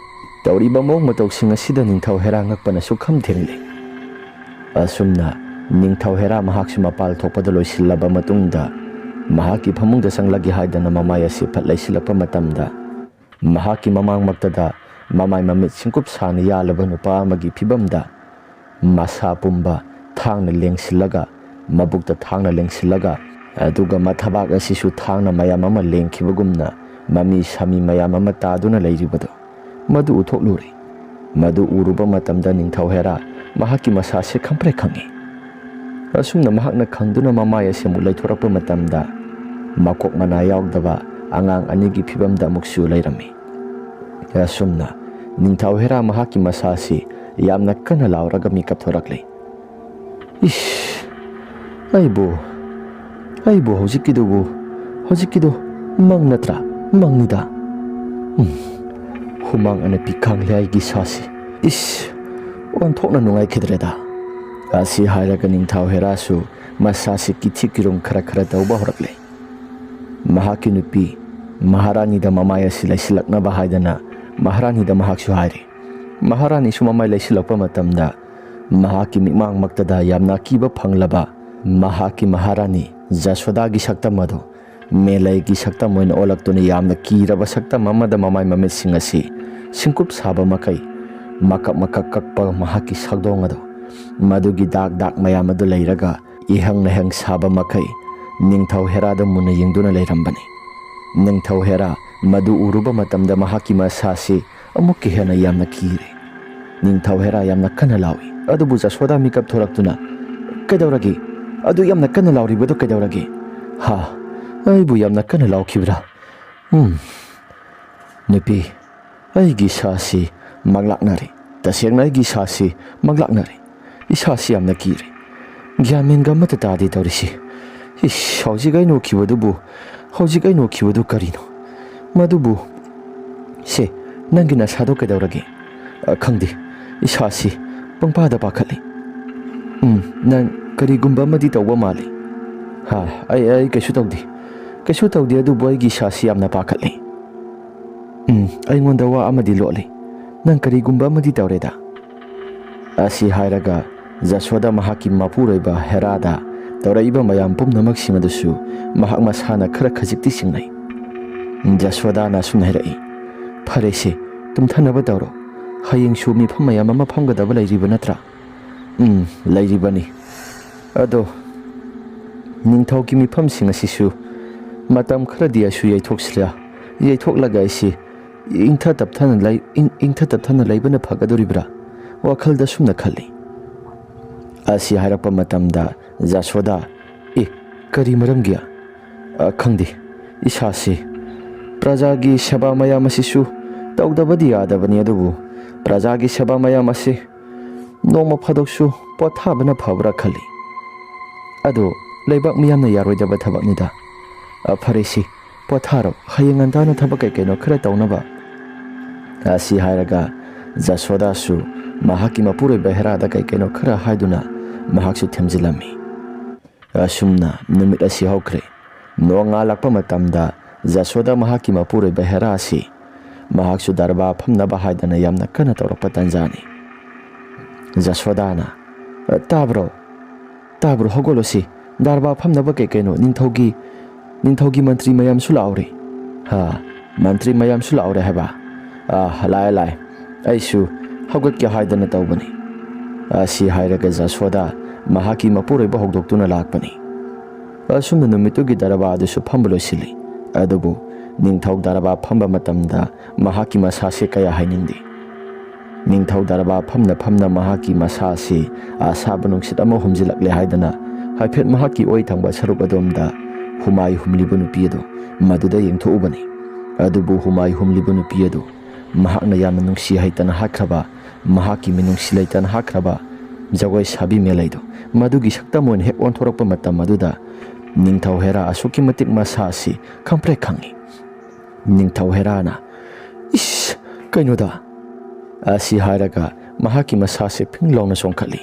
ꯇꯧꯔꯤꯕ ꯃꯑꯣꯡ ꯃꯇꯧꯁꯤꯡ ꯑꯁꯤꯗ ꯅꯤꯡꯊꯧ ꯍꯦꯔꯥ ꯉꯛꯄꯅ ꯁꯨꯛꯈꯝ ꯊꯦꯡꯂꯦ꯫ ꯑꯁꯨꯝꯅ ꯅꯤꯡꯊꯧ ꯍꯦꯔꯥ ꯃꯍꯥꯛꯁꯨ ꯃꯄꯥꯜ ꯊꯣꯛꯄꯗ ꯂꯣꯏꯁꯤꯜꯂꯕ ꯃꯇꯨꯡꯗ ꯃꯍꯥꯛꯀꯤ ꯐꯃꯨꯡꯗ ꯆꯪꯂꯒꯦ ꯍꯥꯏꯗꯅ ꯃꯃꯥꯏ ꯑꯁꯤ ꯐꯠ ꯂꯩꯁꯤꯜꯂꯛꯄ ꯃꯇꯝꯗ ꯃꯍꯥꯛꯀꯤ ꯃꯃꯥꯡꯃꯛꯇꯗ ꯃꯃꯥꯏ ꯃꯃꯤꯠ ꯁꯤꯡꯀꯨꯞ ꯁꯥꯅ ꯌꯥꯜꯂꯕ ꯅꯨꯄꯥ ꯑꯃꯒꯤ ꯐꯤꯕꯝꯗ ꯃꯁꯥ ꯄꯨꯝꯕ ꯊꯥꯡꯅ ꯂꯦꯡꯁꯤꯜꯂꯒ ꯃꯕꯨꯛꯇ ꯊꯥꯡꯅ ꯂꯦꯡꯁꯤꯜꯂꯒ ꯑꯗꯨꯒ ꯃꯊꯕꯥꯛ ꯑꯁꯤꯁꯨ ꯊꯥꯡꯅ ꯃꯌꯥꯝ ꯑꯃ ꯂꯦꯡꯈꯤꯕꯒꯨꯝꯅ ꯃꯃꯤ ꯁꯥꯃꯤ ꯃꯌꯥꯝ ꯑꯃ ꯇꯥꯗꯨꯅ ꯂꯩꯔꯤꯕꯗꯨ ꯃꯗꯨ ꯎꯊꯣꯛꯂꯨꯔꯦ꯫ ꯃꯗꯨ ꯎꯔꯨꯕ ꯃꯇꯝꯗ ꯅꯤꯡꯊꯧ ꯍꯦꯔꯥ ꯃꯍꯥꯛꯀꯤ ꯃꯁꯥꯁꯦ ꯈꯪꯄ꯭ꯔꯦꯛ ꯈꯪꯉꯤ꯫ ꯑꯁꯨꯝꯅ ꯃꯍꯥꯛꯅ ꯈꯪꯗꯨꯅ ꯃꯃꯥꯏ ꯑꯁꯤ ꯑꯃꯨꯛ ꯂꯩꯊꯣꯔꯛꯄ ꯃꯇꯝꯗ ꯃꯀꯣꯛ ꯃꯅꯥ ꯌꯥꯎꯗꯕ ꯑꯉꯥꯡ ꯑꯅꯤꯒꯤ ꯐꯤꯕꯝꯗ ꯑꯃꯨꯛꯁꯨ ꯂꯩꯔꯝꯃꯤ꯫ ꯑꯁꯨꯝꯅ ꯅꯤꯡꯊꯧ ꯍꯦꯔꯥ ꯃꯍꯥꯛꯀꯤ ꯃꯁꯥꯁꯤ ꯌꯥꯝꯅ ꯀꯟꯅ ꯂꯥꯎꯔꯒ ꯃꯤꯀꯞ ꯊꯣꯔꯛꯂꯦ꯫ ꯏꯁ! ꯑꯩꯕꯨ, ꯑꯩꯕꯨ ꯍꯧꯖꯤꯛꯀꯤꯗꯨꯕꯨ, ꯍꯧꯖꯤꯛꯀꯤꯗꯨ ꯃꯪ ꯅꯠꯇ꯭ꯔꯥ? ꯃꯪꯅꯤꯗ꯫ ꯎꯝ, ꯍꯨꯃꯥꯡ ꯑꯅꯞꯄꯤ ꯀꯥꯡꯂꯦ ꯑꯩꯒꯤ ꯁꯥꯁꯤ꯫ ꯏꯁ! ꯑꯣꯟꯊꯣꯛꯅ ꯅꯨꯡꯉꯥꯏꯈꯤꯗ꯭ꯔꯦꯗ꯫ ꯑꯁꯤ ꯍꯥꯏꯔꯒ ꯅꯤꯡꯊꯧ ꯍꯦꯔꯥꯁꯨ ꯃꯁꯥꯁꯤ ꯀꯤꯊꯤ ꯀꯤꯔꯨꯝ ꯈꯔ ꯈꯔ ꯇꯧꯕ ꯍꯧꯔꯛꯂꯦ꯫ ꯃꯍꯥꯛꯀꯤ ꯅꯨꯄꯤ ꯃꯍꯥꯔꯥꯅꯤꯗ ꯃꯃꯥꯏ ꯑꯁꯤ ꯂꯩꯁꯤꯜꯂꯛꯅꯕ ꯍꯥꯏꯗꯅ ꯃꯍꯥꯔꯥꯅꯤꯗ ꯃꯍꯥꯛꯁꯨ ꯍꯥꯏꯔꯤ꯫ ꯃꯍꯥꯔꯥꯅꯤꯁꯨ ꯃꯃꯥꯏ ꯂꯩꯁꯤꯜꯂꯛꯄ ꯃꯇꯝꯗ ꯃꯍꯥꯛꯀꯤ ꯃꯤꯠꯃꯥꯡꯃꯛꯇꯗ ꯌꯥꯝꯅ ꯑꯀꯤꯕ ꯐꯪꯂꯕ ꯃꯍꯥꯛꯀꯤ ꯃꯍꯥꯔꯥꯅꯤ ꯖꯁꯣꯗꯥꯒꯤ ꯁꯛꯇꯝ ꯑꯗꯨ ꯃꯦꯂꯩꯒꯤ ꯁꯛꯇꯝ ꯑꯣꯏꯅ ꯑꯣꯜꯂꯛꯇꯨꯅ ꯌꯥꯝꯅ ꯀꯤꯔꯕ ꯁꯛꯇꯝ ꯑꯃꯗ ꯃꯃꯥꯏ ꯃꯃꯤꯠꯁꯤꯡ ꯑꯁꯤ ꯁꯤꯡꯀꯨꯞ ꯁꯥꯕ ꯃꯈꯩ ꯃꯀꯛ ꯃꯀꯛ ꯀꯛꯄ ꯃꯍꯥꯛꯀꯤ ꯁꯛꯗꯣꯡ ꯑꯗꯨ, ꯃꯗꯨꯒꯤ ꯗꯥꯛ ꯗꯥꯛ ꯃꯌꯥꯝ ꯑꯗꯨ ꯂꯩꯔꯒ ꯏꯍꯪ ꯅꯍꯪ ꯁꯥꯕ ꯃꯈꯩ ꯅꯤꯡꯊꯧ ꯍꯦꯔꯥꯗ ꯃꯨꯟꯅ ꯌꯦꯡꯗꯨꯅ ꯂꯩꯔꯝꯕꯅꯤ꯫ ꯅꯤꯡꯊꯧ ꯍꯦꯔꯥ ꯃꯗꯨ ꯎꯔꯨꯕ ꯃꯇꯝꯗ ꯃꯍꯥꯛꯀꯤ ꯃꯁꯥꯁꯤ ꯑꯃꯨꯛꯀ ꯍꯦꯟꯅ ꯌꯥꯝꯅ ꯀꯤꯔꯦ꯫ ꯅꯤꯡꯊꯧ ꯍꯦꯔꯥ ꯌꯥꯝꯅ ꯀꯟꯅ ꯂꯥꯎꯏ꯫ ꯑꯗꯨꯕꯨ ꯖꯁꯣꯗꯥ ꯃꯤꯀꯞ ꯊꯣꯔꯛꯇꯨꯅ, "ꯀꯩꯗꯧꯔꯒꯦ? ꯑꯗꯨ ꯌꯥꯝꯅ ꯀꯟꯅ ꯂꯥꯎꯔꯤꯕꯗꯨ ꯀꯩꯗꯧꯔꯒꯦ?" "ꯍꯥ? ꯑꯩꯕꯨ ꯌꯥꯝꯅ ꯀꯟꯅ ꯂꯥꯎꯈꯤꯕ꯭ꯔꯥ?" "ꯎꯝ, ꯅꯨꯄꯤ, ꯑꯩꯒꯤ ꯏꯁꯥꯁꯤ ꯃꯪꯂꯥꯛꯅꯔꯦ꯫ ꯇꯁꯦꯡꯅ ꯑꯩꯒꯤ ꯏꯁꯥꯁꯤ ꯃꯪꯂꯥꯛꯅꯔꯦ꯫ ꯏꯁꯥꯁꯤ ꯌꯥꯝꯅ ꯀꯤꯔꯦ꯫ ꯒ꯭ꯌꯥꯟ ꯃꯦꯟꯒ ꯑꯃꯠꯇ ꯇꯥꯗꯦ ꯇꯧꯔꯤꯁꯤ꯫ ꯏꯁ, ꯍꯧꯖꯤꯛ ꯑꯩ ꯅꯣꯛꯈꯤꯕꯗꯨꯕꯨ, ꯍꯧꯖꯤꯛ ꯑꯩ ꯅꯣꯛꯈꯤꯕꯗꯨ ꯀꯔꯤꯅꯣ? ꯃꯗꯨꯕꯨ, ꯁꯦ, ꯅꯪꯒꯤ ꯅꯁꯥꯗꯣ ꯀꯩꯗꯧꯔꯒꯦ?" "ꯑ, ꯈꯪꯗꯦ, ꯏꯁꯥꯁꯤ ꯄꯪꯄꯥꯗ ꯄꯥꯈꯠꯂꯤ꯫" "ꯎꯝ, ꯅꯪ ꯀꯔꯤꯒꯨꯝꯕ ꯑꯃꯗꯤ ꯇꯧꯕ ꯃꯥꯜꯂꯤ꯫" "ꯍꯥ, ꯑꯩ, ꯑꯩ ꯀꯩꯁꯨ ꯇꯧꯗꯦ, ꯀꯩꯁꯨ ꯇꯧꯗꯦ, ꯑꯗꯨꯕꯨ ꯑꯩꯒꯤ ꯏꯁꯥꯁꯤ ꯌꯥꯝꯅ ꯄꯥꯈꯠꯂꯤ꯫" "ꯎꯝ, ꯑꯩꯉꯣꯟꯗ ꯋꯥ ꯑꯃꯗꯤ ꯂꯣꯠꯂꯤ꯫ ꯅꯪ ꯀꯔꯤꯒꯨꯝꯕ ꯑꯃꯗꯤ ꯇꯧꯔꯦꯗ꯫" ꯑꯁꯤ ꯍꯥꯏꯔꯒ ꯖꯁꯣꯗꯥ ꯃꯍꯥꯛꯀꯤ ꯃꯄꯨꯔꯣꯏꯕ ꯍꯦꯔꯥꯗ ꯇꯧꯔꯛꯏꯕ ꯃꯌꯥꯝ ꯄꯨꯝꯅꯃꯛꯁꯤꯡ ꯑꯗꯨꯁꯨ ꯃꯍꯥꯛ ꯃꯁꯥꯅ ꯈꯔ ꯈꯖꯤꯛꯇꯤ ꯆꯤꯡꯅꯩ꯫ ꯖꯁꯣꯗꯥꯅ ꯑꯁꯨꯝꯅ ꯍꯥꯏꯔꯛꯏ, "ꯐꯔꯦꯁꯦ, ꯇꯨꯝꯊꯅꯕ ꯇꯧꯔꯣ꯫ ꯍꯌꯦꯡꯁꯨ ꯃꯤꯐꯝ ꯃꯌꯥꯝ ꯑꯃ ꯐꯝꯒꯗꯕ ꯂꯩꯔꯤꯕ ꯅꯠꯇ꯭ꯔꯥ?" "ꯎꯝ, ꯂꯩꯔꯤꯕꯅꯤ꯫ ꯑꯗꯣ ꯅꯤꯡꯊꯧꯒꯤ ꯃꯤꯐꯝꯁꯤꯡ ꯑꯁꯤꯁꯨ ꯃꯇꯝ ꯈꯔꯗꯤ ꯑꯩꯁꯨ ꯌꯩꯊꯣꯛꯁꯤꯔꯥ? ꯌꯩꯊꯣꯛꯂꯒ ꯑꯩꯁꯤ ꯏꯪꯊ ꯇꯞꯊꯅ ꯂꯩ-, ꯏꯪ-, ꯏꯪꯊ ꯇꯞꯊꯅ ꯂꯩꯕꯅ ꯐꯒꯗꯧꯔꯤꯕ꯭ꯔꯥ? ꯋꯥꯈꯜꯗ ꯁꯨꯝꯅ ꯈꯜꯂꯤ꯫" ꯑꯁꯤ ꯍꯥꯏꯔꯛꯄ ꯃꯇꯝꯗ ꯖꯁꯣꯗꯥ, "ꯑꯦ, ꯀꯔꯤ ꯃꯔꯝꯒꯤ?" "ꯑ, ꯈꯪꯗꯦ, ꯏꯁꯥꯁꯤ ꯄ꯭ꯔꯖꯥꯒꯤ ꯁꯦꯕꯥ ꯃꯌꯥꯝ ꯑꯁꯤꯁꯨ ꯇꯧꯗꯕꯗꯤ ꯌꯥꯗꯕꯅꯤ, ꯑꯗꯨꯕꯨ ꯄ꯭ꯔꯖꯥꯒꯤ ꯁꯦꯕꯥ ꯃꯌꯥꯝ ꯑꯁꯤ ꯅꯣꯡꯃ ꯐꯥꯗꯣꯛꯁꯨ ꯄꯣꯊꯥꯕꯅ ꯐꯕ꯭ꯔꯥ ꯈꯜꯂꯤ꯫" "ꯑꯗꯨ ꯂꯩꯕꯥꯛ ꯃꯤꯌꯥꯝꯅ ꯌꯥꯔꯣꯏꯗꯕ ꯊꯕꯛꯅꯤꯗ꯫ ꯑ, ꯐꯔꯦꯁꯤ, ꯄꯣꯊꯥꯔꯣ, ꯍꯌꯦꯡ ꯉꯟꯇꯥꯅ ꯊꯕꯛ ꯀꯩ ꯀꯩꯅꯣ ꯈꯔ ꯇꯧꯅꯕ꯫" ꯑꯁꯤ ꯍꯥꯏꯔꯒ ꯖꯁꯣꯗꯥꯁꯨ ꯃꯍꯥꯛꯀꯤ ꯃꯄꯨꯔꯣꯏꯕ ꯍꯦꯔꯥꯗ ꯀꯩ ꯀꯩꯅꯣ ꯈꯔ ꯍꯥꯏꯗꯨꯅ ꯃꯍꯥꯛꯁꯨ ꯊꯦꯝꯖꯤꯜꯂꯝꯃꯤ꯫ ꯑꯁꯨꯝꯅ ꯅꯨꯃꯤꯠ ꯑꯁꯤ ꯍꯧꯈ꯭ꯔꯦ꯫ ꯅꯣꯡꯉꯥꯜꯂꯛꯄ ꯃꯇꯝꯗ ꯖꯁꯣꯗꯥ ꯃꯍꯥꯛꯀꯤ ꯃꯄꯨꯔꯣꯏꯕ ꯍꯦꯔꯥ ꯑꯁꯤ ꯃꯍꯥꯛꯁꯨ ꯗꯔꯕꯥꯔ ꯐꯝꯅꯕ ꯍꯥꯏꯗꯅ ꯌꯥꯝꯅ ꯀꯟꯅ ꯇꯧꯔꯛꯄ ꯇꯥꯟꯖꯥꯅꯤ꯫ ꯖꯁꯣꯗꯥꯅ, "ꯇꯥꯕ꯭ꯔꯣ? ꯇꯥꯕ꯭ꯔꯣ? ꯍꯧꯒꯠꯂꯣ ꯁꯤ꯫ ꯗꯔꯕꯥꯔ ꯐꯝꯅꯕ ꯀꯩ ꯀꯩꯅꯣ? ꯅꯤꯡꯊꯧꯒꯤ, ꯅꯤꯡꯊꯧꯒꯤ ꯃꯟꯇ꯭ꯔꯤ ꯃꯌꯥꯝꯁꯨ ꯂꯥꯛꯍꯧꯔꯦ꯫" "ꯍꯥ? ꯃꯟꯇ꯭ꯔꯤ ꯃꯌꯥꯝꯁꯨ ꯂꯥꯛꯍꯧꯔꯦ ꯍꯥꯏꯕ? ꯑꯥ, ꯂꯥꯛꯑꯦ, ꯂꯥꯛꯑꯦ꯫ ꯑꯩꯁꯨ ꯍꯧꯒꯠꯀꯦ ꯍꯥꯏꯗꯅ ꯇꯧꯕꯅꯤ꯫" ꯑꯁꯤ ꯍꯥꯏꯔꯒ ꯖꯁꯣꯗꯥ ꯃꯍꯥꯛꯀꯤ ꯃꯄꯨꯔꯣꯏꯕ ꯍꯧꯗꯣꯛꯇꯨꯅ ꯂꯥꯛꯄꯅꯤ꯫ ꯑꯁꯨꯝꯅ ꯅꯨꯃꯤꯠꯇꯨꯒꯤ ꯗꯔꯕꯥꯔ ꯑꯗꯨꯁꯨ ꯐꯝꯕ ꯂꯣꯏꯁꯤꯜꯂꯤ꯫ ꯑꯗꯨꯕꯨ ꯅꯤꯡꯊꯧ ꯗꯔꯕꯥꯔ ꯐꯝꯕ ꯃꯇꯝꯗ ꯃꯍꯥꯛꯀꯤ ꯃꯁꯥꯁꯦ ꯀꯌꯥ ꯍꯥꯏꯅꯤꯡꯗꯦ꯫ ꯅꯤꯡꯊꯧ ꯗꯔꯕꯥꯔ ꯐꯝꯅ ꯐꯝꯅ ꯃꯍꯥꯛꯀꯤ ꯃꯁꯥꯁꯤ ꯑꯁꯥꯕ ꯅꯨꯡꯁꯤꯠ ꯑꯃ ꯍꯨꯝꯖꯤꯜꯂꯛꯂꯦ ꯍꯥꯏꯗꯅ ꯍꯥꯏꯐꯦꯠ ꯃꯍꯥꯛꯀꯤ ꯑꯣꯏ ꯊꯪꯕ ꯁꯔꯨꯛ ꯑꯗꯣꯝꯗ ꯍꯨꯃꯥꯏ ꯍꯨꯝꯂꯤꯕ ꯅꯨꯄꯤ ꯑꯗꯨ ꯃꯗꯨꯗ ꯌꯦꯡꯊꯣꯛꯎꯕꯅꯤ꯫ ꯑꯗꯨꯕꯨ ꯍꯨꯃꯥꯏ ꯍꯨꯝꯂꯤꯕ ꯅꯨꯄꯤ ꯑꯗꯨ ꯃꯍꯥꯛꯅ ꯌꯥꯝꯅ ꯅꯨꯡꯁꯤ ꯍꯩꯇꯅ ꯍꯥꯠꯈ꯭ꯔꯕ, ꯃꯍꯥꯛꯀꯤ ꯃꯤꯅꯨꯡꯁꯤ ꯂꯩꯇꯅ ꯍꯥꯠꯈ꯭ꯔꯕ ꯖꯒꯣꯏ ꯁꯥꯕꯤ ꯃꯦꯂꯩꯗꯣ, ꯃꯗꯨꯒꯤ ꯁꯛꯇꯝ ꯑꯣꯏꯅ ꯍꯦꯛ ꯑꯣꯟꯊꯣꯔꯛꯄ ꯃꯇꯝ ꯑꯗꯨꯗ ꯅꯤꯡꯊꯧ ꯍꯦꯔꯥ ꯑꯁꯨꯛꯀꯤ ꯃꯇꯤꯛ ꯃꯁꯥ ꯑꯁꯤ ꯈꯪꯄ꯭ꯔꯦꯛ ꯈꯪꯉꯤ꯫ ꯅꯤꯡꯊꯧ ꯍꯦꯔꯥꯅ, "ꯏꯁ, ꯀꯩꯅꯣꯗ?" ꯑꯁꯤ ꯍꯥꯏꯔꯒ ꯃꯍꯥꯛꯀꯤ ꯃꯁꯥꯁꯦ ꯐꯤꯡ ꯂꯥꯎꯅ ꯆꯣꯡꯈꯠꯂꯤ꯫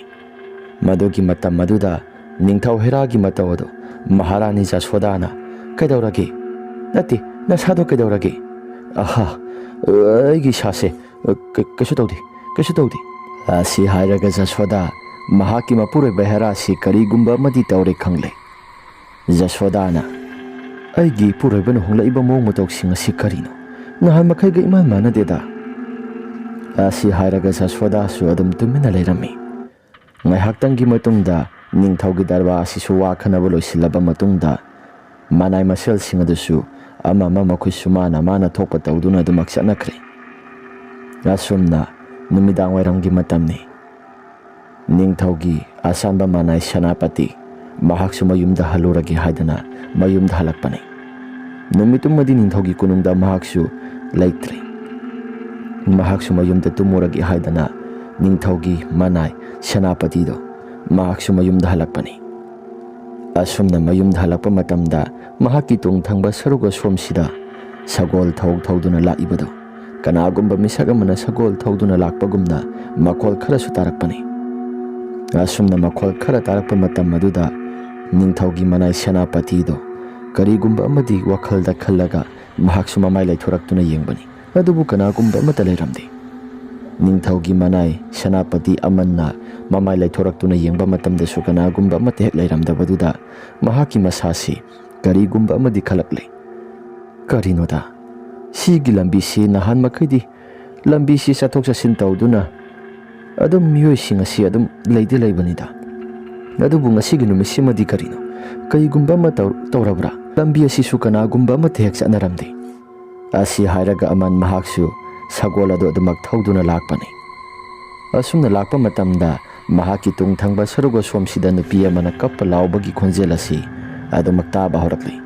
ꯃꯗꯨꯒꯤ ꯃꯇꯝ ꯑꯗꯨꯗ ꯅꯤꯡꯊꯧ ꯍꯦꯔꯥꯒꯤ ꯃꯇꯧ ꯑꯗꯨ ꯃꯍꯥꯔꯥꯅꯤ ꯖꯁꯣꯗꯥꯅ, "ꯀꯩꯗꯧꯔꯒꯦ? ꯅꯠꯇꯦ, ꯅꯁꯥꯗꯣ ꯀꯩꯗꯧꯔꯒꯦ?" "ꯑꯍꯥ, ꯑꯩꯒꯤ ꯏꯁꯥꯁꯦ, ꯀ-, ꯀꯩꯁꯨ ꯇꯧꯗꯦ, ꯀꯩꯁꯨ ꯇꯧꯗꯦ꯫" ꯑꯁꯤ ꯍꯥꯏꯔꯒ ꯖꯁꯣꯗꯥ ꯃꯍꯥꯛꯀꯤ ꯃꯄꯨꯔꯣꯏꯕ ꯍꯦꯔꯥꯁꯤ ꯀꯔꯤꯒꯨꯝꯕ ꯑꯃꯗꯤ ꯇꯧꯔꯦ ꯈꯪꯂꯦ꯫ ꯖꯁꯣꯗꯥꯅ, "ꯑꯩꯒꯤ ꯏꯄꯨꯔꯣꯏꯕꯅ ꯍꯣꯡꯂꯛꯏꯕ ꯃꯑꯣꯡ ꯃꯇꯧꯁꯤꯡ ꯑꯁꯤ ꯀꯔꯤꯅꯣ? ꯅꯍꯥꯟ ꯃꯈꯩꯒ ꯏꯃꯥꯟ ꯃꯥꯟꯅꯗꯦꯗ꯫" ꯑꯁꯤ ꯍꯥꯏꯔꯒ ꯖꯁꯣꯗꯥꯁꯨ ꯑꯗꯨꯝ ꯇꯨꯃꯤꯟꯅ ꯂꯩꯔꯝꯃꯤ꯫ ꯉꯥꯏꯍꯥꯛꯇꯪꯒꯤ ꯃꯇꯨꯡꯗ ꯅꯤꯡꯊꯧꯒꯤ ꯗꯔꯕꯥꯔ ꯑꯁꯤꯁꯨ ꯋꯥ ꯈꯟꯅꯕ ꯂꯣꯏꯁꯤꯜꯂꯕ ꯃꯇꯨꯡꯗ ꯃꯅꯥꯏ ꯃꯁꯦꯜꯁꯤꯡ ꯑꯗꯨꯁꯨ ꯑꯃ ꯑꯃ ꯃꯈꯣꯏꯁꯨ ꯃꯥꯅ ꯃꯥꯅ ꯊꯣꯛꯄ ꯇꯧꯗꯨꯅ ꯑꯗꯨꯃꯛ ꯆꯠꯅꯈ꯭ꯔꯦ꯫ ꯑꯁꯨꯝꯅ ꯅꯨꯃꯤꯗꯥꯡ ꯋꯥꯏꯔꯝꯒꯤ ꯃꯇꯝꯅꯤ꯫ ꯅꯤꯡꯊꯧꯒꯤ ꯑꯆꯥꯟꯕ ꯃꯅꯥꯏ ꯁꯦꯅꯥꯄꯇꯤ ꯃꯍꯥꯛꯁꯨ ꯃꯌꯨꯝꯗ ꯍꯜꯂꯨꯔꯒꯦ ꯍꯥꯏꯗꯅ ꯃꯌꯨꯝꯗ ꯍꯜꯂꯛꯄꯅꯤ꯫ ꯅꯨꯃꯤꯠꯇꯨꯃꯗꯤ ꯅꯤꯡꯊꯧꯒꯤ ꯀꯣꯅꯨꯡꯗ ꯃꯍꯥꯛꯁꯨ ꯂꯩꯇ꯭ꯔꯦ꯫ ꯃꯍꯥꯛꯁꯨ ꯃꯌꯨꯝꯗ ꯇꯨꯝꯃꯨꯔꯒꯦ ꯍꯥꯏꯗꯅ ꯅꯤꯡꯊꯧꯒꯤ ꯃꯅꯥꯏ ꯁꯦꯅꯥꯄꯇꯤꯗꯣ ꯃꯍꯥꯛꯁꯨ ꯃꯌꯨꯝꯗ ꯍꯜꯂꯛꯄꯅꯤ꯫ ꯑꯁꯨꯝꯅ ꯃꯌꯨꯝꯗ ꯍꯜꯂꯛꯄ ꯃꯇꯝꯗ ꯃꯍꯥꯛꯀꯤ ꯇꯨꯡ ꯊꯪꯕ ꯁꯔꯨꯛ ꯑꯁꯣꯝꯁꯤꯗ ꯁꯒꯣꯜ ꯊꯧ ꯊꯧꯗꯨꯅ ꯂꯥꯛꯏꯕꯗꯣ, ꯀꯅꯥꯒꯨꯝꯕ ꯃꯤꯁꯛ ꯑꯃꯅ ꯁꯒꯣꯜ ꯊꯧꯗꯨꯅ ꯂꯥꯛꯄꯒꯨꯝꯅ ꯃꯈꯣꯜ ꯈꯔꯁꯨ ꯇꯥꯔꯛꯄꯅꯤ꯫ ꯑꯁꯨꯝꯅ ꯃꯈꯣꯜ ꯈꯔ ꯇꯥꯔꯛꯄ ꯃꯇꯝ ꯑꯗꯨꯗ ꯅꯤꯡꯊꯧꯒꯤ ꯃꯅꯥꯏ ꯁꯦꯅꯥꯄꯇꯤꯗꯣ ꯀꯔꯤꯒꯨꯝꯕ ꯑꯃꯗꯤ ꯋꯥꯈꯜꯗ ꯈꯜꯂꯒ ꯃꯍꯥꯛꯁꯨ ꯃꯃꯥꯏ ꯂꯩꯊꯣꯔꯛꯇꯨꯅ ꯌꯦꯡꯕꯅꯤ꯫ ꯑꯗꯨꯕꯨ ꯀꯅꯥꯒꯨꯝꯕ ꯑꯃꯠꯇ ꯂꯩꯔꯝꯗꯦ꯫ ꯅꯤꯡꯊꯧꯒꯤ ꯃꯅꯥꯏ ꯁꯦꯅꯥꯄꯇꯤ ꯑꯃꯟꯅ ꯃꯃꯥꯏ ꯂꯩꯊꯣꯔꯛꯇꯨꯅ ꯌꯦꯡꯕ ꯃꯇꯝꯗꯁꯨ ꯀꯅꯥꯒꯨꯝꯕ ꯑꯃꯠꯇ ꯍꯦꯛ ꯂꯩꯔꯝꯗꯕꯗꯨꯗ ꯃꯍꯥꯛꯀꯤ ꯃꯁꯥꯁꯤ ꯀꯔꯤꯒꯨꯝꯕ ꯑꯃꯗꯤ ꯈꯜꯂꯛꯂꯦ꯫ "ꯀꯔꯤꯅꯣꯗ? ꯁꯤꯒꯤ ꯂꯝꯕꯤꯁꯤ ꯅꯍꯥꯟ ꯃꯈꯩꯗꯤ ꯂꯝꯕꯤꯁꯤ ꯆꯠꯊꯣꯛ ꯆꯠꯁꯤꯟ ꯇꯧꯗꯨꯅ ꯑꯗꯨꯝ ꯃꯤꯑꯣꯏꯁꯤꯡ ꯑꯁꯤ ꯑꯗꯨꯝ ꯂꯩꯗꯤ ꯂꯩꯕꯅꯤꯗ꯫ ꯑꯗꯨꯕꯨ ꯉꯁꯤꯒꯤ ꯅꯨꯃꯤꯠꯁꯤꯃꯗꯤ ꯀꯔꯤꯅꯣ? ꯀꯔꯤꯒꯨꯝꯕ ꯑꯃ ꯇꯧ-, ꯇꯧꯔꯕ꯭ꯔꯥ? ꯂꯝꯕꯤ ꯑꯁꯤꯁꯨ ꯀꯅꯥꯒꯨꯝꯕ ꯑꯃꯠꯇ ꯍꯦꯛ ꯆꯠꯅꯔꯝꯗꯦ"꯫ ꯑꯁꯤ ꯍꯥꯏꯔꯒ ꯑꯃꯟ ꯃꯍꯥꯛꯁꯨ ꯁꯒꯣꯜ ꯑꯗꯨ ꯑꯗꯨꯃꯛ ꯊꯧꯗꯨꯅ ꯂꯥꯛꯄꯅꯤ꯫ ꯑꯁꯨꯝꯅ ꯂꯥꯛꯄ ꯃꯇꯝꯗ ꯃꯍꯥꯛꯀꯤ ꯇꯨꯡ ꯊꯪꯕ ꯁꯔꯨꯛ ꯑꯁꯣꯝꯁꯤꯗ ꯅꯨꯄꯤ ꯑꯃꯅ ꯀꯞꯄ ꯂꯥꯎꯕꯒꯤ ꯈꯣꯟꯖꯦꯜ ꯑꯁꯤ ꯑꯗꯨꯃꯛ ꯇꯥꯕ ꯍꯧꯔꯛꯂꯤ꯫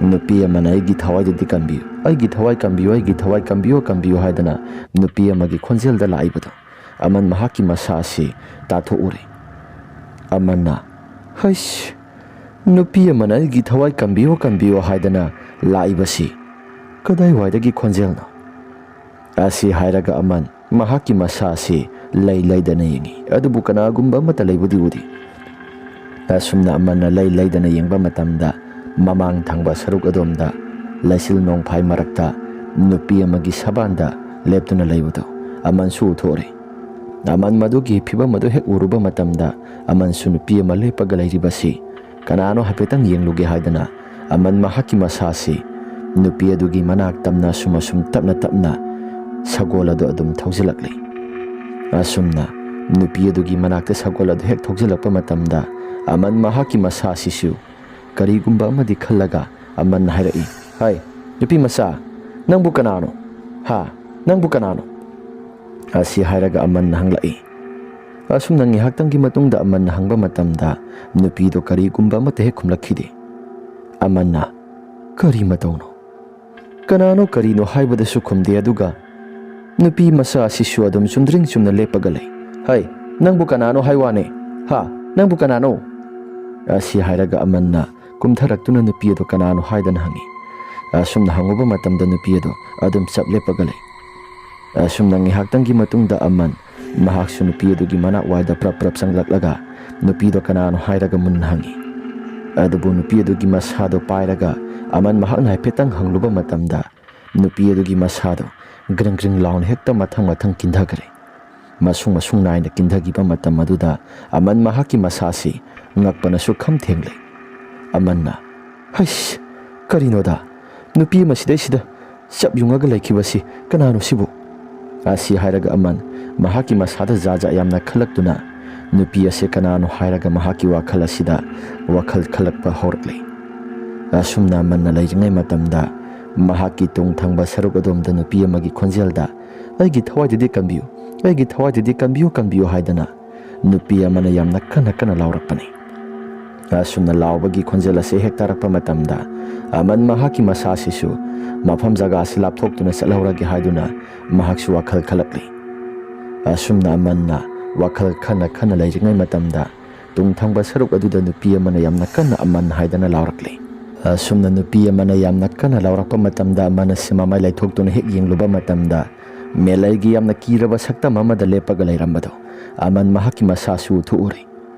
ꯅꯨꯄꯤ ꯑꯃꯅ "ꯑꯩꯒꯤ ꯊꯋꯥꯏꯗꯗꯤ ꯀꯟꯕꯤꯌꯨ, ꯑꯩꯒꯤ ꯊꯋꯥꯏ ꯀꯟꯕꯤꯌꯨ, ꯑꯩꯒꯤ ꯊꯋꯥꯏ ꯀꯟꯕꯤꯌꯨ, ꯀꯟꯕꯤꯌꯨ" ꯍꯥꯏꯗꯅ ꯅꯨꯄꯤ ꯑꯃꯒꯤ ꯈꯣꯟꯖꯦꯜꯗ ꯂꯥꯛꯏꯕꯗꯨ ꯑꯃꯟ ꯃꯍꯥꯛꯀꯤ ꯃꯁꯥ ꯑꯁꯤ ꯇꯥꯊꯣꯛꯎꯔꯦ꯫ ꯑꯃꯟꯅ, "ꯍꯩꯁ, ꯅꯨꯄꯤ ꯑꯃꯅ ꯑꯩꯒꯤ ꯊꯋꯥꯏ ꯀꯟꯕꯤꯌꯨ, ꯀꯟꯕꯤꯌꯨ ꯍꯥꯏꯗꯅ ꯂꯥꯛꯏꯕꯁꯤ ꯀꯗꯥꯏꯋꯥꯏꯗꯒꯤ ꯈꯣꯟꯖꯦꯜꯅꯣ?" ꯑꯁꯤ ꯍꯥꯏꯔꯒ ꯑꯃꯟ ꯃꯍꯥꯛꯀꯤ ꯃꯁꯥ ꯑꯁꯤ ꯂꯩ ꯂꯩꯗꯅ ꯌꯦꯡꯉꯤ, ꯑꯗꯨꯕꯨ ꯀꯅꯥꯒꯨꯝꯕ ꯑꯃꯠꯇ ꯂꯩꯕꯨꯗꯤ ꯎꯗꯦ꯫ ꯑꯁꯨꯝꯅ ꯑꯃꯟꯅ ꯂꯩ ꯂꯩꯗꯅ ꯌꯦꯡꯕ ꯃꯇꯝꯗ, ꯃꯃꯥꯡ ꯊꯪꯕ ꯁꯔꯨꯛ ꯑꯗꯣꯝꯗ ꯂꯩꯆꯤꯜ ꯅꯣꯡꯐꯥꯏ ꯃꯔꯛꯇ ꯅꯨꯄꯤ ꯑꯃꯒꯤ ꯁꯕꯥꯟꯗ ꯂꯦꯞꯇꯨꯅ ꯂꯩꯕꯗꯨ ꯑꯃꯟꯁꯨ ꯎꯊꯣꯛꯎꯔꯦ꯫ ꯑꯃꯟ ꯃꯗꯨꯒꯤ ꯐꯤꯕꯝ ꯑꯗꯨ ꯍꯦꯛ ꯎꯔꯨꯕ ꯃꯇꯝꯗ, ꯑꯃꯟꯁꯨ ꯅꯨꯄꯤ ꯑꯃ ꯂꯦꯞꯄꯒ ꯂꯩꯔꯤꯕꯁꯤ ꯀꯅꯥꯅꯣ ꯍꯥꯏꯐꯦꯠꯇꯪ ꯌꯦꯡꯂꯨꯒꯦ ꯍꯥꯏꯗꯅ ꯑꯃꯟ ꯃꯍꯥꯛꯀꯤ ꯃꯁꯥꯁꯤ ꯅꯨꯄꯤ ꯑꯗꯨꯒꯤ ꯃꯅꯥꯛ ꯇꯝꯅ ꯑꯁꯨꯝ ꯑꯁꯨꯝ ꯇꯞꯅ ꯇꯞꯅ ꯁꯒꯣꯜ ꯑꯗꯨ ꯑꯗꯨꯝ ꯊꯧꯖꯤꯜꯂꯛꯂꯤ꯫ ꯑꯁꯨꯝꯅ ꯅꯨꯄꯤ ꯑꯗꯨꯒꯤ ꯃꯅꯥꯛꯇ ꯁꯒꯣꯜ ꯑꯗꯨ ꯍꯦꯛ ꯊꯧꯖꯤꯜꯂꯛꯄ ꯃꯇꯝꯗ, ꯑꯃꯟ ꯃꯍꯥꯛꯀꯤ ꯃꯁꯥꯁꯤꯁꯨ ꯀꯔꯤꯒꯨꯝꯕ ꯑꯃꯗꯤ ꯈꯜꯂꯒ ꯑꯃꯟꯅ ꯍꯥꯏꯔꯛꯏ, "ꯍꯥꯏ, ꯅꯨꯄꯤ ꯃꯆꯥ, ꯅꯪꯕꯨ ꯀꯅꯥꯅꯣ? ꯍꯥ? ꯅꯪꯕꯨ ꯀꯅꯥꯅꯣ?" ꯑꯁꯤ ꯍꯥꯏꯔꯒ ꯑꯃꯟꯅ ꯍꯪꯂꯛꯏ꯫ ꯑꯁꯨꯝꯅ ꯉꯥꯏꯍꯥꯛꯇꯪꯒꯤ ꯃꯇꯨꯡꯗ ꯑꯃꯟꯅ ꯍꯪꯕ ꯃꯇꯝꯗ, ꯅꯨꯄꯤꯗꯣ ꯀꯔꯤꯒꯨꯝꯕ ꯑꯃꯠꯇ ꯍꯦꯛ ꯈꯨꯝꯂꯛꯈꯤꯗꯦ꯫ ꯑꯃꯟꯅ, "ꯀꯔꯤ ꯃꯇꯧꯅꯣ? ꯀꯅꯥꯅꯣ ꯀꯔꯤꯅꯣ ꯍꯥꯏꯕꯗꯁꯨ ꯈꯨꯝꯗꯦ, ꯑꯗꯨꯒ ꯅꯨꯄꯤ ꯃꯆꯥ ꯑꯁꯤꯁꯨ ꯑꯗꯨꯝ ꯆꯨꯝꯗ꯭ꯔꯤꯡ ꯆꯨꯝꯅ ꯂꯦꯞꯄꯒ ꯂꯩ꯫ ꯍꯩ, ꯅꯪꯕꯨ ꯀꯅꯥꯅꯣ ꯍꯥꯏ ꯋꯥꯅꯦ? ꯍꯥ? ꯅꯪꯕꯨ ꯀꯅꯥꯅꯣ?" ꯑꯁꯤ ꯍꯥꯏꯔꯒ ꯑꯃꯟꯅ ꯀꯨꯝꯊꯔꯛꯇꯨꯅ ꯅꯨꯄꯤ ꯑꯗꯨ ꯀꯅꯥꯅꯣ ꯍꯥꯏꯗꯅ ꯍꯪꯉꯤ꯫ ꯑꯁꯨꯝꯅ ꯍꯪꯉꯨꯕ ꯃꯇꯝꯗ ꯅꯨꯄꯤ ꯑꯗꯨ ꯑꯗꯨꯝ ꯆꯞ ꯂꯦꯞꯄꯒ ꯂꯩ꯫ ꯑꯁꯨꯝꯅ ꯉꯥꯏꯍꯥꯛꯇꯪꯒꯤ ꯃꯇꯨꯡꯗ ꯑꯃꯟ ꯃꯍꯥꯛꯁꯨ ꯅꯨꯄꯤ ꯑꯗꯨꯒꯤ ꯃꯅꯥꯛ ꯋꯥꯏꯗ ꯄ꯭ꯔꯞ ꯄ꯭ꯔꯞ ꯆꯪꯂꯛꯂꯒ ꯅꯨꯄꯤꯗꯣ ꯀꯅꯥꯅꯣ ꯍꯥꯏꯔꯒ ꯃꯨꯟꯅ ꯍꯪꯉꯤ꯫ ꯑꯗꯨꯕꯨ ꯅꯨꯄꯤ ꯑꯗꯨꯒꯤ ꯃꯁꯥꯗꯣ ꯄꯥꯏꯔꯒ ꯑꯃꯟ ꯃꯍꯥꯛꯅ ꯍꯥꯏꯐꯦꯠꯇꯪ ꯍꯪꯂꯨꯕ ꯃꯇꯝꯗ, ꯅꯨꯄꯤ ꯑꯗꯨꯒꯤ ꯃꯁꯥꯗꯣ ꯒ꯭ꯔꯤꯡ ꯒ꯭ꯔꯤꯡ ꯂꯥꯎꯅ ꯍꯦꯛꯇ ꯃꯊꯪ ꯃꯊꯪ ꯀꯤꯟꯊꯈ꯭ꯔꯦ꯫ ꯃꯁꯨꯡ ꯃꯁꯨꯡ ꯅꯥꯏꯅ ꯀꯤꯟꯊꯈꯤꯕ ꯃꯇꯝ ꯑꯗꯨꯗ ꯑꯃꯟ ꯃꯍꯥꯛꯀꯤ ꯃꯁꯥꯁꯤ ꯉꯛꯄꯅꯁꯨ ꯈꯝ ꯊꯦꯡꯂꯦ꯫ ꯑꯃꯟꯅ, "ꯍꯩꯁ, ꯀꯔꯤꯅꯣꯗ? ꯅꯨꯄꯤ ꯑꯃ ꯁꯤꯗꯩꯁꯤꯗ ꯆꯞ ꯌꯨꯡꯉꯒ ꯂꯩꯈꯤꯕꯁꯤ ꯀꯅꯥꯅꯣ ꯁꯤꯕꯨ?" ꯑꯁꯤ ꯍꯥꯏꯔꯒ ꯑꯃꯟ ꯃꯍꯥꯛꯀꯤ ꯃꯁꯥꯗ ꯖꯥ ꯖꯥ ꯌꯥꯝꯅ ꯈꯜꯂꯛꯇꯨꯅ, ꯅꯨꯄꯤ ꯑꯁꯤ ꯀꯅꯥꯅꯣ ꯍꯥꯏꯔꯒ ꯃꯍꯥꯛꯀꯤ ꯋꯥꯈꯜ ꯑꯁꯤꯗ ꯋꯥꯈꯜ ꯈꯜꯂꯛꯄ ꯍꯧꯔꯛꯂꯦ꯫ ꯑꯁꯨꯝꯅ ꯑꯃꯟꯅ ꯂꯩꯔꯤꯉꯩ ꯃꯇꯝꯗ, ꯃꯍꯥꯛꯀꯤ ꯇꯨꯡ ꯊꯪꯕ ꯁꯔꯨꯛ ꯑꯗꯣꯝꯗ ꯅꯨꯄꯤ ꯑꯃꯒꯤ ꯈꯣꯟꯖꯦꯜꯗ, "ꯑꯩꯒꯤ ꯊꯋꯥꯏꯗꯨꯗꯤ ꯀꯟꯕꯤꯌꯨ, ꯑꯩꯒꯤ ꯊꯋꯥꯏꯗꯨꯗꯤ ꯀꯟꯕꯤꯌꯨ, ꯀꯟꯕꯤꯌꯨ" ꯍꯥꯏꯗꯅ ꯅꯨꯄꯤ ꯑꯃꯅ ꯌꯥꯝꯅ ꯀꯟꯅ ꯀꯟꯅ ꯂꯥꯎꯔꯛꯄꯅꯤ꯫ ꯑꯁꯨꯝꯅ ꯂꯥꯎꯕꯒꯤ ꯈꯣꯟꯖꯦꯜ ꯑꯁꯤ ꯍꯦꯛ ꯇꯥꯔꯛꯄ ꯃꯇꯝꯗ, ꯑꯃꯟ ꯃꯍꯥꯛꯀꯤ ꯃꯁꯥꯁꯤꯁꯨ ꯃꯐꯝ ꯖꯒꯥ ꯑꯁꯤ ꯂꯥꯞꯊꯣꯛꯇꯨꯅ ꯆꯠꯍꯧꯔꯒꯦ ꯍꯥꯏꯗꯨꯅ ꯃꯍꯥꯛꯁꯨ ꯋꯥꯈꯜ ꯈꯜꯂꯛꯂꯤ꯫ ꯑꯁꯨꯝꯅ ꯑꯃꯟꯅ ꯋꯥꯈꯜ ꯈꯟꯅ ꯈꯟꯅ ꯂꯩꯔꯤꯉꯩ ꯃꯇꯝꯗ, ꯇꯨꯡ ꯊꯪꯕ ꯁꯔꯨꯛ ꯑꯗꯨꯗ ꯅꯨꯄꯤ ꯑꯃꯅ ꯌꯥꯝꯅ ꯀꯟꯅ "ꯑꯃꯟ" ꯍꯥꯏꯗꯅ ꯂꯥꯎꯔꯛꯂꯤ꯫ ꯑꯁꯨꯝꯅ ꯅꯨꯄꯤ ꯑꯃꯅ ꯌꯥꯝꯅ ꯀꯟꯅ ꯂꯥꯎꯔꯛꯄ ꯃꯇꯝꯗ, ꯑꯃꯟ ꯑꯁꯤ ꯃꯃꯥꯏ ꯂꯩꯊꯣꯛꯇꯨꯅ ꯍꯦꯛ ꯌꯦꯡꯂꯨꯕ ꯃꯇꯝꯗ, ꯃꯦꯂꯩꯒꯤ ꯌꯥꯝꯅ ꯀꯤꯔꯕ ꯁꯛꯇꯝ ꯑꯃꯗ ꯂꯦꯞꯄꯒ ꯂꯩꯔꯝꯕꯗꯣ ꯑꯃꯟ ꯃꯍꯥꯛꯀꯤ ꯃꯁꯥꯁꯨ ꯎꯊꯣꯛꯎꯔꯦ꯫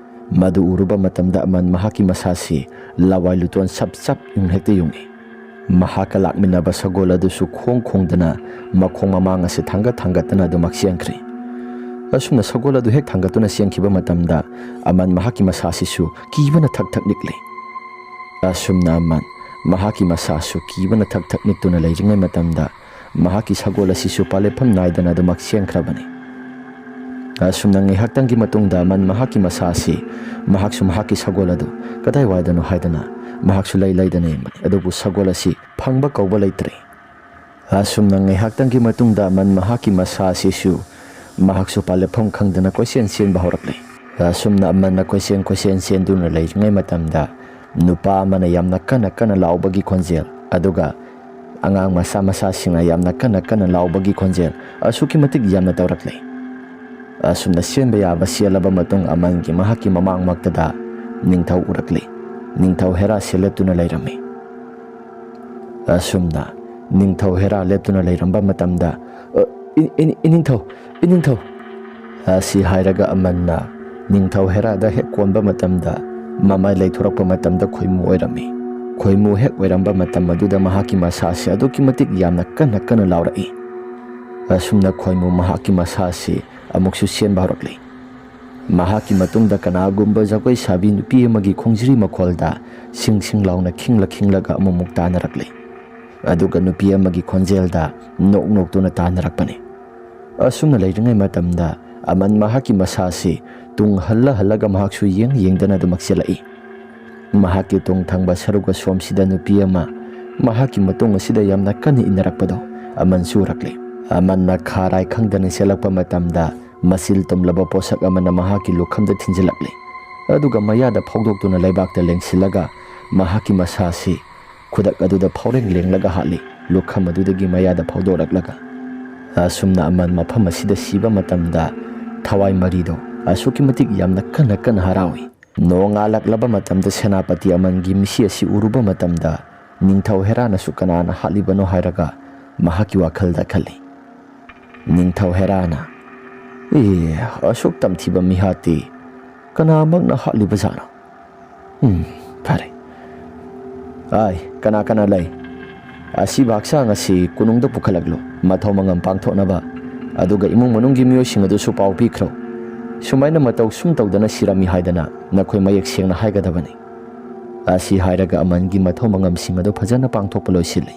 ꯃꯗꯨ ꯎꯔꯨꯕ ꯃꯇꯝꯗ, ꯑꯃꯟ ꯃꯍꯥꯛꯀꯤ ꯃꯁꯥꯁꯤ ꯂꯋꯥꯏ ꯂꯨꯇꯣꯟ ꯁꯞ ꯁꯞ ꯌꯨꯡ ꯍꯦꯛꯇ ꯌꯨꯡꯉꯤ꯫ ꯃꯍꯥꯛꯀ ꯂꯥꯛꯃꯤꯟꯅꯕ ꯁꯒꯣꯜ ꯑꯗꯨꯁꯨ ꯈꯣꯡ ꯈꯣꯡꯗꯅ ꯃꯈꯣꯡ ꯃꯃꯥꯡ ꯑꯁꯤ ꯊꯥꯡꯒꯠ ꯊꯥꯡꯒꯠꯇꯅ ꯑꯗꯨꯃꯛ ꯆꯦꯟꯈ꯭ꯔꯦ꯫ ꯑꯁꯨꯝꯅ ꯁꯒꯣꯜ ꯑꯗꯨ ꯍꯦꯛ ꯊꯥꯡꯒꯠꯇꯨꯅ ꯆꯦꯟꯈꯤꯕ ꯃꯇꯝꯗ, ꯑꯃꯟ ꯃꯍꯥꯛꯀꯤ ꯃꯁꯥꯁꯤꯁꯨ ꯀꯤꯕꯅ ꯊꯛ ꯊꯛ ꯅꯤꯛꯂꯤ꯫ ꯑꯁꯨꯝꯅ ꯑꯃꯟ ꯃꯍꯥꯛꯀꯤ ꯃꯁꯥꯁꯨ ꯀꯤꯕꯅ ꯊꯛ ꯊꯛ ꯅꯤꯛꯇꯨꯅ ꯂꯩꯔꯤꯉꯩ ꯃꯇꯝꯗ, ꯃꯍꯥꯛꯀꯤ ꯁꯒꯣꯜ ꯑꯁꯤꯁꯨ ꯄꯥꯂꯦꯞꯐꯝ ꯅꯥꯏꯗꯅ ꯑꯗꯨꯃꯛ ꯆꯦꯟꯈ꯭ꯔꯕꯅꯤ꯫ ꯑꯁꯨꯝꯅ ꯉꯥꯏꯍꯥꯛꯇꯪꯒꯤ ꯃꯇꯨꯡꯗ, ꯑꯃꯟ ꯃꯍꯥꯛꯀꯤ ꯃꯁꯥ ꯑꯁꯤ, ꯃꯍꯥꯛꯁꯨ ꯃꯍꯥꯛꯀꯤ ꯁꯒꯣꯜ ꯑꯗꯨ ꯀꯗꯥꯏꯋꯥꯏꯗꯅꯣ ꯍꯥꯏꯗꯅ ꯃꯍꯥꯛꯁꯨ ꯂꯩ ꯂꯩꯗꯅ ꯌꯦꯡꯕꯅꯤ, ꯑꯗꯨꯕꯨ ꯁꯒꯣꯜ ꯑꯁꯤ ꯐꯪꯕ ꯀꯧꯕ ꯂꯩꯇ꯭ꯔꯦ꯫ ꯑꯁꯨꯝꯅ ꯉꯥꯏꯍꯥꯛꯇꯪꯒꯤ ꯃꯇꯨꯡꯗ, ꯑꯃꯟ ꯃꯍꯥꯛꯀꯤ ꯃꯁꯥ ꯑꯁꯤꯁꯨ ꯃꯍꯥꯛꯁꯨ ꯄꯥꯂꯦꯞꯐꯝ ꯈꯪꯗꯅ ꯀꯣꯏꯆꯦꯟ ꯆꯦꯟꯕ ꯍꯧꯔꯛꯂꯦ꯫ ꯑꯁꯨꯝꯅ ꯑꯃꯟꯅ ꯀꯣꯏꯆꯦꯟ ꯀꯣꯏꯆꯦꯟ ꯆꯦꯟꯗꯨꯅ ꯂꯩꯔꯤꯉꯩ ꯃꯇꯝꯗ, ꯅꯨꯄꯥ ꯑꯃꯅ ꯌꯥꯝꯅ ꯀꯟꯅ ꯀꯟꯅ ꯂꯥꯎꯕꯒꯤ ꯈꯣꯟꯖꯦꯜ, ꯑꯗꯨꯒ ꯑꯉꯥꯡ ꯃꯆꯥ ꯃꯆꯥꯁꯤꯡꯅ ꯌꯥꯝꯅ ꯀꯟꯅ ꯀꯟꯅ ꯂꯥꯎꯕꯒꯤ ꯈꯣꯟꯖꯦꯜ ꯑꯁꯨꯛꯀꯤ ꯃꯇꯤꯛ ꯌꯥꯝꯅ ꯇꯧꯔꯛꯂꯦ꯫ ꯑꯁꯨꯝꯅ ꯆꯦꯟꯕ ꯌꯥꯕ ꯆꯦꯜꯂꯕ ꯃꯇꯨꯡ, ꯑꯃꯟꯒꯤ ꯃꯍꯥꯛꯀꯤ ꯃꯃꯥꯡꯃꯛꯇꯗ ꯅꯤꯡꯊꯧ ꯎꯔꯛꯂꯦ꯫ ꯅꯤꯡꯊꯧ ꯍꯦꯔꯥꯁꯦ ꯂꯦꯞꯇꯨꯅ ꯂꯩꯔꯝꯃꯤ꯫ ꯑꯁꯨꯝꯅ ꯅꯤꯡꯊꯧ ꯍꯦꯔꯥ ꯂꯦꯞꯇꯨꯅ ꯂꯩꯔꯝꯕ ꯃꯇꯝꯗ, "ꯑ, ꯏ-, ꯏ-, ꯏꯅꯤꯡꯊꯧ, ꯏꯅꯤꯡꯊꯧ!" ꯑꯁꯤ ꯍꯥꯏꯔꯒ ꯑꯃꯟꯅ ꯅꯤꯡꯊꯧ ꯍꯦꯔꯥꯗ ꯍꯦꯛ ꯀꯣꯟꯕ ꯃꯇꯝꯗ, ꯃꯃꯥꯏ ꯂꯩꯊꯣꯔꯛꯄ ꯃꯇꯝꯗ ꯈꯣꯏꯃꯨ ꯑꯣꯏꯔꯝꯃꯤ꯫ ꯈꯣꯏꯃꯨ ꯍꯦꯛ ꯑꯣꯏꯔꯝꯕ ꯃꯇꯝ ꯑꯗꯨꯗ ꯃꯍꯥꯛꯀꯤ ꯃꯁꯥꯁꯤ ꯑꯗꯨꯛꯀꯤ ꯃꯇꯤꯛ ꯌꯥꯝꯅ ꯀꯟꯅ ꯀꯟꯅ ꯂꯥꯎꯔꯛꯏ꯫ ꯑꯁꯨꯝꯅ ꯈꯣꯏꯃꯨ ꯃꯍꯥꯛꯀꯤ ꯃꯁꯥꯁꯤ ꯑꯃꯨꯛꯁꯨ ꯆꯦꯟꯕ ꯍꯧꯔꯛꯂꯤ꯫ ꯃꯍꯥꯛꯀꯤ ꯃꯇꯨꯡꯗ ꯀꯅꯥꯒꯨꯝꯕ ꯖꯒꯣꯏ ꯁꯥꯕꯤ ꯅꯨꯄꯤ ꯑꯃꯒꯤ ꯈꯣꯡꯖ꯭ꯔꯤ ꯃꯈꯣꯜꯗ ꯁꯤꯡ ꯁꯤꯡ ꯂꯥꯎꯅ ꯈꯤꯡꯂ ꯈꯤꯡꯂꯒ ꯑꯃꯨꯛꯃꯨꯛ ꯇꯥꯅꯔꯛꯂꯤ꯫ ꯑꯗꯨꯒ ꯅꯨꯄꯤ ꯑꯃꯒꯤ ꯈꯣꯟꯖꯦꯜꯗ ꯅꯣꯛ ꯅꯣꯛꯇꯨꯅ ꯇꯥꯅꯔꯛꯄꯅꯤ꯫ ꯑꯁꯨꯝꯅ ꯂꯩꯔꯤꯉꯩ ꯃꯇꯝꯗ ꯑꯃꯟ ꯃꯍꯥꯛꯀꯤ ꯃꯁꯥꯁꯤ ꯇꯨꯡ ꯍꯜꯂ ꯍꯜꯂꯒ ꯃꯍꯥꯛꯁꯨ ꯌꯦꯡ ꯌꯦꯡꯗꯅ ꯑꯗꯨꯃꯛ ꯆꯦꯜꯂꯛꯏ꯫ ꯃꯍꯥꯛꯀꯤ ꯇꯨꯡ ꯊꯪꯕ ꯁꯔꯨꯛ ꯑꯁꯣꯝꯁꯤꯗ ꯅꯨꯄꯤ ꯑꯃ ꯃꯍꯥꯛꯀꯤ ꯃꯇꯨꯡ ꯑꯁꯤꯗ ꯌꯥꯝꯅ ꯀꯟꯅ ꯏꯟꯅꯔꯛꯄꯗꯣ ꯑꯃꯟꯁꯨ ꯎꯔꯛꯂꯤ꯫ ꯑꯃꯟꯅ ꯈꯥꯔꯥꯏ ꯈꯪꯗꯅ ꯆꯦꯜꯂꯛꯄ ꯃꯇꯝꯗ ꯃꯆꯤꯜ ꯇꯨꯝꯂꯕ ꯄꯣꯠꯁꯛ ꯑꯃꯅ ꯃꯍꯥꯛꯀꯤ ꯂꯨꯈꯝꯗ ꯊꯤꯟꯖꯤꯜꯂꯛꯂꯤ꯫ ꯑꯗꯨꯒ ꯃꯌꯥꯗ ꯐꯥꯎꯗꯣꯛꯇꯨꯅ ꯂꯩꯕꯥꯛꯇ ꯂꯦꯡꯁꯤꯜꯂꯒ ꯃꯍꯥꯛꯀꯤ ꯃꯁꯥꯁꯤ ꯈꯨꯗꯛ ꯑꯗꯨꯗ ꯐꯥꯎꯔꯦꯡ ꯂꯦꯡꯂꯒ ꯍꯥꯠꯂꯤ꯫ ꯂꯨꯈꯝ ꯑꯗꯨꯗꯒꯤ ꯃꯌꯥꯗ ꯐꯥꯎꯗꯣꯔꯛꯂꯒ ꯑꯁꯨꯝꯅ ꯑꯃꯟ ꯃꯐꯝ ꯑꯁꯤꯗ ꯁꯤꯕ ꯃꯇꯝꯗ ꯊꯋꯥꯏ ꯃꯔꯤꯗꯣ ꯑꯁꯨꯛꯀꯤ ꯃꯇꯤꯛ ꯌꯥꯝꯅ ꯀꯟꯅ ꯀꯟꯅ ꯍꯔꯥꯎꯏ꯫ ꯅꯣꯡꯉꯥꯜꯂꯛꯂꯕ ꯃꯇꯝꯗ ꯁꯦꯅꯥꯄꯇꯤ ꯑꯃꯟꯒꯤ ꯃꯤꯁꯤ ꯑꯁꯤ ꯎꯔꯨꯕ ꯃꯇꯝꯗ ꯅꯤꯡꯊꯧ ꯍꯦꯔꯥꯅꯁꯨ ꯀꯅꯥꯅ ꯍꯥꯠꯂꯤꯕꯅꯣ ꯍꯥꯏꯔꯒ ꯃꯍꯥꯛꯀꯤ ꯋꯥꯈꯜꯗ ꯈꯜꯂꯤ꯫ ꯅꯤꯡꯊꯧ ꯍꯦꯔꯥꯅ, "ꯑꯦ, ꯑꯁꯨꯛ ꯇꯝꯊꯤꯕ ꯃꯤꯍꯥꯠꯇꯤ ꯀꯅꯥꯃꯛꯅ ꯍꯥꯠꯂꯤꯕꯖꯥꯠꯅꯣ? ꯎꯝ, ꯐꯔꯦ꯫ ꯑꯥꯏ, ꯀꯅꯥ ꯀꯅꯥ ꯂꯩ? ꯑꯁꯤꯕ ꯍꯛꯆꯥꯡ ꯑꯁꯤ ꯀꯣꯅꯨꯡꯗ ꯄꯨꯈꯠꯂꯛꯂꯨ, ꯃꯊꯧ ꯃꯉꯝ ꯄꯥꯡꯊꯣꯛꯅꯕ꯫ ꯑꯗꯨꯒ ꯏꯃꯨꯡ ꯃꯅꯨꯡꯒꯤ ꯃꯤꯑꯣꯏꯁꯤꯡ ꯑꯗꯨꯁꯨ ꯄꯥꯎ ꯄꯤꯈ꯭ꯔꯣ꯫ ꯁꯨꯃꯥꯏꯅ ꯃꯇꯧ ꯁꯨꯝ ꯇꯧꯗꯅ ꯁꯤꯔꯝꯃꯤ ꯍꯥꯏꯗꯅ ꯅꯈꯣꯏ ꯃꯌꯦꯛ ꯁꯦꯡꯅ ꯍꯥꯏꯒꯗꯕꯅꯤ꯫" ꯑꯁꯤ ꯍꯥꯏꯔꯒ ꯑꯃꯟꯒꯤ ꯃꯊꯧ ꯃꯉꯝꯁꯤꯡ ꯑꯗꯨ ꯐꯖꯅ ꯄꯥꯡꯊꯣꯛꯄ ꯂꯣꯏꯁꯤꯜꯂꯤ꯫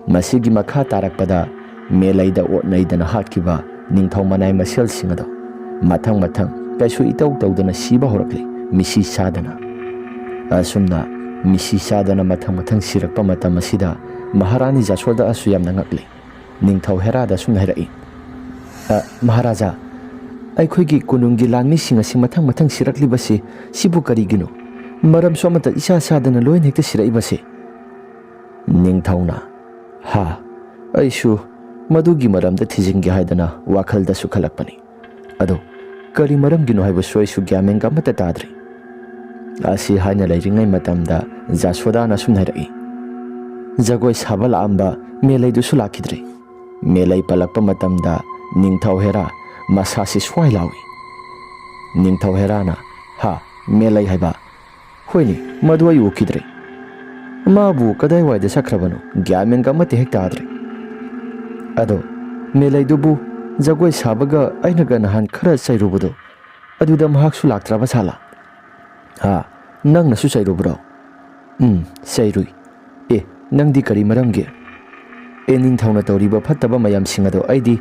ꯃꯁꯤꯒꯤ ꯃꯈꯥ ꯇꯥꯔꯛꯄꯗ ꯃꯦꯂꯩꯗ ꯑꯣꯠ ꯅꯩꯗꯅ ꯍꯥꯠꯈꯤꯕ ꯅꯤꯡꯊꯧ ꯃꯅꯥꯏ ꯃꯁꯦꯜꯁꯤꯡ ꯑꯗꯣ ꯃꯊꯪ ꯃꯊꯪ ꯀꯩꯁꯨ ꯏꯇꯧ ꯇꯧꯗꯅ ꯁꯤꯕ ꯍꯧꯔꯛꯂꯤ, ꯃꯤꯁꯤ ꯆꯥꯗꯅ꯫ ꯑꯁꯨꯝꯅ ꯃꯤꯁꯤ ꯆꯥꯗꯅ ꯃꯊꯪ ꯃꯊꯪ ꯁꯤꯔꯛꯄ ꯃꯇꯝ ꯑꯁꯤꯗ ꯃꯍꯥꯔꯥꯅꯤ ꯖꯁꯣꯗꯥꯁꯨ ꯌꯥꯝꯅ ꯉꯛꯂꯤ꯫ ꯅꯤꯡꯊꯧ ꯍꯦꯔꯥꯗ ꯑꯁꯨꯝꯅ ꯍꯥꯏꯔꯛꯏ, "ꯑ, ꯃꯍꯥꯔꯥꯖꯥ, ꯑꯩꯈꯣꯏꯒꯤ ꯀꯣꯅꯨꯡꯒꯤ ꯂꯥꯟꯃꯤꯁꯤꯡ ꯑꯁꯤ ꯃꯊꯪ ꯃꯊꯪ ꯁꯤꯔꯛꯂꯤꯕꯁꯤ ꯁꯤꯕꯨ ꯀꯔꯤꯒꯤꯅꯣ? ꯃꯔꯝꯁꯨ ꯑꯃꯠꯇ ꯏꯆꯥ ꯆꯥꯗꯅ ꯂꯣꯏꯅ ꯍꯦꯛꯇ ꯁꯤꯔꯛꯏꯕꯁꯦ?" ꯅꯤꯡꯊꯧꯅ, "ꯍꯥ, ꯑꯩꯁꯨ ꯃꯗꯨꯒꯤ ꯃꯔꯝꯗ ꯊꯤꯖꯤꯟꯒꯦ ꯍꯥꯏꯗꯅ ꯋꯥꯈꯜꯗꯁꯨ ꯈꯜꯂꯛꯄꯅꯤ꯫ ꯑꯗꯣ ꯀꯔꯤ ꯃꯔꯝꯒꯤꯅꯣ ꯍꯥꯏꯕꯁꯨ ꯑꯩꯁꯨ ꯒ꯭ꯌꯥꯟ ꯃꯦꯟꯒ ꯑꯃꯠꯇ ꯇꯥꯗ꯭ꯔꯤ꯫" ꯑꯁꯤ ꯍꯥꯏꯅ ꯂꯩꯔꯤꯉꯩ ꯃꯇꯝꯗ ꯖꯁꯣꯗꯥꯅ ꯑꯁꯨꯝ ꯍꯥꯏꯔꯛꯏ, "ꯖꯒꯣꯏ ꯁꯥꯕ ꯂꯥꯛꯑꯝꯕ ꯃꯦꯂꯩꯗꯨꯁꯨ ꯂꯥꯛꯈꯤꯗ꯭ꯔꯦ꯫" ꯃꯦꯂꯩ ꯄꯜꯂꯛꯄ ꯃꯇꯝꯗ ꯅꯤꯡꯊꯧ ꯍꯦꯔꯥ ꯃꯁꯥꯁꯤ ꯁ꯭ꯋꯥꯏ ꯂꯥꯎꯏ꯫ ꯅꯤꯡꯊꯧ ꯍꯦꯔꯥꯅ, "ꯍꯥ, ꯃꯦꯂꯩ ꯍꯥꯏꯕ? ꯍꯣꯏꯅꯦ, ꯃꯗꯨ ꯑꯩ ꯎꯈꯤꯗ꯭ꯔꯦ꯫ ꯃꯥꯕꯨ ꯀꯗꯥꯏꯋꯥꯏꯗ ꯆꯠꯈ꯭ꯔꯕꯅꯣ? ꯒ꯭ꯌꯥꯟ ꯃꯦꯟꯒ ꯑꯃꯠꯇ ꯍꯦꯛ ꯇꯥꯗ꯭ꯔꯦ꯫ ꯑꯗꯣ, ꯃꯦꯂꯩꯗꯨꯕꯨ ꯖꯒꯣꯏ ꯁꯥꯕꯒ ꯑꯩꯅꯒ ꯅꯍꯥꯟ ꯈꯔ ꯆꯩꯔꯨꯕꯗꯣ, ꯑꯗꯨꯗ ꯃꯍꯥꯛꯁꯨ ꯂꯥꯛꯇ꯭ꯔꯕ ꯁꯥꯂꯥ? ꯍꯥ? ꯅꯪꯅꯁꯨ ꯆꯩꯔꯨꯕ꯭ꯔꯣ? ꯎꯝ, ꯆꯩꯔꯨꯏ꯫ ꯑꯦ, ꯅꯪꯗꯤ ꯀꯔꯤ ꯃꯔꯝꯒꯤ? ꯑꯦ, ꯅꯤꯡꯊꯧꯅ ꯇꯧꯔꯤꯕ ꯐꯠꯇꯕ ꯃꯌꯥꯝꯁꯤꯡ ꯑꯗꯣ ꯑꯩꯗꯤ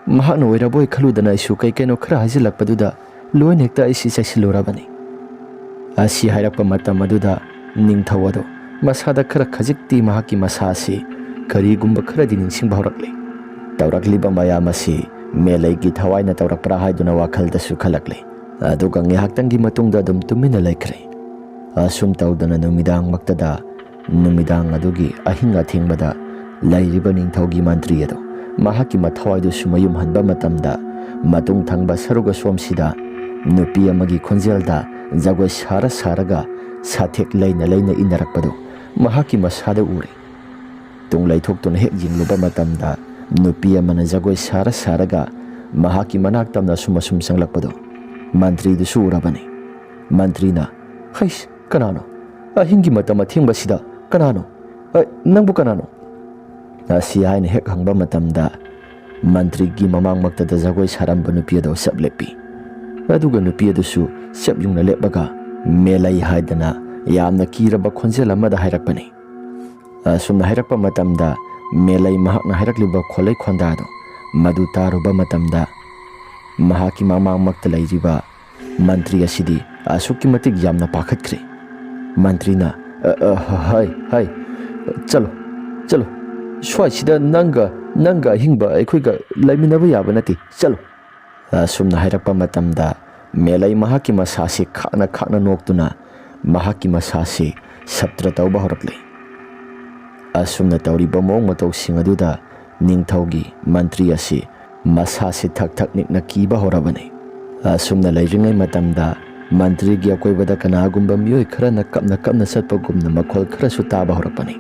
ꯃꯍꯥꯛꯅ ꯑꯣꯏꯔꯕꯣꯏ ꯈꯜꯂꯨꯗꯅ ꯑꯩꯁꯨ ꯀꯩ ꯀꯩꯅꯣ ꯈꯔ ꯍꯥꯏꯖꯤꯜꯂꯛꯄꯗꯨꯗ ꯂꯣꯏꯅ ꯍꯦꯛꯇ ꯑꯩꯁꯤ ꯆꯩꯁꯤꯜꯂꯨꯔꯕꯅꯤ꯫ ꯑꯁꯤ ꯍꯥꯏꯔꯛꯄ ꯃꯇꯝ ꯑꯗꯨꯗ ꯅꯤꯡꯊꯧ ꯑꯗꯣ ꯃꯁꯥꯗ ꯈꯔ ꯈꯖꯤꯛꯇꯤ ꯃꯍꯥꯛꯀꯤ ꯃꯁꯥ ꯑꯁꯤ ꯀꯔꯤꯒꯨꯝꯕ ꯈꯔꯗꯤ ꯅꯤꯡꯁꯤꯡꯕ ꯍꯧꯔꯛꯂꯦ꯫ ꯇꯧꯔꯛꯂꯤꯕ ꯃꯌꯥꯝ ꯑꯁꯤ ꯃꯦꯂꯩꯒꯤ ꯊꯋꯥꯏꯅ ꯇꯧꯔꯛꯄ꯭ꯔꯥ ꯍꯥꯏꯗꯨꯅ ꯋꯥꯈꯜꯗꯁꯨ ꯈꯜꯂꯛꯂꯦ꯫ ꯑꯗꯨꯒ ꯉꯥꯏꯍꯥꯛꯇꯪꯒꯤ ꯃꯇꯨꯡꯗ ꯑꯗꯨꯝ ꯇꯨꯃꯤꯟꯅ ꯂꯩꯈ꯭ꯔꯦ꯫ ꯑꯁꯨꯝ ꯇꯧꯗꯅ ꯅꯨꯃꯤꯗꯥꯡꯃꯛꯇꯗ, ꯅꯨꯃꯤꯗꯥꯡ ꯑꯗꯨꯒꯤ ꯑꯍꯤꯡ ꯑꯊꯦꯡꯕꯗ ꯂꯩꯔꯤꯕ ꯅꯤꯡꯊꯧꯒꯤ ꯃꯟꯇ꯭ꯔꯤ ꯑꯗꯨ ꯃꯍꯥꯛꯀꯤ ꯃꯊꯋꯥꯏꯗꯨꯁꯨ ꯃꯌꯨꯝ ꯍꯟꯕ ꯃꯇꯝꯗ, ꯃꯇꯨꯡ ꯊꯪꯕ ꯁꯔꯨꯛ ꯑꯁꯣꯝꯁꯤꯗ ꯅꯨꯄꯤ ꯑꯃꯒꯤ ꯈꯣꯟꯖꯦꯜꯗ ꯖꯒꯣꯏ ꯁꯥꯔ ꯁꯥꯔꯒ ꯁꯥꯊꯦꯛ ꯂꯩꯅ ꯂꯩꯅ ꯏꯟꯅꯔꯛꯄꯗꯨ ꯃꯍꯥꯛꯀꯤ ꯃꯁꯥꯗ ꯎꯔꯦ꯫ ꯇꯨꯡ ꯂꯩꯊꯣꯛꯇꯨꯅ ꯍꯦꯛ ꯌꯦꯡꯂꯨꯕ ꯃꯇꯝꯗ, ꯅꯨꯄꯤ ꯑꯃꯅ ꯖꯒꯣꯏ ꯁꯥꯔ ꯁꯥꯔꯒ ꯃꯍꯥꯛꯀꯤ ꯃꯅꯥꯛ ꯇꯝꯅ ꯑꯁꯨꯝ ꯑꯁꯨꯝ ꯆꯪꯂꯛꯄꯗꯨ ꯃꯟꯇ꯭ꯔꯤꯗꯨꯁꯨ ꯎꯔꯕꯅꯤ꯫ ꯃꯟꯇ꯭ꯔꯤꯅ, "ꯍꯩꯁ, ꯀꯅꯥꯅꯣ? ꯑꯍꯤꯡꯒꯤ ꯃꯇꯝ ꯑꯊꯦꯡꯕꯁꯤꯗ ꯀꯅꯥꯅꯣ? ꯑ, ꯅꯪꯕꯨ ꯀꯅꯥꯅꯣ?" ꯑꯁꯤ ꯍꯥꯏꯅ ꯍꯦꯛ ꯍꯪꯕ ꯃꯇꯝꯗ, ꯃꯟꯇ꯭ꯔꯤꯒꯤ ꯃꯃꯥꯡꯃꯛꯇꯗ ꯖꯒꯣꯏ ꯁꯥꯔꯝꯕ ꯅꯨꯄꯤ ꯑꯗꯨ ꯆꯞ ꯂꯦꯞꯄꯤ꯫ ꯑꯗꯨꯒ ꯅꯨꯄꯤ ꯑꯗꯨꯁꯨ ꯆꯞ ꯌꯨꯡꯅ ꯂꯦꯞꯂꯒ, ꯃꯦꯂꯩ ꯍꯥꯏꯗꯅ ꯌꯥꯝꯅ ꯀꯤꯔꯕ ꯈꯣꯟꯖꯦꯜ ꯑꯃꯗ ꯍꯥꯏꯔꯛꯄꯅꯤ꯫ ꯑꯁꯨꯝꯅ ꯍꯥꯏꯔꯛꯄ ꯃꯇꯝꯗ, ꯃꯦꯂꯩ ꯃꯍꯥꯛꯅ ꯍꯥꯏꯔꯛꯂꯤꯕ ꯈꯣꯜꯂꯩ ꯈꯣꯟꯗꯥꯗꯣ ꯃꯗꯨ ꯇꯥꯔꯨꯕ ꯃꯇꯝꯗ, ꯃꯍꯥꯛꯀꯤ ꯃꯃꯥꯡꯃꯛꯇ ꯂꯩꯔꯤꯕ ꯃꯟꯇ꯭ꯔꯤ ꯑꯁꯤꯗꯤ ꯑꯁꯨꯛꯀꯤ ꯃꯇꯤꯛ ꯌꯥꯝꯅ ꯄꯥꯈꯠꯈ꯭ꯔꯦ꯫ ꯃꯟꯇ꯭ꯔꯤꯅ, "ꯑ, ꯑ, ꯍ-, ꯍꯥꯏ, ꯍꯥꯏ, ꯆꯠꯂꯣ, ꯆꯠꯂꯣ, ꯁ꯭ꯋꯥꯏꯁꯤꯗ ꯅꯪꯒ, ꯅꯪꯒ ꯑꯍꯤꯡꯕ ꯑꯩꯈꯣꯏꯒ ꯂꯩꯃꯤꯟꯅꯕ ꯌꯥꯕ ꯅꯠꯇꯦ, ꯆꯠꯂꯣ"꯫ ꯑꯁꯨꯝꯅ ꯍꯥꯏꯔꯛꯄ ꯃꯇꯝꯗ, ꯃꯦꯂꯩ ꯃꯍꯥꯛꯀꯤ ꯃꯁꯥꯁꯤ ꯈꯥꯛꯅ ꯈꯥꯛꯅ ꯅꯣꯛꯇꯨꯅ ꯃꯍꯥꯛꯀꯤ ꯃꯁꯥꯁꯤ ꯁꯞꯇ꯭ꯔ ꯇꯧꯕ ꯍꯧꯔꯛꯂꯦ꯫ ꯑꯁꯨꯝꯅ ꯇꯧꯔꯤꯕ ꯃꯑꯣꯡ ꯃꯇꯧꯁꯤꯡ ꯑꯗꯨꯗ ꯅꯤꯡꯊꯧꯒꯤ ꯃꯟꯇ꯭ꯔꯤ ꯑꯁꯤ ꯃꯁꯥꯁꯤ ꯊꯛ ꯊꯛ ꯅꯤꯛꯅ ꯀꯤꯕ ꯍꯧꯔꯕꯅꯤ꯫ ꯑꯁꯨꯝꯅ ꯂꯩꯔꯤꯉꯩ ꯃꯇꯝꯗ, ꯃꯟꯇ꯭ꯔꯤꯒꯤ ꯑꯀꯣꯏꯕꯗ ꯀꯅꯥꯒꯨꯝꯕ ꯃꯤꯑꯣꯏ ꯈꯔꯅ ꯀꯞꯅ ꯀꯞꯅ ꯆꯠꯄꯒꯨꯝꯅ ꯃꯈꯣꯜ ꯈꯔꯁꯨ ꯇꯥꯕ ꯍꯧꯔꯛꯄꯅꯤ꯫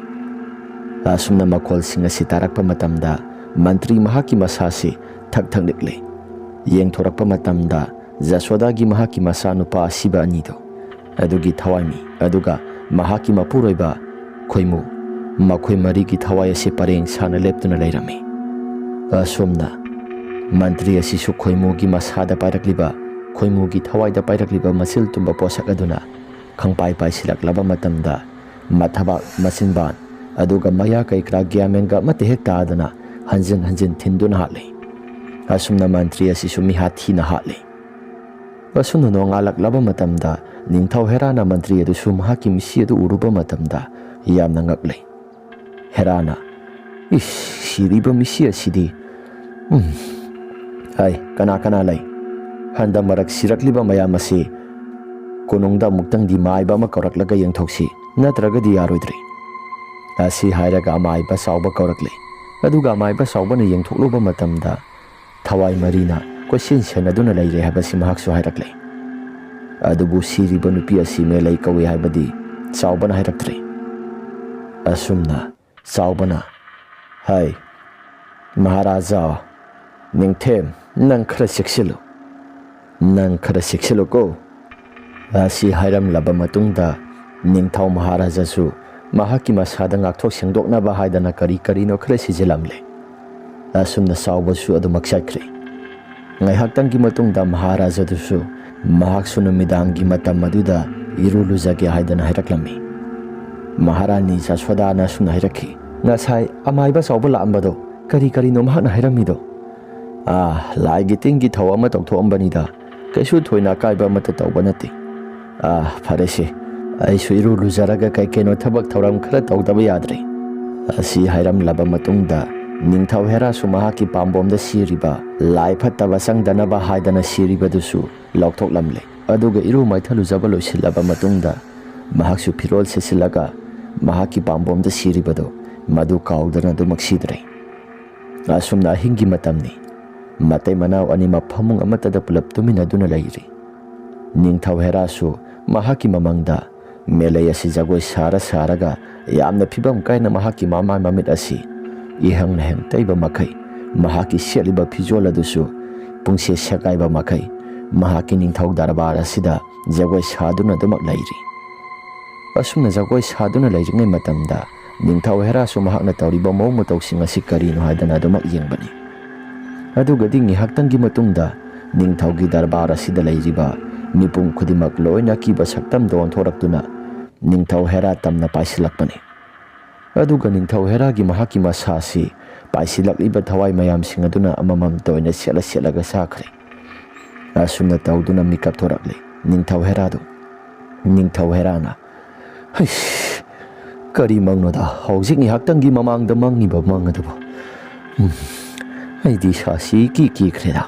ꯑꯁꯨꯝꯅ ꯃꯈꯣꯜꯁꯤꯡ ꯑꯁꯤ ꯇꯥꯔꯛꯄ ꯃꯇꯝꯗ, ꯃꯟꯇ꯭ꯔꯤ ꯃꯍꯥꯛꯀꯤ ꯃꯁꯥꯁꯤ ꯊꯛ ꯊꯛ ꯅꯤꯛꯂꯦ꯫ ꯌꯦꯡꯊꯣꯔꯛꯄ ꯃꯇꯝꯗ, ꯖꯁꯣꯗꯥꯒꯤ ꯃꯍꯥꯛꯀꯤ ꯃꯆꯥꯅꯨꯄꯥ ꯑꯁꯤꯕ ꯑꯅꯤꯗꯣ, ꯑꯗꯨꯒꯤ ꯊꯋꯥꯏꯃꯤ, ꯑꯗꯨꯒ ꯃꯍꯥꯛꯀꯤ ꯃꯄꯨꯔꯣꯏꯕ ꯈꯣꯏꯃꯨ, ꯃꯈꯣꯏ ꯃꯔꯤꯒꯤ ꯊꯋꯥꯏ ꯑꯁꯤ ꯄꯔꯦꯡ ꯁꯥꯅ ꯂꯦꯞꯇꯨꯅ ꯂꯩꯔꯝꯃꯤ꯫ ꯑꯁꯨꯝꯅ ꯃꯟꯇ꯭ꯔꯤ ꯑꯁꯤꯁꯨ ꯈꯣꯏꯃꯨꯒꯤ ꯃꯁꯥꯗ ꯄꯥꯏꯔꯛꯂꯤꯕ, ꯈꯣꯏꯃꯨꯒꯤ ꯊꯋꯥꯏꯗ ꯄꯥꯏꯔꯛꯂꯤꯕ ꯃꯆꯤꯜ ꯇꯨꯝꯕ ꯄꯣꯠꯁꯛ ꯑꯗꯨꯅ ꯈꯪꯄꯥꯏ ꯄꯥꯏꯁꯤꯜꯂꯛꯂꯕ ꯃꯇꯝꯗ, ꯃꯊꯕꯥꯛ, ꯃꯆꯤꯟꯕꯥꯟ, ꯑꯗꯨꯒ ꯃꯌꯥ ꯀꯩꯀꯔꯥ ꯒ꯭ꯌꯥꯟ ꯃꯦꯟꯒ ꯑꯃꯠꯇ ꯍꯦꯛ ꯇꯥꯗꯅ ꯍꯟꯖꯤꯟ ꯍꯟꯖꯤꯟ ꯊꯤꯟꯗꯨꯅ ꯍꯥꯠꯂꯤ꯫ ꯑꯁꯨꯝꯅ ꯃꯟꯇ꯭ꯔꯤ ꯑꯁꯤꯁꯨ ꯃꯤꯍꯥꯠ ꯊꯤꯅ ꯍꯥꯠꯂꯤ꯫ ꯑꯁꯨꯝꯅ ꯅꯣꯡꯉꯥꯜꯂꯛꯂꯕ ꯃꯇꯝꯗ, ꯅꯤꯡꯊꯧ ꯍꯦꯔꯥꯅ ꯃꯟꯇ꯭ꯔꯤ ꯑꯗꯨꯁꯨ ꯃꯍꯥꯛꯀꯤ ꯃꯤꯠꯁꯤ ꯑꯗꯨ ꯎꯔꯨꯕ ꯃꯇꯝꯗ ꯌꯥꯝꯅ ꯉꯛꯂꯤ꯫ ꯍꯦꯔꯥꯅ, "ꯏꯁ, ꯁꯤꯔꯤꯕ ꯃꯤꯠꯁꯤ ꯑꯁꯤꯗꯤ! ꯎꯝ, ꯍꯥꯏ, ꯀꯅꯥ ꯀꯅꯥ ꯂꯩ? ꯍꯟꯗꯛ ꯃꯔꯛ ꯁꯤꯔꯛꯂꯤꯕ ꯃꯌꯥꯝ ꯑꯁꯤ ꯀꯣꯅꯨꯡꯗ ꯑꯃꯨꯛꯇꯪꯗꯤ ꯃꯥꯏꯕ ꯑꯃ ꯀꯧꯔꯛꯂꯒ ꯌꯦꯡꯊꯣꯛꯁꯤ, ꯅꯠꯇ꯭ꯔꯒꯗꯤ ꯌꯥꯔꯣꯏꯗ꯭ꯔꯤ"꯫ ꯑꯁꯤ ꯍꯥꯏꯔꯒ ꯑꯃꯥꯏꯕ ꯆꯥꯎꯕ ꯀꯧꯔꯛꯂꯦ꯫ ꯑꯗꯨꯒ ꯑꯃꯥꯏꯕ ꯆꯥꯎꯕꯅ ꯌꯦꯡꯊꯣꯛꯂꯨꯕ ꯃꯇꯝꯗ, ꯊꯋꯥꯏ ꯃꯔꯤꯅ ꯀꯣꯏꯁꯦꯟ ꯁꯦꯟꯅꯗꯨꯅ ꯂꯩꯔꯦ ꯍꯥꯏꯕꯁꯤ ꯃꯍꯥꯛꯁꯨ ꯍꯥꯏꯔꯛꯂꯦ꯫ ꯑꯗꯨꯕꯨ ꯁꯤꯔꯤꯕ ꯅꯨꯄꯤ ꯑꯁꯤ ꯃꯦꯂꯩ ꯀꯧꯏ ꯍꯥꯏꯕꯗꯤ ꯆꯥꯎꯕꯅ ꯍꯥꯏꯔꯛꯇ꯭ꯔꯦ꯫ ꯑꯁꯨꯝꯅ ꯆꯥꯎꯕꯅ, "ꯍꯥꯏ, ꯃꯍꯥꯔꯥꯖꯥ, ꯅꯤꯡꯊꯦꯝ, ꯅꯪ ꯈꯔ ꯆꯦꯛꯁꯤꯜꯂꯨ, ꯅꯪ ꯈꯔ ꯆꯦꯛꯁꯤꯜꯂꯨꯀꯣ"꯫ ꯑꯁꯤ ꯍꯥꯏꯔꯝꯂꯕ ꯃꯇꯨꯡꯗ, ꯅꯤꯡꯊꯧ ꯃꯍꯥꯔꯥꯖꯥꯁꯨ ꯃꯍꯥꯛꯀꯤ ꯃꯁꯥꯗ ꯉꯥꯛꯊꯣꯛ ꯁꯦꯡꯗꯣꯛꯅꯕ ꯍꯥꯏꯗꯅ ꯀꯔꯤ ꯀꯔꯤꯅꯣ ꯈꯔ ꯁꯤꯖꯤꯜꯂꯝꯂꯦ꯫ ꯑꯁꯨꯝꯅ ꯆꯥꯎꯕꯁꯨ ꯑꯗꯨꯃꯛ ꯆꯠꯈ꯭ꯔꯦ꯫ ꯉꯥꯏꯍꯥꯛꯇꯪꯒꯤ ꯃꯇꯨꯡꯗ ꯃꯍꯥꯔꯥꯖꯥꯗꯨꯁꯨ ꯃꯍꯥꯛꯁꯨ ꯅꯨꯃꯤꯗꯥꯡꯒꯤ ꯃꯇꯝ ꯑꯗꯨꯗ ꯏꯔꯨ ꯂꯨꯖꯒꯦ ꯍꯥꯏꯗꯅ ꯍꯥꯏꯔꯛꯂꯝꯃꯤ꯫ ꯃꯍꯥꯔꯥꯅꯤ ꯖꯁꯣꯗꯥꯅ ꯑꯁꯨꯝꯅ ꯍꯥꯏꯔꯛꯈꯤ, "ꯉꯁꯥꯏ ꯑꯃꯥꯏꯕ ꯆꯥꯎꯕ ꯂꯥꯛꯑꯝꯕꯗꯣ ꯀꯔꯤ ꯀꯔꯤꯅꯣ ꯃꯍꯥꯛꯅ ꯍꯥꯏꯔꯝꯃꯤꯗꯣ?" "ꯑꯥ, ꯂꯥꯏꯒꯤ ꯇꯤꯟꯒꯤ ꯊꯧ ꯑꯃ ꯇꯧꯊꯣꯛꯑꯝꯕꯅꯤꯗ, ꯀꯩꯁꯨ ꯊꯣꯏꯅ ꯑꯀꯥꯏꯕ ꯑꯃꯠꯇ ꯇꯧꯕ ꯅꯠꯇꯦ꯫ ꯑꯥ, ꯐꯔꯦꯁꯦ, ꯑꯩꯁꯨ ꯏꯔꯨ ꯂꯨꯖꯔꯒ ꯀꯩ ꯀꯩꯅꯣ ꯊꯕꯛ ꯊꯧꯔꯝ ꯈꯔ ꯇꯧꯗꯕ ꯌꯥꯗ꯭ꯔꯦ"꯫ ꯑꯁꯤ ꯍꯥꯏꯔꯝꯂꯕ ꯃꯇꯨꯡꯗ, ꯅꯤꯡꯊꯧ ꯍꯦꯔꯥꯁꯨ ꯃꯍꯥꯛꯀꯤ ꯄꯥꯝꯕꯣꯝꯗ ꯁꯤꯔꯤꯕ, ꯂꯥꯏ ꯐꯠꯇꯕ ꯆꯪꯗꯅꯕ ꯍꯥꯏꯗꯅ ꯁꯤꯔꯤꯕꯗꯨꯁꯨ ꯂꯧꯊꯣꯛꯂꯝꯂꯦ꯫ ꯑꯗꯨꯒ ꯏꯔꯨ ꯃꯥꯏꯊ ꯂꯨꯖꯕ ꯂꯣꯏꯁꯤꯜꯂꯕ ꯃꯇꯨꯡꯗ, ꯃꯍꯥꯛꯁꯨ ꯐꯤꯔꯣꯜ ꯁꯦꯠꯆꯤꯜꯂꯒ ꯃꯍꯥꯛꯀꯤ ꯄꯥꯝꯕꯣꯝꯗ ꯁꯤꯔꯤꯕꯗꯨ ꯃꯗꯨ ꯀꯥꯎꯗꯅ ꯑꯗꯨꯃꯛ ꯁꯤꯗ꯭ꯔꯦ꯫ ꯑꯁꯨꯝꯅ ꯑꯍꯤꯡꯒꯤ ꯃꯇꯝꯅꯤ꯫ ꯃꯇꯩ ꯃꯅꯥꯎ ꯑꯅꯤꯃꯛ ꯐꯃꯨꯡ ꯑꯃꯠꯇꯗ ꯄꯨꯂꯞ ꯇꯨꯃꯤꯟꯅꯗꯨꯅ ꯂꯩꯔꯤ꯫ ꯅꯤꯡꯊꯧ ꯍꯦꯔꯥꯁꯨ ꯃꯍꯥꯛꯀꯤ ꯃꯃꯪꯗ ꯃꯦꯂꯩ ꯑꯁꯤ ꯖꯒꯣꯏ ꯁꯥꯔ ꯁꯥꯔꯒ ꯌꯥꯝꯅ ꯐꯤꯕꯝ ꯀꯥꯏꯅ ꯃꯍꯥꯛꯀꯤ ꯃꯃꯥꯏ ꯃꯃꯤꯠ ꯑꯁꯤ ꯏꯍꯪ ꯅꯍꯪ ꯇꯩꯕ ꯃꯈꯩ, ꯃꯍꯥꯛꯀꯤ ꯁꯦꯠꯂꯤꯕ ꯐꯤꯖꯣꯜ ꯑꯗꯨꯁꯨ ꯄꯨꯡꯁꯦ ꯁꯦꯒꯥꯏꯕ ꯃꯈꯩ, ꯃꯍꯥꯛꯀꯤ ꯅꯤꯡꯊꯧ ꯗꯔꯕꯥꯔ ꯑꯁꯤꯗ ꯖꯒꯣꯏ ꯁꯥꯗꯨꯅ ꯑꯗꯨꯃꯛ ꯂꯩꯔꯤ꯫ ꯑꯁꯨꯝꯅ ꯖꯒꯣꯏ ꯁꯥꯗꯨꯅ ꯂꯩꯔꯤꯉꯩ ꯃꯇꯝꯗ ꯅꯤꯡꯊꯧ ꯍꯦꯔꯥꯁꯨ ꯃꯍꯥꯛꯅ ꯇꯧꯔꯤꯕ ꯃꯑꯣꯡ ꯃꯇꯧꯁꯤꯡ ꯑꯁꯤ ꯀꯔꯤꯅꯣ ꯍꯥꯏꯗꯅ ꯑꯗꯨꯃꯛ ꯌꯦꯡꯕꯅꯤ꯫ ꯑꯗꯨꯒꯗꯤ ꯉꯥꯏꯍꯥꯛꯇꯪꯒꯤ ꯃꯇꯨꯡꯗ ꯅꯤꯡꯊꯧꯒꯤ ꯗꯔꯕꯥꯔ ꯑꯁꯤꯗ ꯂꯩꯔꯤꯕ ꯃꯤꯄꯨꯝ ꯈꯨꯗꯤꯡꯃꯛ ꯂꯣꯏꯅ ꯑꯀꯤꯕ ꯁꯛꯇꯝꯗ ꯑꯣꯟꯊꯣꯔꯛꯇꯨꯅ ꯅꯤꯡꯊꯧ ꯍꯦꯔꯥ ꯇꯝꯅ ꯄꯥꯏꯁꯤꯜꯂꯛꯄꯅꯤ꯫ ꯑꯗꯨꯒ ꯅꯤꯡꯊꯧ ꯍꯦꯔꯥꯒꯤ ꯃꯍꯥꯛꯀꯤ ꯃꯁꯥꯁꯤ ꯄꯥꯏꯁꯤꯜꯂꯛꯂꯤꯕ ꯊꯋꯥꯏ ꯃꯌꯥꯝꯁꯤꯡ ꯑꯗꯨꯅ ꯑꯃꯃꯝꯇ ꯑꯣꯏꯅ ꯁꯦꯠꯂ ꯁꯦꯠꯂꯒ ꯆꯥꯈ꯭ꯔꯦ꯫ ꯑꯁꯨꯝꯅ ꯇꯧꯗꯨꯅ ꯃꯤꯀꯞ ꯊꯣꯔꯛꯂꯦ ꯅꯤꯡꯊꯧ ꯍꯦꯔꯥꯗꯨ꯫ ꯅꯤꯡꯊꯧ ꯍꯦꯔꯥꯅ, "ꯍꯩꯁ, ꯀꯔꯤ ꯃꯪꯅꯣꯗ? ꯍꯧꯖꯤꯛ ꯉꯥꯏꯍꯥꯛꯇꯪꯒꯤ ꯃꯃꯥꯡꯗ ꯃꯪꯉꯤꯕ ꯃꯪ ꯑꯗꯨꯕꯨ? ꯎꯝ, ꯑꯩꯗꯤ ꯏꯁꯥꯁꯤ ꯏꯀꯤ ꯀꯤꯈ꯭ꯔꯦꯗ"꯫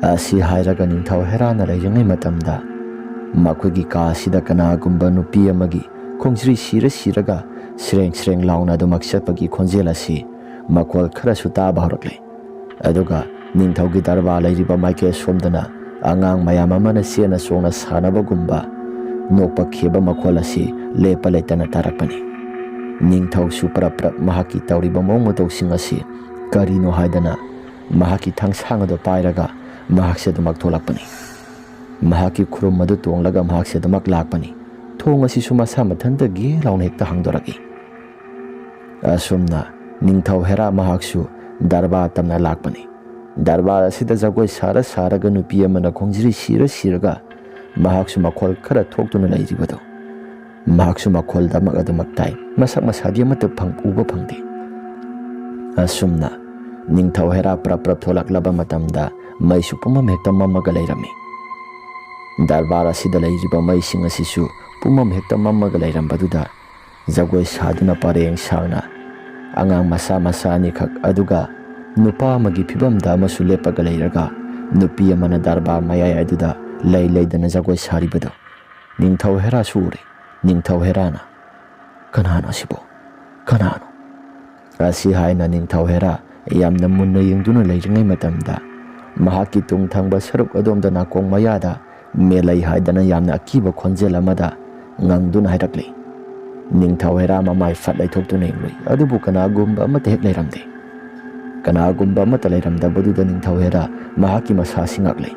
ꯑꯁꯤ ꯍꯥꯏꯔꯒ ꯅꯤꯡꯊꯧ ꯍꯦꯔꯥꯅ ꯂꯩꯔꯤꯉꯩ ꯃꯇꯝꯗ ꯃꯈꯣꯏꯒꯤ ꯀꯥ ꯑꯁꯤꯗ ꯀꯅꯥꯒꯨꯝꯕ ꯅꯨꯄꯤ ꯑꯃꯒꯤ ꯈꯣꯡꯖ꯭ꯔꯤ ꯁꯤꯔ ꯁꯤꯔꯒ ꯁ꯭ꯔꯦꯡ ꯁ꯭ꯔꯦꯡ ꯂꯥꯎꯅ ꯑꯗꯨꯃꯛ ꯆꯠꯄꯒꯤ ꯈꯣꯟꯖꯦꯜ ꯑꯁꯤ ꯃꯈꯣꯜ ꯈꯔꯁꯨ ꯇꯥꯕ ꯍꯧꯔꯛꯂꯦ꯫ ꯑꯗꯨꯒ ꯅꯤꯡꯊꯧꯒꯤ ꯗꯔꯕꯥꯔ ꯂꯩꯔꯤꯕ ꯃꯥꯏꯀꯩ ꯑꯁꯣꯝꯗꯅ ꯑꯉꯥꯡ ꯃꯌꯥꯝ ꯑꯃꯅ ꯆꯦꯟꯅ ꯆꯣꯡꯅ ꯁꯥꯟꯅꯕꯒꯨꯝꯕ ꯅꯣꯛꯄ ꯈꯦꯕ ꯃꯈꯣꯜ ꯑꯁꯤ ꯂꯦꯞꯄ ꯂꯩꯇꯅ ꯇꯥꯔꯛꯄꯅꯤ꯫ ꯅꯤꯡꯊꯧꯁꯨ ꯄ꯭ꯔꯞ ꯄ꯭ꯔꯞ ꯃꯍꯥꯛꯀꯤ ꯇꯧꯔꯤꯕ ꯃꯑꯣꯡ ꯃꯇꯧꯁꯤꯡ ꯑꯁꯤ ꯀꯔꯤꯅꯣ ꯍꯥꯏꯗꯅ ꯃꯍꯥꯛꯀꯤ ꯊꯥꯡꯁꯥꯡ ꯑꯗꯨ ꯄꯥꯏꯔꯒ ꯃꯍꯥꯛꯁꯦ ꯑꯗꯨꯃꯛ ꯊꯣꯛꯂꯛꯄꯅꯤ꯫ ꯃꯍꯥꯛꯀꯤ ꯈꯨꯔꯨꯝ ꯑꯗꯨ ꯇꯣꯡꯂꯒ ꯃꯍꯥꯛꯁꯦ ꯑꯗꯨꯃꯛ ꯂꯥꯛꯄꯅꯤ꯫ ꯊꯣꯡ ꯑꯁꯤꯁꯨ ꯃꯁꯥ ꯃꯊꯟꯇ ꯒꯦ ꯂꯥꯎꯅ ꯍꯦꯛꯇ ꯍꯥꯡꯗꯣꯔꯛꯏ꯫ ꯑꯁꯨꯝꯅ ꯅꯤꯡꯊꯧ ꯍꯦꯔꯥ ꯃꯍꯥꯛꯁꯨ ꯗꯔꯕꯥꯔ ꯇꯝꯅ ꯂꯥꯛꯄꯅꯤ꯫ ꯗꯔꯕꯥꯔ ꯑꯁꯤꯗ ꯖꯒꯣꯏ ꯁꯥꯔ ꯁꯥꯔꯒ ꯅꯨꯄꯤ ꯑꯃꯅ ꯈꯣꯡꯖ꯭ꯔꯤ ꯁꯤꯔ ꯁꯤꯔꯒ ꯃꯍꯥꯛꯁꯨ ꯃꯈꯣꯜ ꯈꯔ ꯊꯣꯛꯇꯨꯅ ꯂꯩꯔꯤꯕꯗꯨ ꯃꯍꯥꯛꯁꯨ ꯃꯈꯣꯜꯗꯃꯛ ꯑꯗꯨꯃꯛ ꯇꯥꯏ꯫ ꯃꯁꯛ ꯃꯁꯥꯗꯤ ꯑꯃꯠꯇ ꯐꯪ-, ꯎꯕ ꯐꯪꯗꯦ꯫ ꯑꯁꯨꯝꯅ ꯅꯤꯡꯊꯧ ꯍꯦꯔꯥ ꯄ꯭ꯔꯞ ꯄ꯭ꯔꯞ ꯊꯣꯛꯂꯛꯂꯕ ꯃꯇꯝꯗ ꯃꯩꯁꯨ ꯄꯨꯝꯃꯝ ꯍꯦꯛꯇ ꯃꯝꯃꯒ ꯂꯩꯔꯝꯃꯤ꯫ ꯗꯔꯕꯥꯔ ꯑꯁꯤꯗ ꯂꯩꯔꯤꯕ ꯃꯩꯁꯤꯡ ꯑꯁꯤꯁꯨ ꯄꯨꯝꯃꯝ ꯍꯦꯛꯇ ꯃꯝꯃꯒ ꯂꯩꯔꯝꯕꯗꯨꯗ ꯖꯒꯣꯏ ꯁꯥꯗꯨꯅ ꯄꯔꯦꯡ ꯁꯥꯡꯅ ꯑꯉꯥꯡ ꯃꯆꯥ ꯃꯆꯥ ꯑꯅꯤꯈꯛ, ꯑꯗꯨꯒ ꯅꯨꯄꯥ ꯑꯃꯒꯤ ꯐꯤꯕꯝꯗ ꯑꯃꯁꯨ ꯂꯦꯞꯄꯒ ꯂꯩꯔꯒ ꯅꯨꯄꯤ ꯑꯃꯅ ꯗꯔꯕꯥꯔ ꯃꯌꯥꯏ ꯑꯗꯨꯗ ꯂꯩ ꯂꯩꯗꯅ ꯖꯒꯣꯏ ꯁꯥꯔꯤꯕꯗꯨ ꯅꯤꯡꯊꯧ ꯍꯦꯔꯥꯁꯨ ꯎꯔꯦ꯫ ꯅꯤꯡꯊꯧ ꯍꯦꯔꯥꯅ, "ꯀꯅꯥꯅꯣ ꯑꯁꯤꯕꯣ? ꯀꯅꯥꯅꯣ?" ꯑꯁꯤ ꯍꯥꯏꯅ ꯅꯤꯡꯊꯧ ꯍꯦꯔꯥ ꯌꯥꯝꯅ ꯃꯨꯟꯅ ꯌꯦꯡꯗꯨꯅ ꯂꯩꯔꯤꯉꯩ ꯃꯇꯝꯗ ꯃꯍꯥꯛꯀꯤ ꯇꯨꯡ ꯊꯪꯕ ꯁꯔꯨꯛ ꯑꯗꯣꯝꯗ ꯅꯥꯀꯣꯡ ꯃꯌꯥꯗ ꯃꯦꯂꯩ ꯍꯥꯏꯗꯅ ꯌꯥꯝꯅ ꯑꯀꯤꯕ ꯈꯣꯟꯖꯦꯜ ꯑꯃꯗ ꯉꯪꯗꯨꯅ ꯍꯥꯏꯔꯛꯂꯤ꯫ ꯅꯤꯡꯊꯧ ꯍꯦꯔꯥ ꯃꯃꯥꯏ ꯐꯠ ꯂꯩꯊꯣꯛꯇꯨꯅ ꯌꯦꯡꯂꯨꯏ, ꯑꯗꯨꯕꯨ ꯀꯅꯥꯒꯨꯝꯕ ꯑꯃꯠꯇ ꯍꯦꯛ ꯂꯩꯔꯝꯗꯦ꯫ ꯀꯅꯥꯒꯨꯝꯕ ꯑꯃꯠꯇ ꯂꯩꯔꯝꯗꯕꯗꯨꯗ ꯅꯤꯡꯊꯧ ꯍꯦꯔꯥ ꯃꯍꯥꯛꯀꯤ ꯃꯁꯥꯁꯤ ꯉꯛꯂꯦ꯫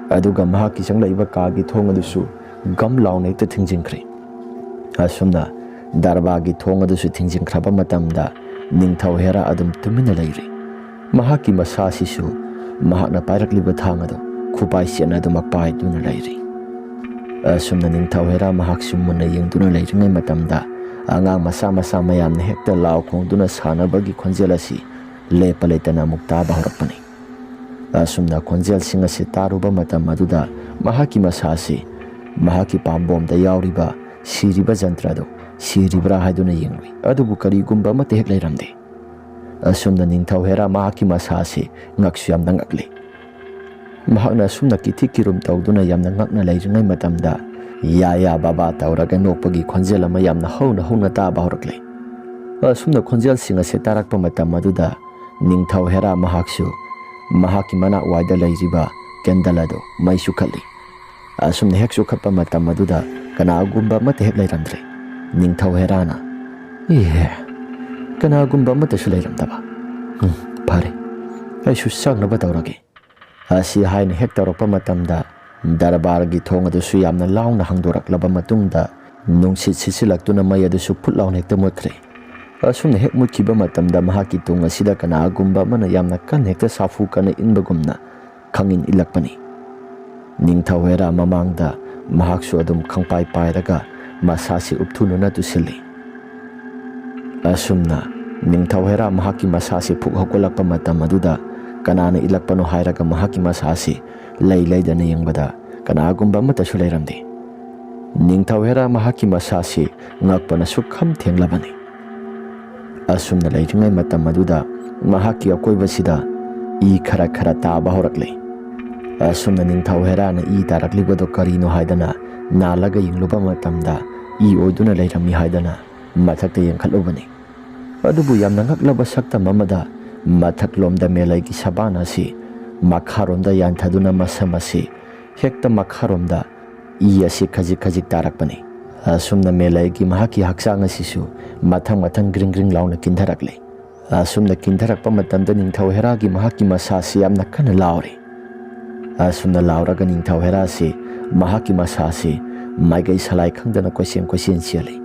ꯑꯗꯨꯒ ꯃꯍꯥꯛꯀꯤ ꯆꯪꯂꯛꯏꯕ ꯀꯥꯒꯤ ꯊꯣꯡ ꯑꯗꯨꯁꯨ ꯒꯝ ꯂꯥꯎꯅ ꯍꯦꯛꯇ ꯊꯤꯡꯖꯤꯟꯈ꯭ꯔꯦ꯫ ꯑꯁꯨꯝꯅ ꯗꯔꯕꯥꯔꯒꯤ ꯊꯣꯡ ꯑꯗꯨꯁꯨ ꯊꯤꯡꯖꯤꯟꯈ꯭ꯔꯕ ꯃꯇꯝꯗ ꯅꯤꯡꯊꯧ ꯍꯦꯔꯥ ꯑꯗꯨꯝ ꯇꯨꯃꯤꯟꯅ ꯂꯩꯔꯤ꯫ ꯃꯍꯥꯛꯀꯤ ꯃꯁꯥꯁꯤꯁꯨ ꯃꯍꯥꯛꯅ ꯄꯥꯏꯔꯛꯂꯤꯕ ꯊꯥꯡ ꯑꯗꯨ ꯈꯨꯄꯥꯏ ꯆꯦꯠꯅ ꯑꯗꯨꯃꯛ ꯄꯥꯏꯗꯨꯅ ꯂꯩꯔꯤ꯫ ꯑꯁꯨꯝꯅ ꯅꯤꯡꯊꯧ ꯍꯦꯔꯥ ꯃꯍꯥꯛꯁꯨ ꯃꯨꯟꯅ ꯌꯦꯡꯗꯨꯅ ꯂꯩꯔꯤꯉꯩ ꯃꯇꯝꯗ ꯑꯉꯥꯡ ꯃꯆꯥ ꯃꯆꯥ ꯃꯌꯥꯝꯅ ꯍꯦꯛꯇ ꯂꯥꯎ ꯈꯣꯡꯗꯨꯅ ꯁꯥꯟꯅꯕꯒꯤ ꯈꯣꯟꯖꯦꯜ ꯑꯁꯤ ꯂꯦꯞꯄ ꯂꯩꯇꯅ ꯑꯃꯨꯛ ꯇꯥꯕ ꯍꯧꯔꯛꯄꯅꯤ꯫ ꯑꯁꯨꯝꯅ ꯈꯣꯟꯖꯦꯜꯁꯤꯡ ꯑꯁꯤ ꯇꯥꯔꯨꯕ ꯃꯇꯝ ꯑꯗꯨꯗ ꯃꯍꯥꯛꯀꯤ ꯃꯁꯥ ꯑꯁꯤ ꯃꯍꯥꯛꯀꯤ ꯄꯥꯝꯕꯣꯝꯗ ꯌꯥꯎꯔꯤꯕ ꯁꯤꯔꯤꯕ ꯖꯟꯇ꯭ꯔ ꯑꯗꯨ ꯁꯤꯔꯤꯕ꯭ꯔꯥ ꯍꯥꯏꯗꯨꯅ ꯌꯦꯡꯂꯨꯏ꯫ ꯑꯗꯨꯕꯨ ꯀꯔꯤꯒꯨꯝꯕ ꯑꯃꯠꯇ ꯍꯦꯛ ꯂꯩꯔꯝꯗꯦ꯫ ꯑꯁꯨꯝꯅ ꯅꯤꯡꯊꯧ ꯍꯦꯔꯥ ꯃꯍꯥꯛꯀꯤ ꯃꯁꯥ ꯑꯁꯤ ꯉꯛꯁꯨ ꯌꯥꯝꯅ ꯉꯛꯂꯤ꯫ ꯃꯍꯥꯛꯅ ꯑꯁꯨꯝꯅ ꯀꯤꯊꯤ ꯀꯤꯔꯨꯝ ꯇꯧꯗꯨꯅ ꯌꯥꯝꯅ ꯉꯛꯅ ꯂꯩꯔꯤꯉꯩ ꯃꯇꯝꯗ ꯌꯥ ꯌꯥ ꯕꯥꯕꯥ ꯇꯧꯔꯒ ꯅꯣꯛꯄꯒꯤ ꯈꯣꯟꯖꯦꯜ ꯑꯃ ꯌꯥꯝꯅ ꯍꯧꯅ ꯍꯧꯅ ꯇꯥꯕ ꯍꯧꯔꯛꯂꯦ꯫ ꯑꯁꯨꯝꯅ ꯈꯣꯟꯖꯦꯜꯁꯤꯡ ꯑꯁꯤ ꯇꯥꯔꯛꯄ ꯃꯇꯝ ꯑꯗꯨꯗ ꯅꯤꯡꯊꯧ ꯍꯦꯔꯥ ꯃꯍꯥꯛꯁꯨ ꯃꯍꯥꯛꯀꯤ ꯃꯅꯥꯛ ꯋꯥꯏꯗ ꯂꯩꯔꯤꯕ ꯀꯦꯟꯗꯜ ꯑꯗꯨ ꯃꯩ ꯆꯨꯈꯠꯂꯤ꯫ ꯑꯁꯨꯝꯅ ꯍꯦꯛ ꯆꯨꯈꯠꯄ ꯃꯇꯝ ꯑꯗꯨꯗ ꯀꯅꯥꯒꯨꯝꯕ ꯑꯃꯠꯇ ꯍꯦꯛ ꯂꯩꯔꯝꯗ꯭ꯔꯦ꯫ ꯅꯤꯡꯊꯧ ꯍꯦꯔꯥꯅ, "ꯏꯍꯦ, ꯀꯅꯥꯒꯨꯝꯕ ꯑꯃꯠꯇꯁꯨ ꯂꯩꯔꯝꯗꯕ꯫ ꯎꯝ, ꯐꯔꯦ, ꯑꯩꯁꯨ ꯆꯪꯅꯕ ꯇꯧꯔꯒꯦ" ꯑꯁꯤ ꯍꯥꯏꯅ ꯍꯦꯛ ꯇꯧꯔꯛꯄ ꯃꯇꯝꯗ ꯗꯔꯕꯥꯔꯒꯤ ꯊꯣꯡ ꯑꯗꯨꯁꯨ ꯌꯥꯝꯅ ꯂꯥꯎꯅ ꯍꯥꯡꯗꯣꯔꯛꯂꯕ ꯃꯇꯨꯡꯗ ꯅꯨꯡꯁꯤꯠ ꯁꯤꯠꯆꯤꯜꯂꯛꯇꯨꯅ ꯃꯩ ꯑꯗꯨꯁꯨ ꯐꯨꯠ ꯂꯥꯎꯅ ꯍꯦꯛꯇ ꯃꯨꯠꯈ꯭ꯔꯦ꯫ ꯑꯁꯨꯝꯅ ꯍꯦꯛ ꯃꯨꯠꯈꯤꯕ ꯃꯇꯝꯗ ꯃꯍꯥꯛꯀꯤ ꯇꯨꯡ ꯑꯁꯤꯗ ꯀꯅꯥꯒꯨꯝꯕ ꯑꯃꯅ ꯌꯥꯝꯅ ꯀꯟꯅ ꯍꯦꯛꯇ ꯁꯥꯐꯨ ꯀꯟꯅ ꯏꯟꯕꯒꯨꯝꯅ ꯈꯪꯏꯟ ꯏꯜꯂꯛꯄꯅꯤ꯫ ꯅꯤꯡꯊꯧ ꯍꯦꯔꯥ ꯃꯃꯥꯡꯗ ꯃꯍꯥꯛꯁꯨ ꯑꯗꯨꯝ ꯈꯪꯄꯥꯏ ꯄꯥꯏꯔꯒ ꯃꯁꯥꯁꯤ ꯎꯞꯊꯨꯅꯅ ꯇꯨꯁꯤꯜꯂꯤ꯫ ꯑꯁꯨꯝꯅ ꯅꯤꯡꯊꯧ ꯍꯦꯔꯥ ꯃꯍꯥꯛꯀꯤ ꯃꯁꯥꯁꯤ ꯐꯨꯛ ꯍꯧꯒꯠꯂꯛꯄ ꯃꯇꯝ ꯑꯗꯨꯗ ꯀꯅꯥꯅ ꯏꯜꯂꯛꯄꯅꯣ ꯍꯥꯏꯔꯒ ꯃꯍꯥꯛꯀꯤ ꯃꯁꯥꯁꯤ ꯂꯩ ꯂꯩꯗꯅ ꯌꯦꯡꯕꯗ ꯀꯅꯥꯒꯨꯝꯕ ꯑꯃꯠꯇꯁꯨ ꯂꯩꯔꯝꯗꯦ꯫ ꯅꯤꯡꯊꯧ ꯍꯦꯔꯥ ꯃꯍꯥꯛꯀꯤ ꯃꯁꯥꯁꯤ ꯉꯛꯄꯅ ꯁꯨꯛꯈꯝ ꯊꯦꯡꯂꯕꯅꯤ꯫ ꯑꯁꯨꯝꯅ ꯂꯩꯔꯤꯉꯩ ꯃꯇꯝ ꯑꯗꯨꯗ ꯃꯍꯥꯛꯀꯤ ꯑꯀꯣꯏꯕꯁꯤꯗ ꯏ ꯈꯔ ꯈꯔ ꯇꯥꯕ ꯍꯧꯔꯛꯂꯦ꯫ ꯑꯁꯨꯝꯅ ꯅꯤꯡꯊꯧ ꯍꯦꯔꯥꯅ ꯏ ꯇꯥꯔꯛꯂꯤꯕꯗꯨ ꯀꯔꯤꯅꯣ ꯍꯥꯏꯗꯅ ꯅꯥꯜꯂꯒ ꯌꯦꯡꯂꯨꯕ ꯃꯇꯝꯗ ꯏ ꯑꯣꯏꯗꯨꯅ ꯂꯩꯔꯝꯃꯤ ꯍꯥꯏꯗꯅ ꯃꯊꯛꯇ ꯌꯦꯡꯈꯠꯂꯨꯕꯅꯤ꯫ ꯑꯗꯨꯕꯨ ꯌꯥꯝꯅ ꯉꯛꯂꯕ ꯁꯛꯇꯝ ꯑꯃꯗ ꯃꯊꯛꯂꯣꯝꯗ ꯃꯦꯂꯩꯒꯤ ꯁꯕꯥꯟ ꯑꯁꯤ ꯃꯈꯥꯔꯣꯝꯗ ꯌꯥꯟꯊꯗꯨꯅ ꯃꯁꯝ ꯑꯁꯤ ꯍꯦꯛꯇ ꯃꯈꯥꯔꯣꯝꯗ ꯏ ꯑꯁꯤ ꯈꯖꯤꯛ ꯈꯖꯤꯛ ꯇꯥꯔꯛꯄꯅꯤ꯫ ꯑꯁꯨꯝꯅ ꯃꯦꯂꯩꯒꯤ ꯃꯍꯥꯛꯀꯤ ꯍꯛꯆꯥꯡ ꯑꯁꯤꯁꯨ ꯃꯊꯪ ꯃꯊꯪ ꯒ꯭ꯔꯤꯡ ꯒ꯭ꯔꯤꯡ ꯂꯥꯎꯅ ꯀꯤꯟꯊꯔꯛꯂꯦ꯫ ꯑꯁꯨꯝꯅ ꯀꯤꯟꯊꯔꯛꯄ ꯃꯇꯝꯗ ꯅꯤꯡꯊꯧ ꯍꯦꯔꯥꯒꯤ ꯃꯍꯥꯛꯀꯤ ꯃꯁꯥꯁꯤ ꯌꯥꯝꯅ ꯀꯟꯅ ꯂꯥꯎꯔꯦ꯫ ꯑꯁꯨꯝꯅ ꯂꯥꯎꯔꯒ ꯅꯤꯡꯊꯧ ꯍꯦꯔꯥꯁꯤ ꯃꯍꯥꯛꯀꯤ ꯃꯁꯥꯁꯤ ꯃꯥꯏꯀꯩ ꯁꯂꯥꯏ ꯈꯪꯗꯅ ꯀꯣꯏꯆꯦꯟ ꯀꯣꯏꯆꯦꯟ ꯆꯦꯜꯂꯤ꯫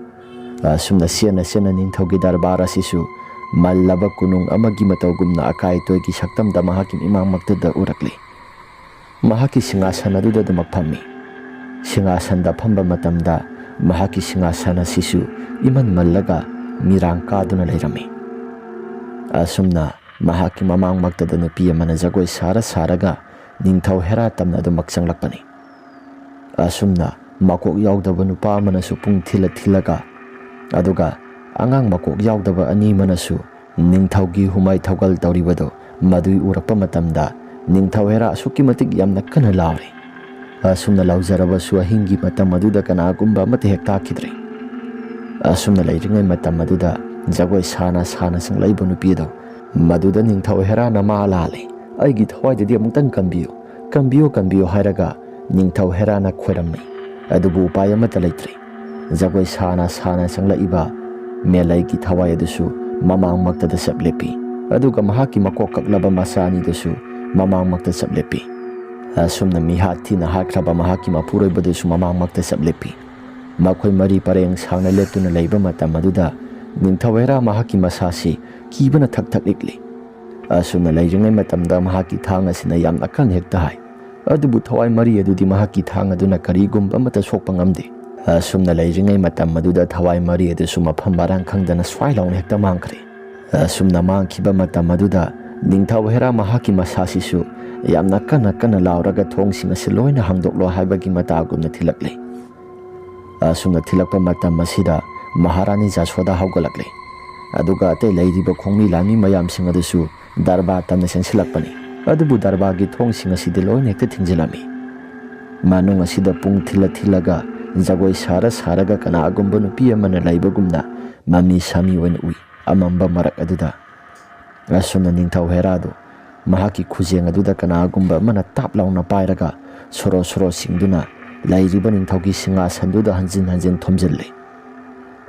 ꯑꯁꯨꯝꯅ ꯆꯦꯟꯅ ꯆꯦꯟꯅ ꯅꯤꯡꯊꯧꯒꯤ ꯗꯔꯕꯥꯔ ꯑꯁꯤꯁꯨ ꯃꯜꯂꯕ ꯀꯣꯅꯨꯡ ꯑꯃꯒꯤ ꯃꯇꯧꯒꯨꯝꯅ ꯑꯀꯥꯏ ꯑꯇꯣꯏꯒꯤ ꯁꯛꯇꯝꯗ ꯃꯍꯥꯛꯀꯤ ꯃꯤꯃꯥꯡꯃꯛꯇꯗ ꯎꯔꯛꯂꯤ꯫ ꯃꯍꯥꯛꯀꯤ ꯁꯤꯡꯍꯥꯁꯟ ꯑꯗꯨꯗ ꯑꯗꯨꯃꯛ ꯐꯝꯃꯤ꯫ ꯁꯤꯡꯍꯥꯁꯟꯗ ꯐꯝꯕ ꯃꯇꯝꯗ ꯃꯍꯥꯛꯀꯤ ꯁꯤꯡꯍꯥꯁꯟ ꯑꯁꯤꯁꯨ ꯏꯃꯟ ꯃꯜꯂꯒ ꯃꯤꯔꯥꯡ ꯀꯥꯗꯨꯅ ꯂꯩꯔꯝꯃꯤ꯫ ꯑꯁꯨꯝꯅ ꯃꯍꯥꯛꯀꯤ ꯃꯃꯥꯡꯃꯛꯇꯗ ꯅꯨꯄꯤ ꯑꯃꯅ ꯖꯒꯣꯏ ꯁꯥꯔ ꯁꯥꯔꯒ ꯅꯤꯡꯊꯧ ꯍꯦꯔꯥ ꯇꯝꯅ ꯑꯗꯨꯃꯛ ꯆꯪꯂꯛꯄꯅꯤ꯫ ꯑꯁꯨꯝꯅ ꯃꯀꯣꯛ ꯌꯥꯎꯗꯕ ꯅꯨꯄꯥ ꯑꯃꯅꯁꯨ ꯄꯨꯡ ꯊꯤꯜꯂ ꯊꯤꯜꯂꯒ, ꯑꯗꯨꯒ ꯑꯉꯥꯡ ꯃꯀꯣꯛ ꯌꯥꯎꯗꯕ ꯑꯅꯤ ꯑꯃꯅꯁꯨ ꯅꯤꯡꯊꯧꯒꯤ ꯍꯨꯃꯥꯏ ꯊꯧꯒꯜ ꯇꯧꯔꯤꯕꯗꯨ ꯃꯗꯨ ꯎꯔꯛꯄ ꯃꯇꯝꯗ ꯅꯤꯡꯊꯧ ꯍꯦꯔꯥ ꯑꯁꯨꯛꯀꯤ ꯃꯇꯤꯛ ꯌꯥꯝꯅ ꯀꯟꯅ ꯂꯥꯎꯔꯤ꯫ ꯑꯁꯨꯝꯅ ꯂꯥꯎꯖꯔꯕꯁꯨ ꯑꯍꯤꯡꯒꯤ ꯃꯇꯝ ꯑꯗꯨꯗ ꯀꯅꯥꯒꯨꯝꯕ ꯑꯃꯠꯇ ꯍꯦꯛ ꯇꯥꯈꯤꯗ꯭ꯔꯦ꯫ ꯑꯁꯨꯝꯅ ꯂꯩꯔꯤꯉꯩ ꯃꯇꯝ ꯑꯗꯨꯗ ꯖꯒꯣꯏ ꯁꯥꯅ ꯁꯥꯅ ꯆꯪꯂꯛꯏꯕ ꯅꯨꯄꯤ ꯑꯗꯣ ꯃꯗꯨꯗ ꯅꯤꯡꯊꯧ ꯍꯦꯔꯥꯅ ꯃꯥ ꯂꯥꯜꯂꯤ, "ꯑꯩꯒꯤ ꯊꯋꯥꯏꯗꯗꯤ ꯑꯃꯨꯛꯇꯪ ꯀꯟꯕꯤꯌꯨ, ꯀꯟꯕꯤꯌꯨ, ꯀꯟꯕꯤꯌꯨ" ꯍꯥꯏꯔꯒ ꯅꯤꯡꯊꯧ ꯍꯦꯔꯥꯅ ꯈꯣꯏꯔꯝꯃꯤ꯫ ꯑꯗꯨꯕꯨ ꯎꯄꯥꯏ ꯑꯃꯠꯇ ꯂꯩꯇ꯭ꯔꯦ꯫ ꯖꯒꯣꯏ ꯁꯥꯅ ꯁꯥꯅ ꯆꯪꯂꯛꯏꯕ ꯃꯦꯂꯩꯒꯤ ꯊꯋꯥꯏ ꯑꯗꯨꯁꯨ ꯃꯃꯥꯡꯃꯛꯇꯗ ꯆꯞ ꯂꯦꯞꯄꯤ꯫ ꯑꯗꯨꯒ ꯃꯍꯥꯛꯀꯤ ꯃꯀꯣꯛ ꯀꯛꯂꯕ ꯃꯆꯥ ꯑꯅꯤꯗꯨꯁꯨ ꯃꯃꯥꯡꯃꯛꯇ ꯆꯞ ꯂꯦꯞꯄꯤ꯫ ꯑꯁꯨꯝꯅ ꯃꯤꯍꯥꯠ ꯊꯤꯅ ꯍꯥꯠꯈ꯭ꯔꯕ ꯃꯍꯥꯛꯀꯤ ꯃꯄꯨꯔꯣꯏꯕꯗꯨꯁꯨ ꯃꯃꯥꯡꯃꯛꯇ ꯆꯞ ꯂꯦꯞꯄꯤ꯫ ꯃꯈꯣꯏ ꯃꯔꯤ ꯄꯔꯦꯡ ꯁꯥꯡꯅ ꯂꯦꯞꯇꯨꯅ ꯂꯩꯕ ꯃꯇꯝ ꯑꯗꯨꯗ ꯅꯤꯡꯊꯧ ꯍꯦꯔꯥ ꯃꯍꯥꯛꯀꯤ ꯃꯁꯥꯁꯤ ꯀꯤꯕꯅ ꯊꯛ ꯊꯛ ꯅꯤꯛꯂꯤ꯫ ꯑꯁꯨꯝꯅ ꯂꯩꯔꯤꯉꯩ ꯃꯇꯝꯗ ꯃꯍꯥꯛꯀꯤ ꯊꯥꯡ ꯑꯁꯤꯅ ꯌꯥꯝꯅ ꯀꯟꯅ ꯍꯦꯛꯇ ꯍꯥꯏ꯫ ꯑꯗꯨꯕꯨ ꯊꯋꯥꯏ ꯃꯔꯤ ꯑꯗꯨꯗꯤ ꯃꯍꯥꯛꯀꯤ ꯊꯥꯡ ꯑꯗꯨꯅ ꯀꯔꯤꯒꯨꯝꯕ ꯑꯃꯠꯇ ꯁꯣꯛꯄ ꯉꯝꯗꯦ꯫ ꯑꯁꯨꯝꯅ ꯂꯩꯔꯤꯉꯩ ꯃꯇꯝ ꯑꯗꯨꯗ ꯊꯋꯥꯏ ꯃꯔꯤ ꯑꯗꯨꯁꯨ ꯃꯐꯝ ꯃꯔꯥꯡ ꯈꯪꯗꯅ ꯁ꯭ꯋꯥꯏ ꯂꯥꯎꯅ ꯍꯦꯛꯇ ꯃꯥꯡꯈ꯭ꯔꯦ꯫ ꯑꯁꯨꯝꯅ ꯃꯥꯡꯈꯤꯕ ꯃꯇꯝ ꯑꯗꯨꯗ ꯅꯤꯡꯊꯧ ꯍꯦꯔꯥ ꯃꯍꯥꯛꯀꯤ ꯃꯁꯥꯁꯤꯁꯨ ꯌꯥꯝꯅ ꯀꯟꯅ ꯀꯟꯅ ꯂꯥꯎꯔꯒ ꯊꯣꯡꯁꯤꯡ ꯑꯁꯤ ꯂꯣꯏꯅ ꯍꯥꯡꯗꯣꯛꯂꯣ ꯍꯥꯏꯕꯒꯤ ꯃꯇꯥꯒꯨꯝꯅ ꯊꯤꯜꯂꯛꯂꯦ꯫ ꯑꯁꯨꯝꯅ ꯊꯤꯜꯂꯛꯄ ꯃꯇꯝ ꯑꯁꯤꯗ ꯃꯍꯥꯔꯥꯅꯤ ꯖꯥꯁꯣꯗꯥ ꯍꯧꯒꯠꯂꯛꯂꯦ꯫ ꯑꯗꯨꯒ ꯑꯇꯩ ꯂꯩꯔꯤꯕ ꯈꯣꯡꯃꯤ ꯂꯥꯟꯃꯤ ꯃꯌꯥꯝꯁꯤꯡ ꯑꯗꯨꯁꯨ ꯗꯔꯕꯥꯔ ꯇꯝꯅ ꯆꯦꯟꯁꯤꯜꯂꯛꯄꯅꯤ꯫ ꯑꯗꯨꯕꯨ ꯗꯔꯕꯥꯔꯒꯤ ꯊꯣꯡꯁꯤꯡ ꯑꯁꯤꯗꯤ ꯂꯣꯏꯅ ꯍꯦꯛꯇ ꯊꯤꯡꯖꯤꯜꯂꯝꯃꯤ꯫ ꯃꯅꯨꯡ ꯑꯁꯤꯗ ꯄꯨꯡ ꯊꯤꯜꯂ ꯊꯤꯜꯂꯒ ꯖꯒꯣꯏ ꯁꯥꯔ ꯁꯥꯔꯒ ꯀꯅꯥꯒꯨꯝꯕ ꯅꯨꯄꯤ ꯑꯃꯅ ꯂꯩꯕꯒꯨꯝꯅ ꯃꯃꯤ ꯁꯥꯃꯤ ꯑꯣꯏꯅ ꯎꯏ꯫ ꯑꯃꯝꯕ ꯃꯔꯛ ꯑꯗꯨꯗ ꯑꯁꯨꯝꯅ ꯅꯤꯡꯊꯧ ꯍꯦꯔꯥꯗꯨ ꯃꯍꯥꯛꯀꯤ ꯈꯨꯖꯦꯡ ꯑꯗꯨꯗ ꯀꯅꯥꯒꯨꯝꯕ ꯑꯃꯅ ꯇꯥꯞ ꯂꯥꯎꯅ ꯄꯥꯏꯔꯒ ꯁꯣꯔꯣ ꯁꯣꯔꯣ ꯁꯤꯡꯗꯨꯅ ꯂꯩꯔꯤꯕ ꯅꯤꯡꯊꯧꯒꯤ ꯁꯤꯡꯍꯥꯁꯟꯗꯨꯗ ꯍꯟꯖꯤꯟ ꯍꯟꯖꯤꯟ ꯊꯣꯝꯖꯤꯜꯂꯤ꯫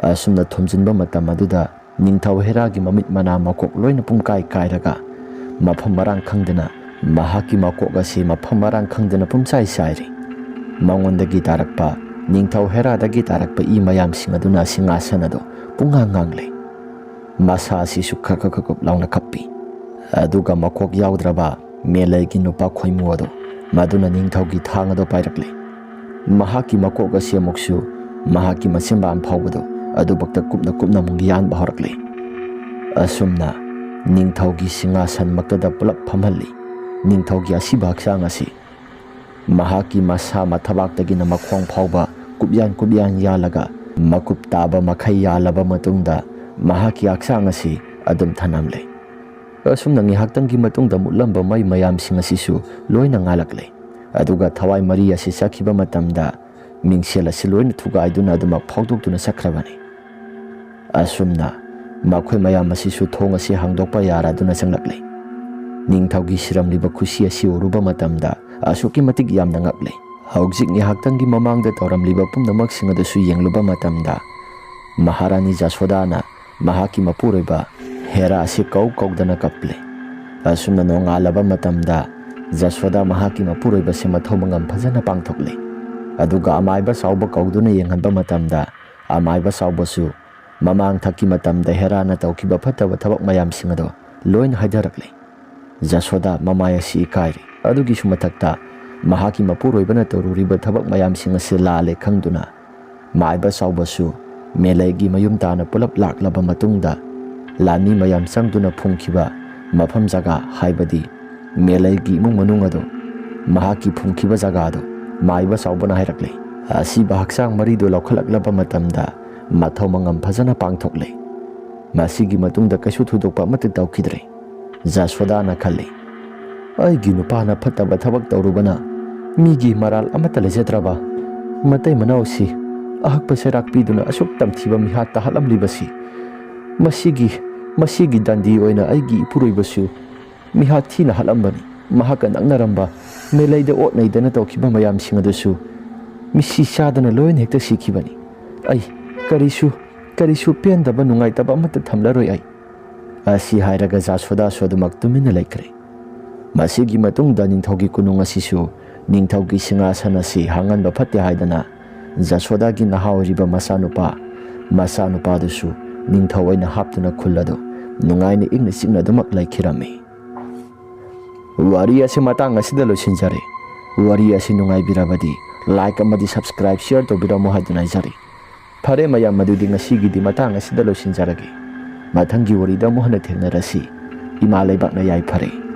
ꯑꯁꯨꯝꯅ ꯊꯣꯝꯖꯤꯟꯕ ꯃꯇꯝ ꯑꯗꯨꯗ ꯅꯤꯡꯊꯧ ꯍꯦꯔꯥꯒꯤ ꯃꯃꯤꯠ ꯃꯅꯥ ꯃꯀꯣꯛ ꯂꯣꯏꯅ ꯄꯨꯡꯀꯥꯏ ꯀꯥꯏꯔꯒ ꯃꯐꯝ ꯃꯔꯥꯡ ꯈꯪꯗꯅ ꯃꯍꯥꯛꯀꯤ ꯃꯀꯣꯛ ꯑꯁꯤ ꯃꯐꯝ ꯃꯔꯥꯡ ꯈꯪꯗꯅ ꯄꯨꯝꯆꯥꯏ ꯆꯥꯏꯔꯤ꯫ ꯃꯉꯣꯟꯗꯒꯤ ꯇꯥꯔꯛꯄ, ꯅꯤꯡꯊꯧ ꯍꯦꯔꯥꯗꯒꯤ ꯇꯥꯔꯛꯄ ꯏ ꯃꯌꯥꯝꯁꯤꯡ ꯑꯗꯨꯅ ꯁꯤꯡꯍꯥꯁꯟ ꯑꯗꯨ ꯄꯨꯡꯉꯥꯡ ꯉꯥꯡꯂꯦ꯫ ꯃꯁꯥ ꯑꯁꯤꯁꯨ ꯈꯔ ꯈꯔ ꯈꯔ ꯈꯔ ꯂꯥꯎꯅ ꯀꯞꯄꯤ꯫ ꯑꯗꯨꯒ ꯃꯀꯣꯛ ꯌꯥꯎꯗ꯭ꯔꯕ ꯃꯦꯂꯩꯒꯤ ꯅꯨꯄꯥ ꯈꯣꯏꯃꯨ ꯑꯗꯨ, ꯃꯗꯨꯅ ꯅꯤꯡꯊꯧꯒꯤ ꯊꯥꯡ ꯑꯗꯨ ꯄꯥꯏꯔꯛꯂꯦ꯫ ꯃꯍꯥꯛꯀꯤ ꯃꯀꯣꯛ ꯑꯁꯤ ꯑꯃꯨꯛꯁꯨ ꯃꯍꯥꯛꯀꯤ ꯃꯆꯤꯟꯕꯥꯟ ꯐꯥꯎꯕꯗꯨ ꯑꯗꯨꯕꯛꯇ ꯀꯨꯞꯅ ꯀꯨꯞꯅ ꯑꯃꯨꯛ ꯌꯥꯟꯕ ꯍꯧꯔꯛꯂꯦ꯫ ꯑꯁꯨꯝꯅ ꯅꯤꯡꯊꯧꯒꯤ ꯁꯤꯡꯍꯥꯁꯟꯃꯛꯇꯗ ꯄꯨꯂꯞ ꯐꯝꯍꯜꯂꯤ꯫ ꯅꯤꯡꯊꯧꯒꯤ ꯑꯁꯤꯕ ꯍꯛꯆꯥꯡ ꯑꯁꯤ ꯃꯍꯥꯛꯀꯤ ꯃꯁꯥ ꯃꯊꯕꯥꯛꯇꯒꯤꯅ ꯃꯈꯣꯡ ꯐꯥꯎꯕ ꯀꯨꯞꯌꯥꯟ ꯀꯨꯞꯌꯥꯟ ꯌꯥꯜꯂꯒ, ꯃꯀꯨꯞ ꯇꯥꯕ ꯃꯈꯩ ꯌꯥꯜꯂꯕ ꯃꯇꯨꯡꯗ, ꯃꯍꯥꯛꯀꯤ ꯍꯛꯆꯥꯡ ꯑꯁꯤ ꯑꯗꯨꯝ ꯊꯅꯝꯂꯦ꯫ ꯑꯁꯨꯝꯅ ꯉꯥꯏꯍꯥꯛꯇꯪꯒꯤ ꯃꯇꯨꯡꯗ ꯃꯨꯠꯂꯝꯕ ꯃꯩ ꯃꯌꯥꯝꯁꯤꯡ ꯑꯁꯤꯁꯨ ꯂꯣꯏꯅ ꯉꯥꯜꯂꯛꯂꯦ꯫ ꯑꯗꯨꯒ ꯊꯋꯥꯏ ꯃꯔꯤ ꯑꯁꯤ ꯆꯠꯈꯤꯕ ꯃꯇꯝꯗ ꯃꯤꯡꯁꯦꯜ ꯑꯁꯤ ꯂꯣꯏꯅ ꯊꯨꯒꯥꯏꯗꯨꯅ ꯑꯗꯨꯃꯛ ꯐꯥꯎꯗꯣꯛꯇꯨꯅ ꯆꯠꯈ꯭ꯔꯕꯅꯤ꯫ ꯑꯁꯨꯝꯅ ꯃꯈꯣꯏ ꯃꯌꯥꯝ ꯑꯁꯤꯁꯨ ꯊꯣꯡ ꯑꯁꯤ ꯍꯥꯡꯗꯣꯛꯄ ꯌꯥꯔꯗꯨꯅ ꯆꯪꯂꯛꯂꯦ꯫ ꯅꯤꯡꯊꯧꯒꯤ ꯁꯤꯔꯝꯂꯤꯕ ꯈꯨꯁꯤ ꯑꯁꯤ ꯎꯔꯨꯕ ꯃꯇꯝꯗ ꯑꯁꯨꯛꯀꯤ ꯃꯇꯤꯛ ꯌꯥꯝꯅ ꯉꯛꯂꯦ꯫ ꯍꯧꯖꯤꯛ ꯉꯥꯏꯍꯥꯛꯇꯪꯒꯤ ꯃꯃꯥꯡꯗ ꯇꯧꯔꯝꯂꯤꯕ ꯄꯨꯝꯅꯃꯛꯁꯤꯡ ꯑꯗꯨꯁꯨ ꯌꯦꯡꯂꯨꯕ ꯃꯇꯝꯗ, ꯃꯍꯥꯔꯥꯅꯤ ꯖꯁꯣꯗꯥꯅ ꯃꯍꯥꯛꯀꯤ ꯃꯄꯨꯔꯣꯏꯕ ꯍꯦꯔꯥ ꯑꯁꯤ ꯀꯧ ꯀꯧꯗꯅ ꯀꯞꯂꯦ꯫ ꯑꯁꯨꯝꯅ ꯅꯣꯡꯉꯥꯜꯂꯕ ꯃꯇꯝꯗ ꯖꯁꯣꯗꯥ ꯃꯍꯥꯛꯀꯤ ꯃꯄꯨꯔꯣꯏꯕꯁꯤ ꯃꯊꯧ ꯃꯉꯝ ꯐꯖꯅ ꯄꯥꯡꯊꯣꯛꯂꯦ꯫ ꯑꯗꯨꯒ ꯑꯃꯥꯏꯕ ꯆꯥꯎꯕ ꯀꯧꯗꯨꯅ ꯌꯦꯡꯍꯟꯕ ꯃꯇꯝꯗ, ꯑꯃꯥꯏꯕ ꯆꯥꯎꯕꯁꯨ ꯃꯃꯥꯡ ꯊꯛꯀꯤ ꯃꯇꯝꯗ ꯍꯦꯔꯥꯅ ꯇꯧꯈꯤꯕ ꯐꯠꯇꯕ ꯊꯕꯛ ꯃꯌꯥꯝꯁꯤꯡ ꯑꯗꯣ ꯂꯣꯏꯅ ꯍꯥꯏꯊꯔꯛꯂꯦ꯫ ꯖꯁꯣꯗꯥ ꯃꯃꯥꯏ ꯑꯁꯤ ꯏꯀꯥꯏꯔꯦ꯫ ꯑꯗꯨꯒꯤꯁꯨ ꯃꯊꯛꯇ, ꯃꯍꯥꯛꯀꯤ ꯃꯄꯨꯔꯣꯏꯕꯅ ꯇꯧꯔꯨꯔꯤꯕ ꯊꯕꯛ ꯃꯌꯥꯝꯁꯤꯡ ꯑꯁꯤ ꯂꯥꯜꯂꯦ ꯈꯪꯗꯨꯅ, ꯃꯥꯏꯕ ꯆꯥꯎꯕꯁꯨ ꯃꯦꯂꯩꯒꯤ ꯃꯌꯨꯝ ꯇꯥꯅ ꯄꯨꯂꯞ ꯂꯥꯛꯂꯕ ꯃꯇꯨꯡꯗ, ꯂꯥꯟꯃꯤ ꯃꯌꯥꯝ ꯆꯪꯗꯨꯅ ꯐꯨꯝꯈꯤꯕ ꯃꯐꯝ ꯖꯒꯥ, ꯍꯥꯏꯕꯗꯤ ꯃꯦꯂꯩꯒꯤ ꯏꯃꯨꯡ ꯃꯅꯨꯡ ꯑꯗꯨ, ꯃꯍꯥꯛꯀꯤ ꯐꯨꯝꯈꯤꯕ ꯖꯒꯥ ꯑꯗꯨ ꯃꯥꯏꯕ ꯆꯥꯎꯕꯅ ꯍꯥꯏꯔꯛꯂꯦ꯫ ꯑꯁꯤꯕ ꯍꯛꯆꯥꯡ ꯃꯔꯤꯗꯨ ꯂꯧꯈꯠꯂꯛꯂꯕ ꯃꯇꯝꯗ ꯃꯊꯧ ꯃꯉꯝ ꯐꯖꯅ ꯄꯥꯡꯊꯣꯛꯂꯦ꯫ ꯃꯁꯤꯒꯤ ꯃꯇꯨꯡꯗ ꯀꯩꯁꯨ ꯊꯣꯏꯗꯣꯛꯄ ꯑꯃꯠꯇ ꯇꯧꯈꯤꯗ꯭ꯔꯦ꯫ ꯖꯁꯣꯗꯥꯅ ꯈꯜꯂꯤ, "ꯑꯩꯒꯤ ꯅꯨꯄꯥꯅ ꯐꯠꯇꯕ ꯊꯕꯛ ꯇꯧꯔꯨꯕꯅ ꯃꯤꯒꯤ ꯃꯔꯥꯜ ꯑꯃꯠꯇ ꯂꯩꯖꯗ꯭ꯔꯕ ꯃꯇꯩ ꯃꯅꯥꯎꯁꯤ ꯑꯍꯛꯄ ꯆꯩꯔꯥꯛ ꯄꯤꯗꯨꯅ ꯑꯁꯨꯛ ꯇꯝꯊꯤꯕ ꯃꯤꯍꯥꯠ ꯇꯥꯍꯜꯂꯝꯂꯤꯕꯁꯤ, ꯃꯁꯤꯒꯤ, ꯃꯁꯤꯒꯤ ꯗꯟꯗꯤ ꯑꯣꯏꯅ ꯑꯩꯒꯤ ꯏꯄꯨꯔꯣꯏꯕꯁꯨ ꯃꯤꯍꯥꯠ ꯊꯤꯅ ꯍꯥꯠꯂꯝꯕꯅꯤ꯫ ꯃꯍꯥꯛꯀ ꯅꯛꯅꯔꯝꯕ, ꯃꯦꯂꯩꯗ ꯑꯣꯠ ꯅꯩꯗꯅ ꯇꯧꯈꯤꯕ ꯃꯌꯥꯝꯁꯤꯡ ꯑꯗꯨꯁꯨ ꯃꯤꯁꯤ ꯆꯥꯗꯅ ꯂꯣꯏꯅ ꯍꯦꯛꯇ ꯁꯤꯈꯤꯕꯅꯤ꯫ ꯑꯩ ꯀꯔꯤꯁꯨ, ꯀꯔꯤꯁꯨ ꯄꯦꯟꯗꯕ, ꯅꯨꯡꯉꯥꯏꯇꯕ ꯑꯃꯠꯇ ꯊꯝꯂꯔꯣꯏ ꯑꯩ"꯫ ꯑꯁꯤ ꯍꯥꯏꯔꯒ ꯖꯁꯣꯗꯥꯁꯨ ꯑꯗꯨꯃꯛ ꯇꯨꯃꯤꯟꯅ ꯂꯩꯈ꯭ꯔꯦ꯫ ꯃꯁꯤꯒꯤ ꯃꯇꯨꯡꯗ ꯅꯤꯡꯊꯧꯒꯤ ꯀꯣꯅꯨꯡ ꯑꯁꯤꯁꯨ ꯅꯤꯡꯊꯧꯒꯤ ꯁꯤꯡꯍꯥꯁꯟ ꯑꯁꯤ ꯍꯥꯡꯍꯟꯕ ꯐꯠꯇꯦ ꯍꯥꯏꯗꯅ ꯖꯁꯣꯗꯥꯒꯤ ꯅꯍꯥ ꯑꯣꯏꯔꯤꯕ ꯃꯆꯥꯅꯨꯄꯥ, ꯃꯆꯥꯅꯨꯄꯥꯗꯨꯁꯨ ꯅꯤꯡꯊꯧ ꯑꯣꯏꯅ ꯍꯥꯞꯇꯨꯅ ꯈꯨꯜ ꯑꯗꯨ ꯅꯨꯡꯉꯥꯏꯅ ꯏꯪꯅ ꯆꯤꯛꯅ ꯑꯗꯨꯃꯛ ꯂꯩꯈꯤꯔꯝꯃꯤ꯫ ꯋꯥꯔꯤ ꯑꯁꯤ ꯃꯇꯥꯡ ꯑꯁꯤꯗ ꯂꯣꯏꯁꯤꯟꯖꯔꯦ꯫ ꯋꯥꯔꯤ ꯑꯁꯤ ꯅꯨꯡꯉꯥꯏꯕꯤꯔꯕꯗꯤ like ꯑꯃꯗꯤ subscribe, share ꯇꯧꯕꯤꯔꯝꯃꯨ ꯍꯥꯏꯗꯨꯅ ꯍꯥꯏꯖꯔꯤ꯫ ꯐꯔꯦ ꯃꯌꯥꯝ, ꯃꯗꯨꯗꯤ ꯉꯁꯤꯒꯤꯗꯤ ꯃꯇꯥꯡ ꯑꯁꯤꯗ ꯂꯣꯏꯁꯤꯟꯖꯔꯒꯦ꯫ ꯃꯊꯪꯒꯤ ꯋꯥꯔꯤꯗ ꯑꯃꯨꯛ ꯍꯟꯅ ꯊꯦꯡꯅꯔꯁꯤ꯫ ꯏꯃꯥ ꯂꯩꯕꯥꯛꯅ ꯌꯥꯏꯐꯔꯦ꯫